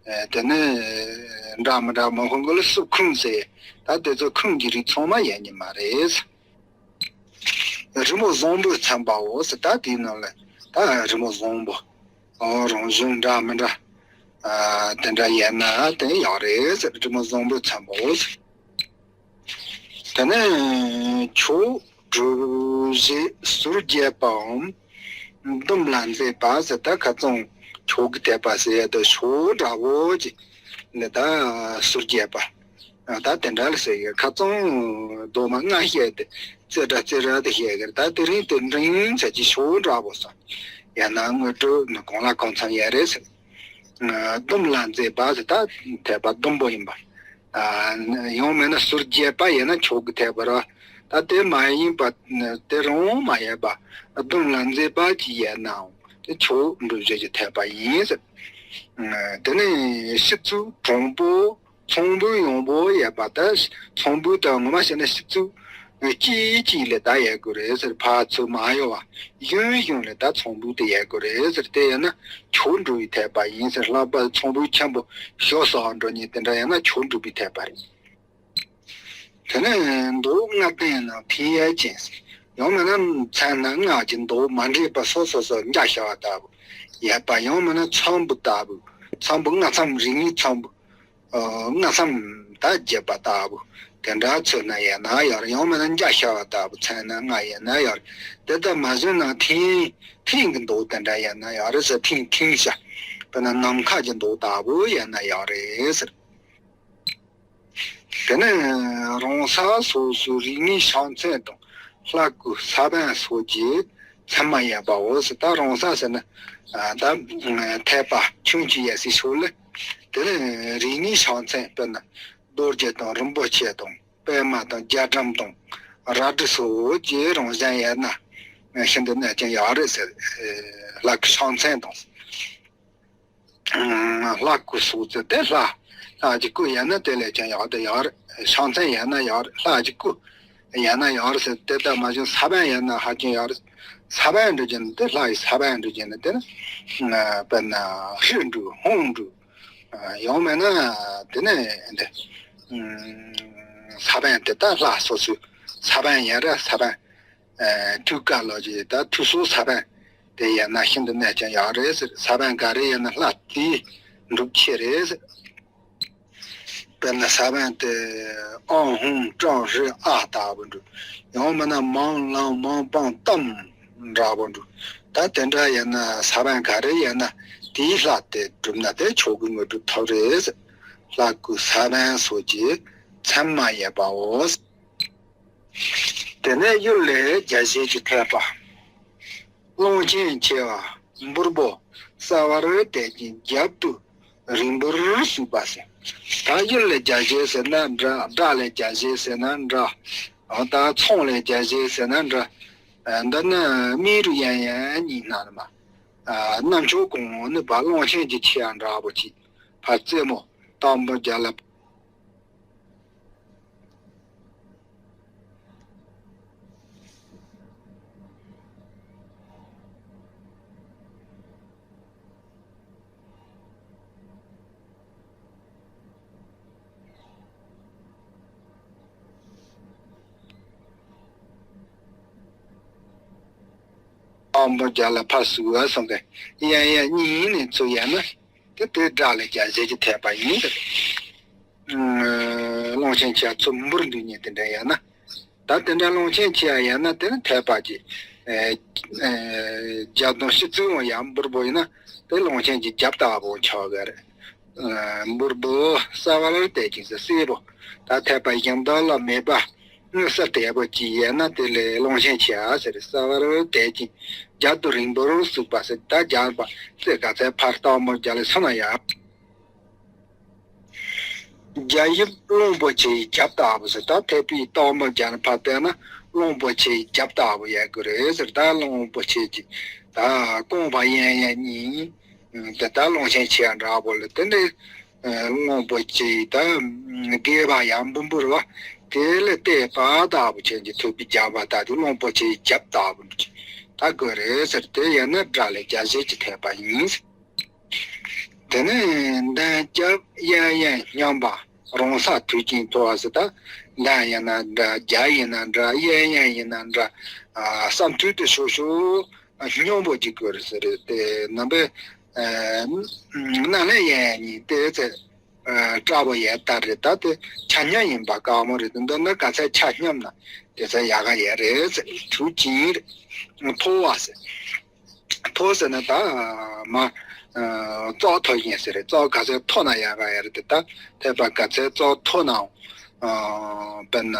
ཨ། དེ་ནས་འདྲ་མི་འདྲ་མང་པོ་ལ་སྲུབས་ཁུང་ཟེར། ད་དེ་ཚོ་ཁུང་གི་རིགས་ཚང་མ་ཡོད་ནི་མ་རེད། རི་མོ་བཟང་པོས་མཚན་པའོ་ཟེར། ད་དེའི་ནང་ལ་ད་རི་མོ་བཟང་པོ། ཨོ། རང་བྱུང་འདྲ་མི་འདྲ། ཨ། དེ་འདྲ་ཡོད་ན་དེ་ཡག་རེད་ཟེར། རི་མོ་བཟང་པོས་མཚན་པའོ་ཟེར། དེ་ནས་ཕྱོགས་གྲུ་བཞི་ཟུར་བརྒྱད་པའམ་ཟླུམ་ལ་མཛེས་པ་ཟེར། ད་ཁ་ཚང་ཕྱོགས་ཀྱི་འཐད་པ་ཟེར་ཡ་ད་ཕྱོགས་འདྲ་བོ་ཅིག་ནི་ད་ཟུར་བརྒྱད་པ། ད་དེ་འདྲ་ལ་ཟེར་གི། ཁ་ཚང་རྡོག་མ་ལྔ་བཤད་དེ་རྩེ་འདྲ་རྩེ་འདྲ་དེ་བཤད་གི། ད་དེ་རིང་དེ་འབྲིང་ཚད་ཀྱི་ཕྱོགས་འདྲ་བོ་ཟེར། ཡང་ན་དངོས་གྲུབ་ནི་གང་ལ་གང་འཚམ་ཡོད་རེད་ཟེར། ཟླུམ་ལ་མཛེས་པ་ཟེར། ད་འཐད་པ་ཟླུམ་པོ་ཡིན་པ། ཨ། ཡང་མིན་ན་ཟུར་བརྒྱད་པ་ཡིན་ན་ཕྱོགས་ཀྱི་འཐད་པ་རེད། ད་དེ་མ་ཡིན་པ་དེ་རང་མ་ཡིན་པ་ཟླུམ་ལ་མཛེས་པ་ཅིག་ཡོད་ནའང་དེ་ཕྱོགས་གྲུ་བཞི་གི་འཐད་པ་ཡིན་ཟེར། དེ་ནས་ཕྱི་ཚུལ་དྲང་པོ། ཚངས་བུག་ཡངས་པོ་ཡོད་པ་དང་། ཚངས་བུག་དང་ངོ་མ་བཤད་ན་ཕྱི་ཚུལ་གཅིག་གཅིག་ལ་ད་ཡོད་དགོས་རེད་ཟེར། ཕར་ཚུར་མ་གཡོ་བ་གཞན་གཞན་ལ་ད་ཚངས་བུག་དེ་ཡོད་དགོས་རེད་ཟེར། དེ་ཡིན་ན་མཆོག་འགྲུབ་པའི་ཐེག་པ་ཡིན་ཟེར། ལྷག་པར་ཚངས་བུག་ཆེན་པོ་ཞོ་ཟ་འགྲོ་མཁན་དེ་འདྲ་ཡིན་ན་མཆོག་འགྲུབ་པའི་ཐེག་པ་རེད། དེ་ནས་མདོག་ལྔ་ལྡན་ནང་ཐིམ་ཡས་ཅན། ཡང་མིན་ན་མཚན་ནི་སྔགས་ཀྱི་མདོག་མ་འདྲེས་པ་སོ་སོ་སོ་འཇའ་ཤར་བ་ལྟ་བུ་ཡོད་པ། ཡང་མིན་ན་ཚོམ་བུ་ལྟ་བུ། ཚོམ་བུ་ལྔ་ཚོམ། རིགས་ལྔའི་ཚོམ་བུ། ཨ། ལྔ་ཚོམ་ད་བརྒྱབ་པ་ལྟ་བུ་དེ་འདྲ་མཚོན་ན་ཡོད་ན་ཡོད་རེད། ཡང་མིན་ན་འཇའ་ཤར་བ་ལྟ་བུ་མཚན་ནི་ལྔ་ཡོད་ན་ཡོད་རེད། དེ་ལྟར་མ་བཟོས་ན་ཐིམ། ཐིམ་གྱི་མདོག་དེ་འདྲ་ཡོད་ན་ཡོད་རེད་ཟེར། ཐིམ། ཐིམ་ཤ། དཔེར་ན་ནམ་མཁའ་གྱི་མདོག་ལྟ་བུ་ཡོད་ན་ཡོད་རེད་ཟེར། དེ་ནས་རང་ས་སོ་སོའི་རིགས་ལྔའི་ཕྱག་མཚན་དང་། ལྷ་སྐུ་ས་བོན་སོགས་ཀྱི་མཚན་མ་ཡོད་པའོ་ཟེར། ད་རང་ས་ཟེར་ན། ཨ། ད་ཐེག་པ་ཆོས་ཀྱི་ཡེ་ཤེས་ཕྱོགས་ལས། དེ་ནས་རིགས་ལྔའི་ཕྱག་མཚན། དཔེར་ན་རྡོ་རྗེ་དང་། རིན་པོ་ཆེ་དང་། པདྨ་དང་། རྒྱ་གྲམ་དང་། རལ་གྲི་སོགས་ཀྱི་རང་བཞིན་ཡོད་ན། ཤིན་ཏུ་གནོད་ཀྱང་ཡོད་རེད་ཟེར། ལྷ་སྐུ་ཕྱག་མཚན་དང་། ལྷ་སྐུ་སོགས་ཚེ་དེ་ལྷ། ལྷ་གི་སྐུ་ཡོད་ན་དེ་ལས་ཀྱང་ཡག་དེ་ཡོད་རེད། ཕྱག་མཚན་ཡོད་ན་ཡོད་རེད། ལྷ་གི་སྐུ་ཡོད་ན་ཡོད་རེད་ཟེར། དེ་ལྟར་མ་བྱུང་ས་བོན་ཡོད་ན་ཧ་ཅང་ཡག་རེད། ས་བོན་འགྲུབ་ཀྱི་ན་དེ་ལྷ་ཡི་ས་བོན་འགྲུབ་ཀྱི་ན་དེ་ནི། དཔེར་ན་ཧྲཱིཿ་འགྲུབ། ཧཱུྃ་འགྲུབ། ཡང་མིན་ན་དེ་ནི་འདི། ས་བོན་དེ་ད་ལྷ་སོ་སོའི་ས་བོན་ཡོད་རེད། ས་བོན། ཨ། ཐུགས་ཀ་ལོ་ཅིག་ད་ཐུགས་སྲོག་ས་བོན་དེ་ཡོད་ན་ཤིན་ཏུ་གནོད་ཀྱང་ཡག་རེད་ཟེར། ས་བོན་ག་རེ་ཡོད་ན་ལྷ་དེའི་འགྲུབ་ཆེ་རེད་ཟེར། དཔེར་ན་ས་བོན་དེ་ཨོཾ་ཧཱུྃ་ཀྲོང་ཧྲཱིཿ་ཨཱཿ་ལྟ་བུ་འགྲུབ། ཡང་མིན་ན་མཾ་ལཾ་མཾ་པཾ་ཏཾ་འདྲ་བོ་འགྲུབ། ད་དེ་འདྲ་ཡོད་ན་ས་བོན་ག་རེ་ཡོད་ན་དེའི་ལྷ་དེ་བསྒྲུབས་ན་དེ་མཆོག་གི་དངོས་གྲུབ་ཐོབ་རེད་ཟེར། ལྷ་སྐུ་ས་བོན་སོགས་ཀྱི་མཚན་མ་ཡོད་པའོ། དེ་ནས་གཡུལ་ལས་རྒྱལ་བྱེད་ཀྱི་ཐེག་པ། གླང་ཆེན་མཆེ་བ་འབུར་པོ་གསལ་བར་བལྟས་ཀྱིན་རྒྱབ་ཏུ་རིང་པོར་ཟུག་པ་ཟེར། ད་གཡུལ་ལས་རྒྱལ་བྱེད་ཟེར་ན་འདྲ། དགྲ་ལས་རྒྱལ་བྱེད་ཟེར་ན་འདྲ། ད་ཚོང་ལས་རྒྱལ་བྱེད་ཟེར་ན་འདྲ། འདི་ནི་རྨེ་རུ་དབྱངས་དབྱངས་གཉིས་སྣང་མ། རྣམ་ཅོ་གང་ནི་བ་གླང་ཆེན་གྱི་མཆེ་བ་འདྲ་པོ་ཅིག་ཕར་རྩེ་མོ་སྟག་མོ་རྒྱལ་ལ། སྟག་མོ་རྒྱལ་ལ་ཕར་ཟུག་པ་སོང་གི། དབྱངས་དབྱངས་གཉིས་ནས་ཚུར་ཡལ་ན། དེ་དེ་དགྲ་ལས་རྒྱལ་བྱེད་ཀྱི་ཐེག་པ་ཡིན་ཟེར། ཨ། གླང་ཆེན་མཆེ་བ་ཚུར་འབུར་འདུག་ཉིན་དེ་འདྲ་ཡལ་ན། ད་དེ་འདྲ་གླང་ཆེན་མཆེ་བ་ཡལ་ན་དེ་ནི་ཐེག་པ་ཀྱི། ཨ། ཨ། རྒྱབ་དང་ཕྱི་ཚུལ་འོང་ཡང་འབུར་པོ་ཡིན་ན་དེ་གླང་ཆེན་གྱི་རྒྱབ་ལྟ་བུ་ཆགས་ཀྱི་རེད། ཨ། འབུར་པོ་གསལ་བར་བལྟས་ཀྱིན་ཟེར། གསལ་པོ། ད་ཐེག་པ་གཞན་དག་ལ་མེད་པ་དངོས་གསལ་དོད་པོ་ཅིག་ཡལ་ན་དེ་ལ་གླང་ཆེན་མཆེ་བ་ཟེར། གསལ་བར་བལྟས་ཀྱིན་རྒྱབ་ཏུ་རིང་པོར་ཟུག་པ་ཟེར། ད་རྒྱབ་པ་ཟེར་ག་ཚད་ཕར་སྟག་མོ་རྒྱལ་ལ་སོང་ན་ཡང་། རྒྱ་ཡིབ་གླང་པོ་ཆེའི་རྒྱབ་ལྟ་བུ་ཟེར། ད་ཐེག་པའི་སྟག་མོ་རྒྱལ་ལ་ཕར་བལྟས་ན་གླང་པོ་ཆེའི་རྒྱབ་ལྟ་བུ་ཡལ་གྱི་རེད་ཟེར། ད་གླང་པོ་ཆེ་གྱི་ད་རྐང་པ་གཡས་གཡོན་གཉིས། དེ་ད་གླང་ཆེན་མཆེ་བ་འདྲ་པོ་ལ་དེ་འདྲའི་གླང་པོ་ཆེའི་ད་སྒལ་པ་ཡང་འབུར་འབུར་བ། དེ་ལ་བལྟས་པ་ལྟ་བུ་ཅན་གྱི་ཐུབ་པའི་རྒྱབ་པ་ལྟ་དུས་གླང་པོ་ཆེའི་རྒྱབ་ལྟ་བུ་ད་དགོས་རེད་ཟེར། དེ་ཡང་ན་དགྲ་ལས་རྒྱལ་བྱེད་ཀྱི་ཐེག་པ་ཡིན། དེ་ནས་འདན་རྒྱབ་གཡས་གཡོན་སྙོམས་པ་རང་ས་དུས་ཀྱིས་མཐོ་བ་ཟེར། ད་འདན་ཡིན་ན་འདྲ། རྒྱབ་ཡིན་ན་འདྲ། གཡས་གཡོན་ཡིན་ན་འདྲ། ཨ། བསམ་དུས་དེ་ཤོག་ཤོག་སྙོམས་པོ་ཅིག་དགོས་རེད་ཟེར། དེ་ནང་པའི། ཨ། སྣ་ལེན་གཡས་གཡོན་གཉིས་དེ་ཚེ། ཨ། དྲག་པོ་ཡལ་ལྟར་རེད། ད་དེ་ཆ་སྙོམས་ཡིན་པ་དཀའ་མོ་རེད། འདི་འདི་ནི་ག་ཚད་ཆ་སྙོམས་ན་དེ་ཚད་ཡག་ག་ཡལ་རེད་ཟེར། དུས་ཀྱིས་མཐོ་བ་ཟེར། མཐོ་ཟེར་ན་ད་མ། ཨ། བཙོག་མཐོ་ཡིན་ཟེར། བཙོག་ག་ཚད་མཐོ་ན་ཡག་ག་ཡལ་རེད། དེ་ད་ཐེག་པ་ག་ཚད་བཙོག་མཐོ་ནའང་། ཨ། དཔེར་ན་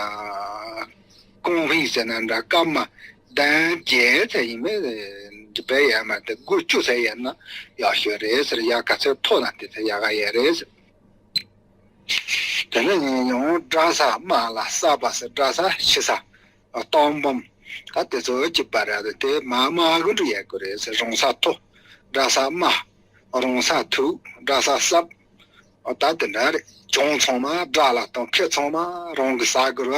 རྐང་བུ་ཟེར་ན་འདྲ། སྐར་མ་གདན་བརྒྱད་ཚད་ཡིན་མིན་འདི་བས་ཡལ་མ་རེད། དགུ་བཅུ་ཚད་ཡལ་ན་ཡག་ཤོས་རེད་ཟེར། ཡ་ག་ཚད་མཐོ་ན་དེ་ཚད་ཡག་ག་ཡལ་རེད་ཟེར། དེ་ནས་ཡང་དགྲ་ས་དམའ་ལ་ས་པ་ཟེར། དགྲ་ས་ཕྱི་ས་སྟག་འབུམ། ད་དེ་ཚོ་གཅིག་པ་རེད། དེ་མ་དམའ་གི་འགྲོ་ཡག་གི་རེད་ཟེར། རང་ས་མཐོ། དགྲ་ས་དམའ། རོང་ས་ཐུག་དགྲ་ས་སྲབ། ཨོ་ད་དེ་འདྲ་རེད། གྱོང་ཚང་མ་དགྲ་ལ་གཏོང་། ཁེ་ཚང་མ་རང་གི་ཟ་དགོས་ར།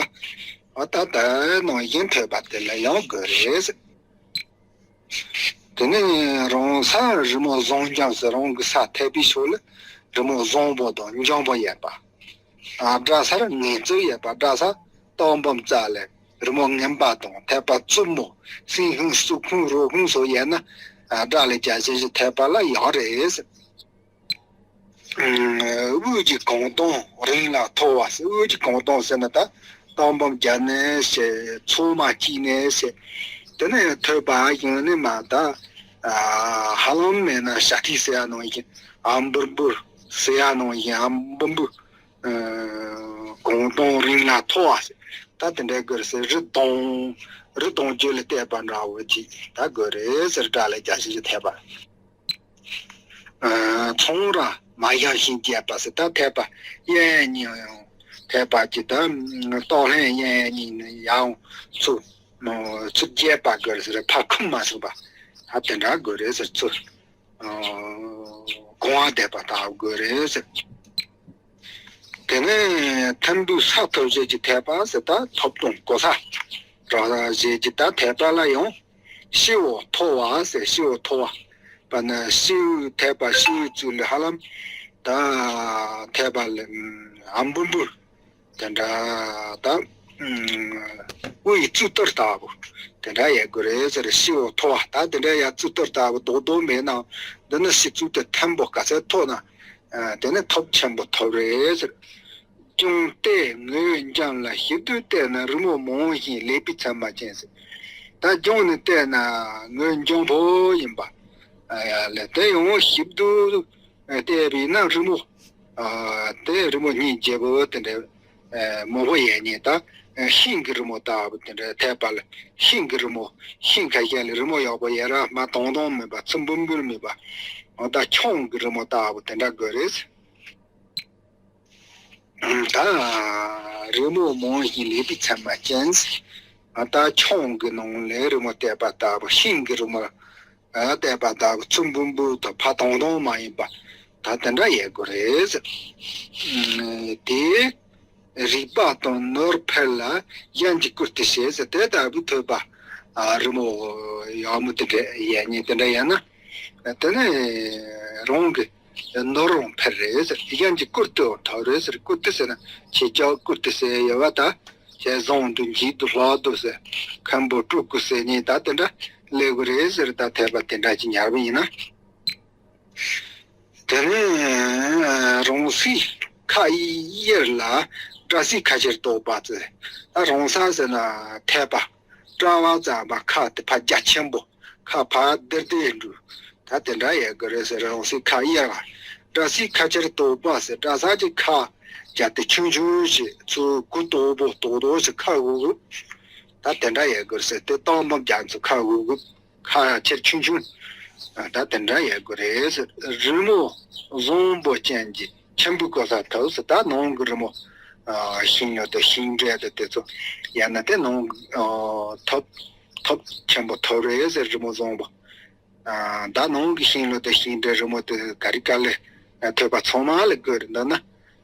ཨོ་ད་དེ་ནང་བཞིན་ཐོས་པ་དེ་ལ་ཡང་དགོས་རེད། དེ་ནས་རང་ས་རི་མོ་བཟང་འཇམ་ཟེར། རང་གི་ས་ཐེབས་པའི་ཕྱོགས་ལ་རི་མོ་བཟང་པོ་དང་འཇམ་པོ་ཡོད་པ། ཨ་དགྲ་སར་ངལ་རྩོལ་ཡོད་པ། དགྲ་ས་སྟག་འབུམ་རྩ་ལ་རི་མོ་ངན་པ་དང་། ཐེབས་པ་རྩུབ་མོ་སྲིན་ཤིང་སུག་ཁུང་རོ་ཁུང་སོགས་ཡོད་ན། ཨ་དགྲ་ལ་རྒྱ་ཆེ་ཞིག་ཐེབས་པ་ལ་ཡག་རེད། དབུས་ཀྱི་གངས་དང་རིང་ལ་མཐོ་བ་ཟེར། དབུས་ཀྱི་གངས་དང་ཟེར་ན་ད་སྟག་འབུམ་རྒྱབ་ནས་ཟེར། མཚོ་མ་དཀྱིལ་ནས་ཟེར། དེ་ནས་ཐོས་པ་ཡང་ནི་མ་ད་ཧ་ལམ་མེད་ན་ཤ་ཐིག་ཟེར་ཡ་ནང་བཞིན། ཨམ་བུར་བུར་ཟེར་ཡ་ནང་བཞིན། ཨམ་བུར་བུར། གངས་དང་རིང་ལ་མཐོ་བ་ཟེར། ད་དེ་འདྲ་དགོས་རེད་ཟེར། རི་དང་རི་དང་རྒྱུད་ལ་བལྟས་པ་འདྲ་བོ་ཅིག་ད་དགོས་རེད་ཟེར། དགྲ་ལ་རྒྱ་ཆེ་ཞིག་ཐེབས་པ། ཚོང་ར་མ་ཡང་ཞིང་རྒྱས་པ་ཟེར། ད་ཐེབས་པ་གཡས་གཡོན་གཉིས་ཡང་ཐེབས་པ་ཅིག་ད་སྟག་ལྷན་གཡས་གཡོན་གཉིས་ནས་ཡང་ཚུར་ཚུར་རྒྱས་པ་དགོས་རེད་ཟེར། ཕར་འཁུམ་མ་སོང་བ། ད་དེ་འདྲ་དགོས་རེད་ཟེར། ཚུར་གོང་བ་བསྡད་པ་ལྟ་བུ་དགོས་རེད་ཟེར། དེ་ནས་ཐིམ་ཕུག་ས་ཐོབ་ཞལ་གྱི་ཐེབས་པ་ཟེར། ད་ཐོབ་དང་གོ་ས་རག་ས་ཞལ་གྱི་ད་ཐེབས་པ་ལ་ཡང་སྤྱི་བོ་མཐོ་བ་ཟེར། སྤྱི་བོ་མཐོ་བ་པ་ན་སྤྱི་བོའི་ཐེབས་པ། སྤྱི་བོའི་གཙུག་ལ་ཧ་ལམ་ད་ཐེབས་པ་ལ་ཨམ་བུ་འབུར་དེ་འདྲ་ད་དབུ་ཡི་གཙུག་ཏོར་ལྟ་བུ་དེ་འདྲ་ཡོད་དགོས་རེད་ཟེར། སྤྱི་བོ་མཐོ་བ། ད་དེ་འདྲ་ཡ་གཙུག་ཏོར་ལྟ་བུ་རྡོག་རྡོག་མེད་ནའང་འདི་ནི་སྤྱི་གཙུག་ཏོར་ཐིམ་པོ་ག་ཚད་མཐོ་ན། ཨ་དེ་ནི་ཐོབ་ཆེན་པོ་ཐོབ་རེད་ཟེར། ལྗོངས་ལྟེ་ངོས་འཇམ་ལ། ཞིབ་ཏུ་བལྟས་ན་རི་མོ་མང་ཞིང་ལེགས་པའི་ཚད་མ་ཅན་ཟེར། ད་ལྗོངས་ནས་བལྟས་ན་ངོས་འཇམ་པོ་ཡིན་པ། ཨ་ཡ་ལེ་དེ་ཡང་ཞིབ་ཏུ་བལྟས་པས་ན་རི་མོ། ཨ་དེ་རི་མོ་སྙིང་རྗེ་པོ་དེ་འདྲ་མང་པོ་ཡོད་ནི། ད་ཤིང་གི་རི་མོ་ལྟ་བུ་དེ་འདྲ་ཐེབས་པ་ལ། ཤིང་གི་རི་མོ། ཤིང་ཁ་ཤས་ལ་རི་མོ་ཡག་པོ་ཡོད་ར། མར་དྭངས་དྭངས་མེད་པ། ཚུར་འབུར་འབུར་མེད་པ། འོ་ད་ཁྱུང་གི་རི་མོ་ལྟ་བུ་དེ་འདྲ་དགོས་རེད། ད་རི་མོ་མང་ཞིང་ལེགས་པའི་ཚད་མ་ཅན། ད་ཁྱུང་གི་ནང་ལ་རི་མོ་བལྟས་པ་ལྟ་བུ། ཤིང་གི་རི་མོ་བལྟས་པ་ལྟ་བུ། ཚུར་འབུར་འབུར་དང་ཕར་དྭངས་དྭངས་མ་ཡིན་པ། ད་དེ་འདྲ་ཡོད་དགོས་རེད། དེ་རིག་པ་དང་ནོར་འཕེལ་ལ་གཞན་གྱིས་བཀུར་སྟི་བྱེད་ཟེར། དེ་ལྟ་བུའི་ཐོས་པ་རི་མོ་ཡག་མོ་དེ་འདྲ་ཡོད་ནི་དེ་འདྲ་ཡིན་ན། དེ་ནས་རང་གི་ནོར་རང་འཕེལ་རེད་ཟེར། གཞན་གྱིས་བཀུར་སྟི་ཐོབ་རེད་ཟེར། བཀུར་སྟི་ཟེར་ན་ཁྱེད་ཅག་བཀུར་སྟི་ཟེར་ཡོད་པ། ད་ཁྱེད་བཟང་འདུག་འཇིགས་འདུག་ལྷག་འདུག་ཟེར། མཁན་པོ་སྤྲུལ་སྐུ་ཟེར་ནི་ད་དེ་འདྲ་སླེབས་དགོས་རེད་ཟེར། ད་ཐོས་པ་དེ་འདྲ་ཅིག་ཉར་བ་ཡིན་ན། དེ་ནས་རང་སའི་ཁ་གཡར་ལ་སྐྲ་སའི་ཁ་ཕྱིར་ལྡོག་པ་ཟེར། ད་རང་ས་ཟེར་ན་ཐོས་པ་སྐྲ་བ་ཙམ་པ། ཁ་དེ་ཕར་རྒྱ་ཆེན་པོ། ཁ་ཕར་དེར་དེར་འགྲོ། ད་དེ་འདྲ་ཡོད་དགོས་རེད་ཟེར། རང་སའི་ཁ་གཡར་བ། སྐྲ་སའི་ཁ་ཕྱིར་ལྡོག་པ་ཟེར། སྐྲ་ས་ཀྱི་ཁ་རྒྱ་དེ་ཆུང་ཆུང་ཞིག། ཚུར་གུ་དོག་པོ་དོག་དོག་ཞིག་ཁ་འུ་འུ། ད་དེ་འདྲ་ཡོད་དགོས་རེད་ཟེར། དེ་སྟག་འབུམ་རྒྱབ་ཚུར་ཁ་འུ་འུ། ཁ་ཕྱིར་ཆུང་ཆུང་། ད་དེ་འདྲ་ཡོད་དགོས་རེད། རི་མོ་བཟང་པོ་ཅན་གྱི་ཆེན་པོའི་གོ་ས་ཐོབ་ཟེར། ད་ནང་གི་རི་མོ་ཤིང་ཡོད་དོ། ཤིང་འབྲས་དེ་དེ་ཚོ་ཡང་ན་དེ་ནང་ཐོབ་ཐོབ་ཆེན་པོ་ཐོབ་རེད་ཟེར། རི་མོ་བཟང་པོ། ད་ནང་གི་ཤིང་ལོ་དེ་ཤིང་འབྲས་རི་མོ་དེ་ག་རི་ག་ལེ་ཐོས་པ་ཚང་མ་ལ་དགོས་རེད། འདི་ན།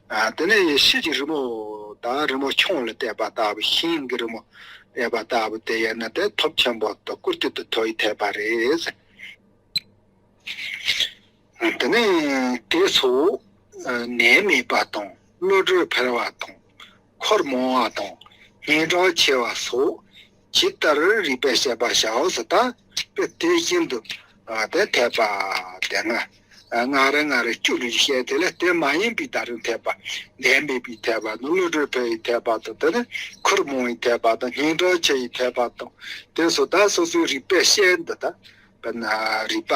ཨ་དེ་ནས་ཕྱི་གི་རི་མོ། ད་རི་མོ་ཁྱུང་ལ་བལྟས་པ་ལྟ་བུ། ཤིང་གི་རི་མོ་བལྟས་པ་ལྟ་བུ་དེ་ཡིན་ན་དེ་ཐོབ་ཆེན་པོ་དང་བཀུར་སྟི་དང་མཐོ་བའི་ཐོས་པ་རེད། དེ་ནས་དེ་སོགས་ནད་མེད་པ་དང་། བློ་གྲོས་འཕེལ་བ་དང་། འཁོར་མང་བ་དང་། སྙན་གྲགས་ཆེ་བ་སོགས་ཇི་ལྟར་རིགས་པས་དཔྱད་པར་བྱའོ་ཟེར། ད་དཔེ་དེ་བཞིན་དུ་ཨ་དེ་ཐོས་པ་དེ་ལྔ། ཨ་ལྔ་རེ་ལྔ་རེ་བཅུ་རེ་བཤད། དེ་ལས་དེ་མ་ཡིན་པའི་ད་རུང་ཐོས་པ། ལས་མེད་པའི་ཐོས་པ་དང་། བློ་གྲོས་འཕེལ་བའི་ཐོས་པ་དང་། དེ་ནས་འཁོར་མང་བའི་ཐོས་པ་དང་། སྙན་གྲགས་ཆེ་བའི་ཐོས་པ་དང་། དེ་སོགས་ད་སོ་སོའི་རིགས་པས་བཤད་འདི་ད་དཔེར་ན་རིགས་པ་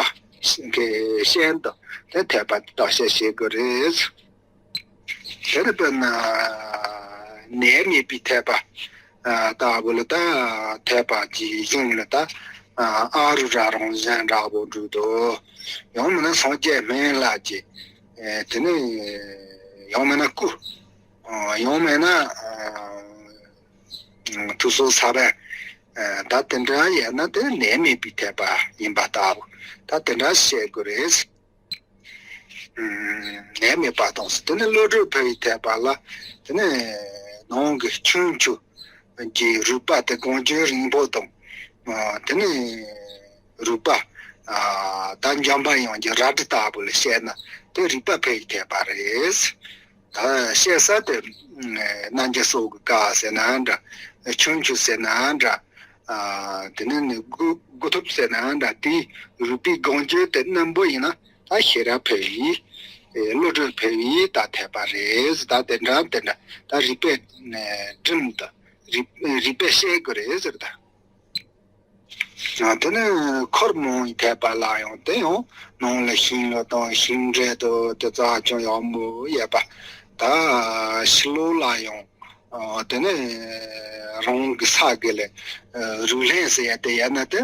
གི་བཤད་འདི་དེ་ཐོས་པ་དེ་བརྟག་དཔྱད་བྱེད་དགོས་རེད། དེ་ནས་དཔེར་ན་ནད་མེད་པའི་ཐོས་པ་ལྟ་བུ་ལ། ད་ཐོས་པ་གྱི་གཞུང་ལ་ད་ཨ་རུ་ར་རང་བཞིན་འདྲ་པོ་འགྲོ་འདུག། ཡང་མིན་ན་སངས་རྒྱས་སྨན་བླ་གྱི། དེ་ནས་ཡང་མིན་ན་སྐུ། ཡང་མིན་ན་ཐུགས་སྲོག་ས་བོན། ད་དེ་འདྲ་ཡིན་ན་དེ་ནད་མེད་པའི་ཐོས་པ་ཡིན་པ་ལྟ་བུ། ད་དེ་འདྲ་བཤད་དགོས་རེད། ནད་མེད་པ་དང་། དེ་ནས་བློ་གྲོས་འཕེལ་བའི་ཐེག་པ་ལ་དེ་ནས་ནང་གི་ཁྱུང་ཆུ་གི་རུས་པ་དེ་གང་བྱོའི་རིང་པོ་དང་། དེ་ནས་རུས་པ་ད་འཇམ་པ་ཡང་གི་རལ་གྲི་ལྟ་བུ་ལ་བཤད་ན་དེ་རུས་པ་འཕེལ་བའི་ཐེག་པ་རེད། ད་བཤད་ས་དེ་རྣམ་རྒྱལ་སྲས་ཀྱི་བཀའ་ཟེར་ན་འདྲ། ཁྱུང་ཆུ་ཟེར་ན་འདྲ། དེ་ནས་ནི་དགུ་དགུ་ཐུབ་ཟེར་ན་འདྲ། དེའི་རུས་པའི་གང་བྱོའི་དེ་རྣོན་པོ་ཡིན་ན། ད་ཤེས་རབ་འཕེལ་བའི་བློ་གྲོས་འཕེལ་བའི་ད་ཐེག་པ་རེད། ད་དེ་འདྲ་དེ་འདྲ་ད་རུས་པའི་དྲིམ་དང་རུས་རུས་པའི་ཤེལ་དགུ་རེད་ཟེར་ད། དེ་ནས་འཁོར་མང་བའི་ཐེག་པ་ལ་ཡང་དེ་ཡང་ནང་ལ་ཤིང་ལོ་དང་ཤིང་འབྲས་དང་དེ་ཚོ་ཧ་ཅང་ཡག་མོ་ཡོད་པ། ད་ཕྱི་ལོགས་ལ་ཡང་ཨ། དེ་ནས་རང་གི་ས་གི་ལས་རུས་ལྷན་ཟེར་ཡ་དེ་ཡ་ན་དེ་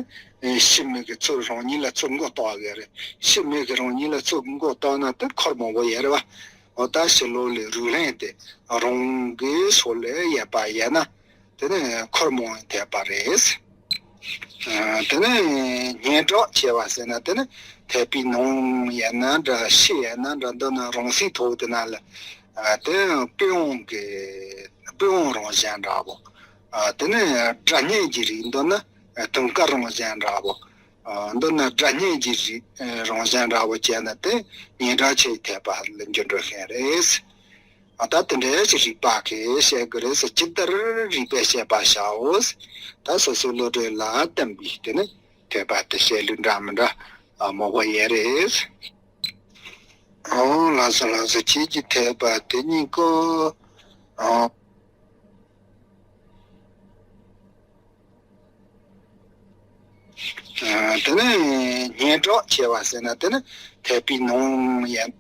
ཤི་མི་གི་ཚུར་རང་ཉིད་ལ་ཚུར་མགོ་བཏགས་གི་རེད། ཤི་མི་གི་རང་ཉིད་ལ་ཚུར་མགོ་བཏགས་ན་དེ་འཁོར་མང་པོ་ཡོད་རེད་བ། འོ་ད་ཕྱི་ལོགས་ལས་རུས་ལྷན་དེ་རང་གི་སོ་ལས་ཡོད་པ་ཡ་ན་དེ་ནས་འཁོར་མང་བའི་ཐེག་པ་རེད། ཨ། དེ་ནས་སྙན་གྲགས་ཆེ་བ་ཟེར་ན་དེ་ནི་ཐེག་པའི་ནང་ཡིན་ན་འདྲ། ཕྱི་ཡིན་ན་འདྲ། མདོར་ན་རང་སའི་ཐོག་དེ་ན་ལ། ཨ། དེ་པི་ཝང་གི་པི་ཝང་རང་བཞིན་འདྲ་བོ། ཨ། དེ་ནས་སྒྲ་སྙན་གྱི་རིགས། མདོར་ན་དུང་དཀར་རང་བཞིན་འདྲ་བོ། ཨ། མདོར་ན་སྒྲ་སྙན་གྱི་རིགས་རང་བཞིན་འདྲ་བོ་བྱས་ན་དེ་སྙན་གྲགས་ཆེ་བའི་ཐེག་པ་ལ་འགྱུར་འགྲོ་མཁན་རེད། ད་དེ་འདྲའི་ཅིག་རིགས་པ་གིས་བཤད་དགོས་རེད་ཟེར། ཇི་ལྟར་རིགས་པས་དཔྱད་པར་བྱའོ། ད་སོ་སོའི་བློ་གྲོས་ལ་བརྟེན་པའི་དེ་ནི་ཐེག་པ་དེ་བཤད་ལུགས་འདྲ་མི་འདྲ་མང་པོ་ཡོད་རེད། ཨོ་ལགས་སོ་ལགས་སོ། ཁྱེད་ཀྱི་ཐེག་པ་དེ་གཉིས་ཀོ། ཨོ། དེ་ནས་སྙན་གྲགས་ཆེ་བ་ཟེར་ན་དེ་ནི་ཐེག་པའི་ནང་ཡིན།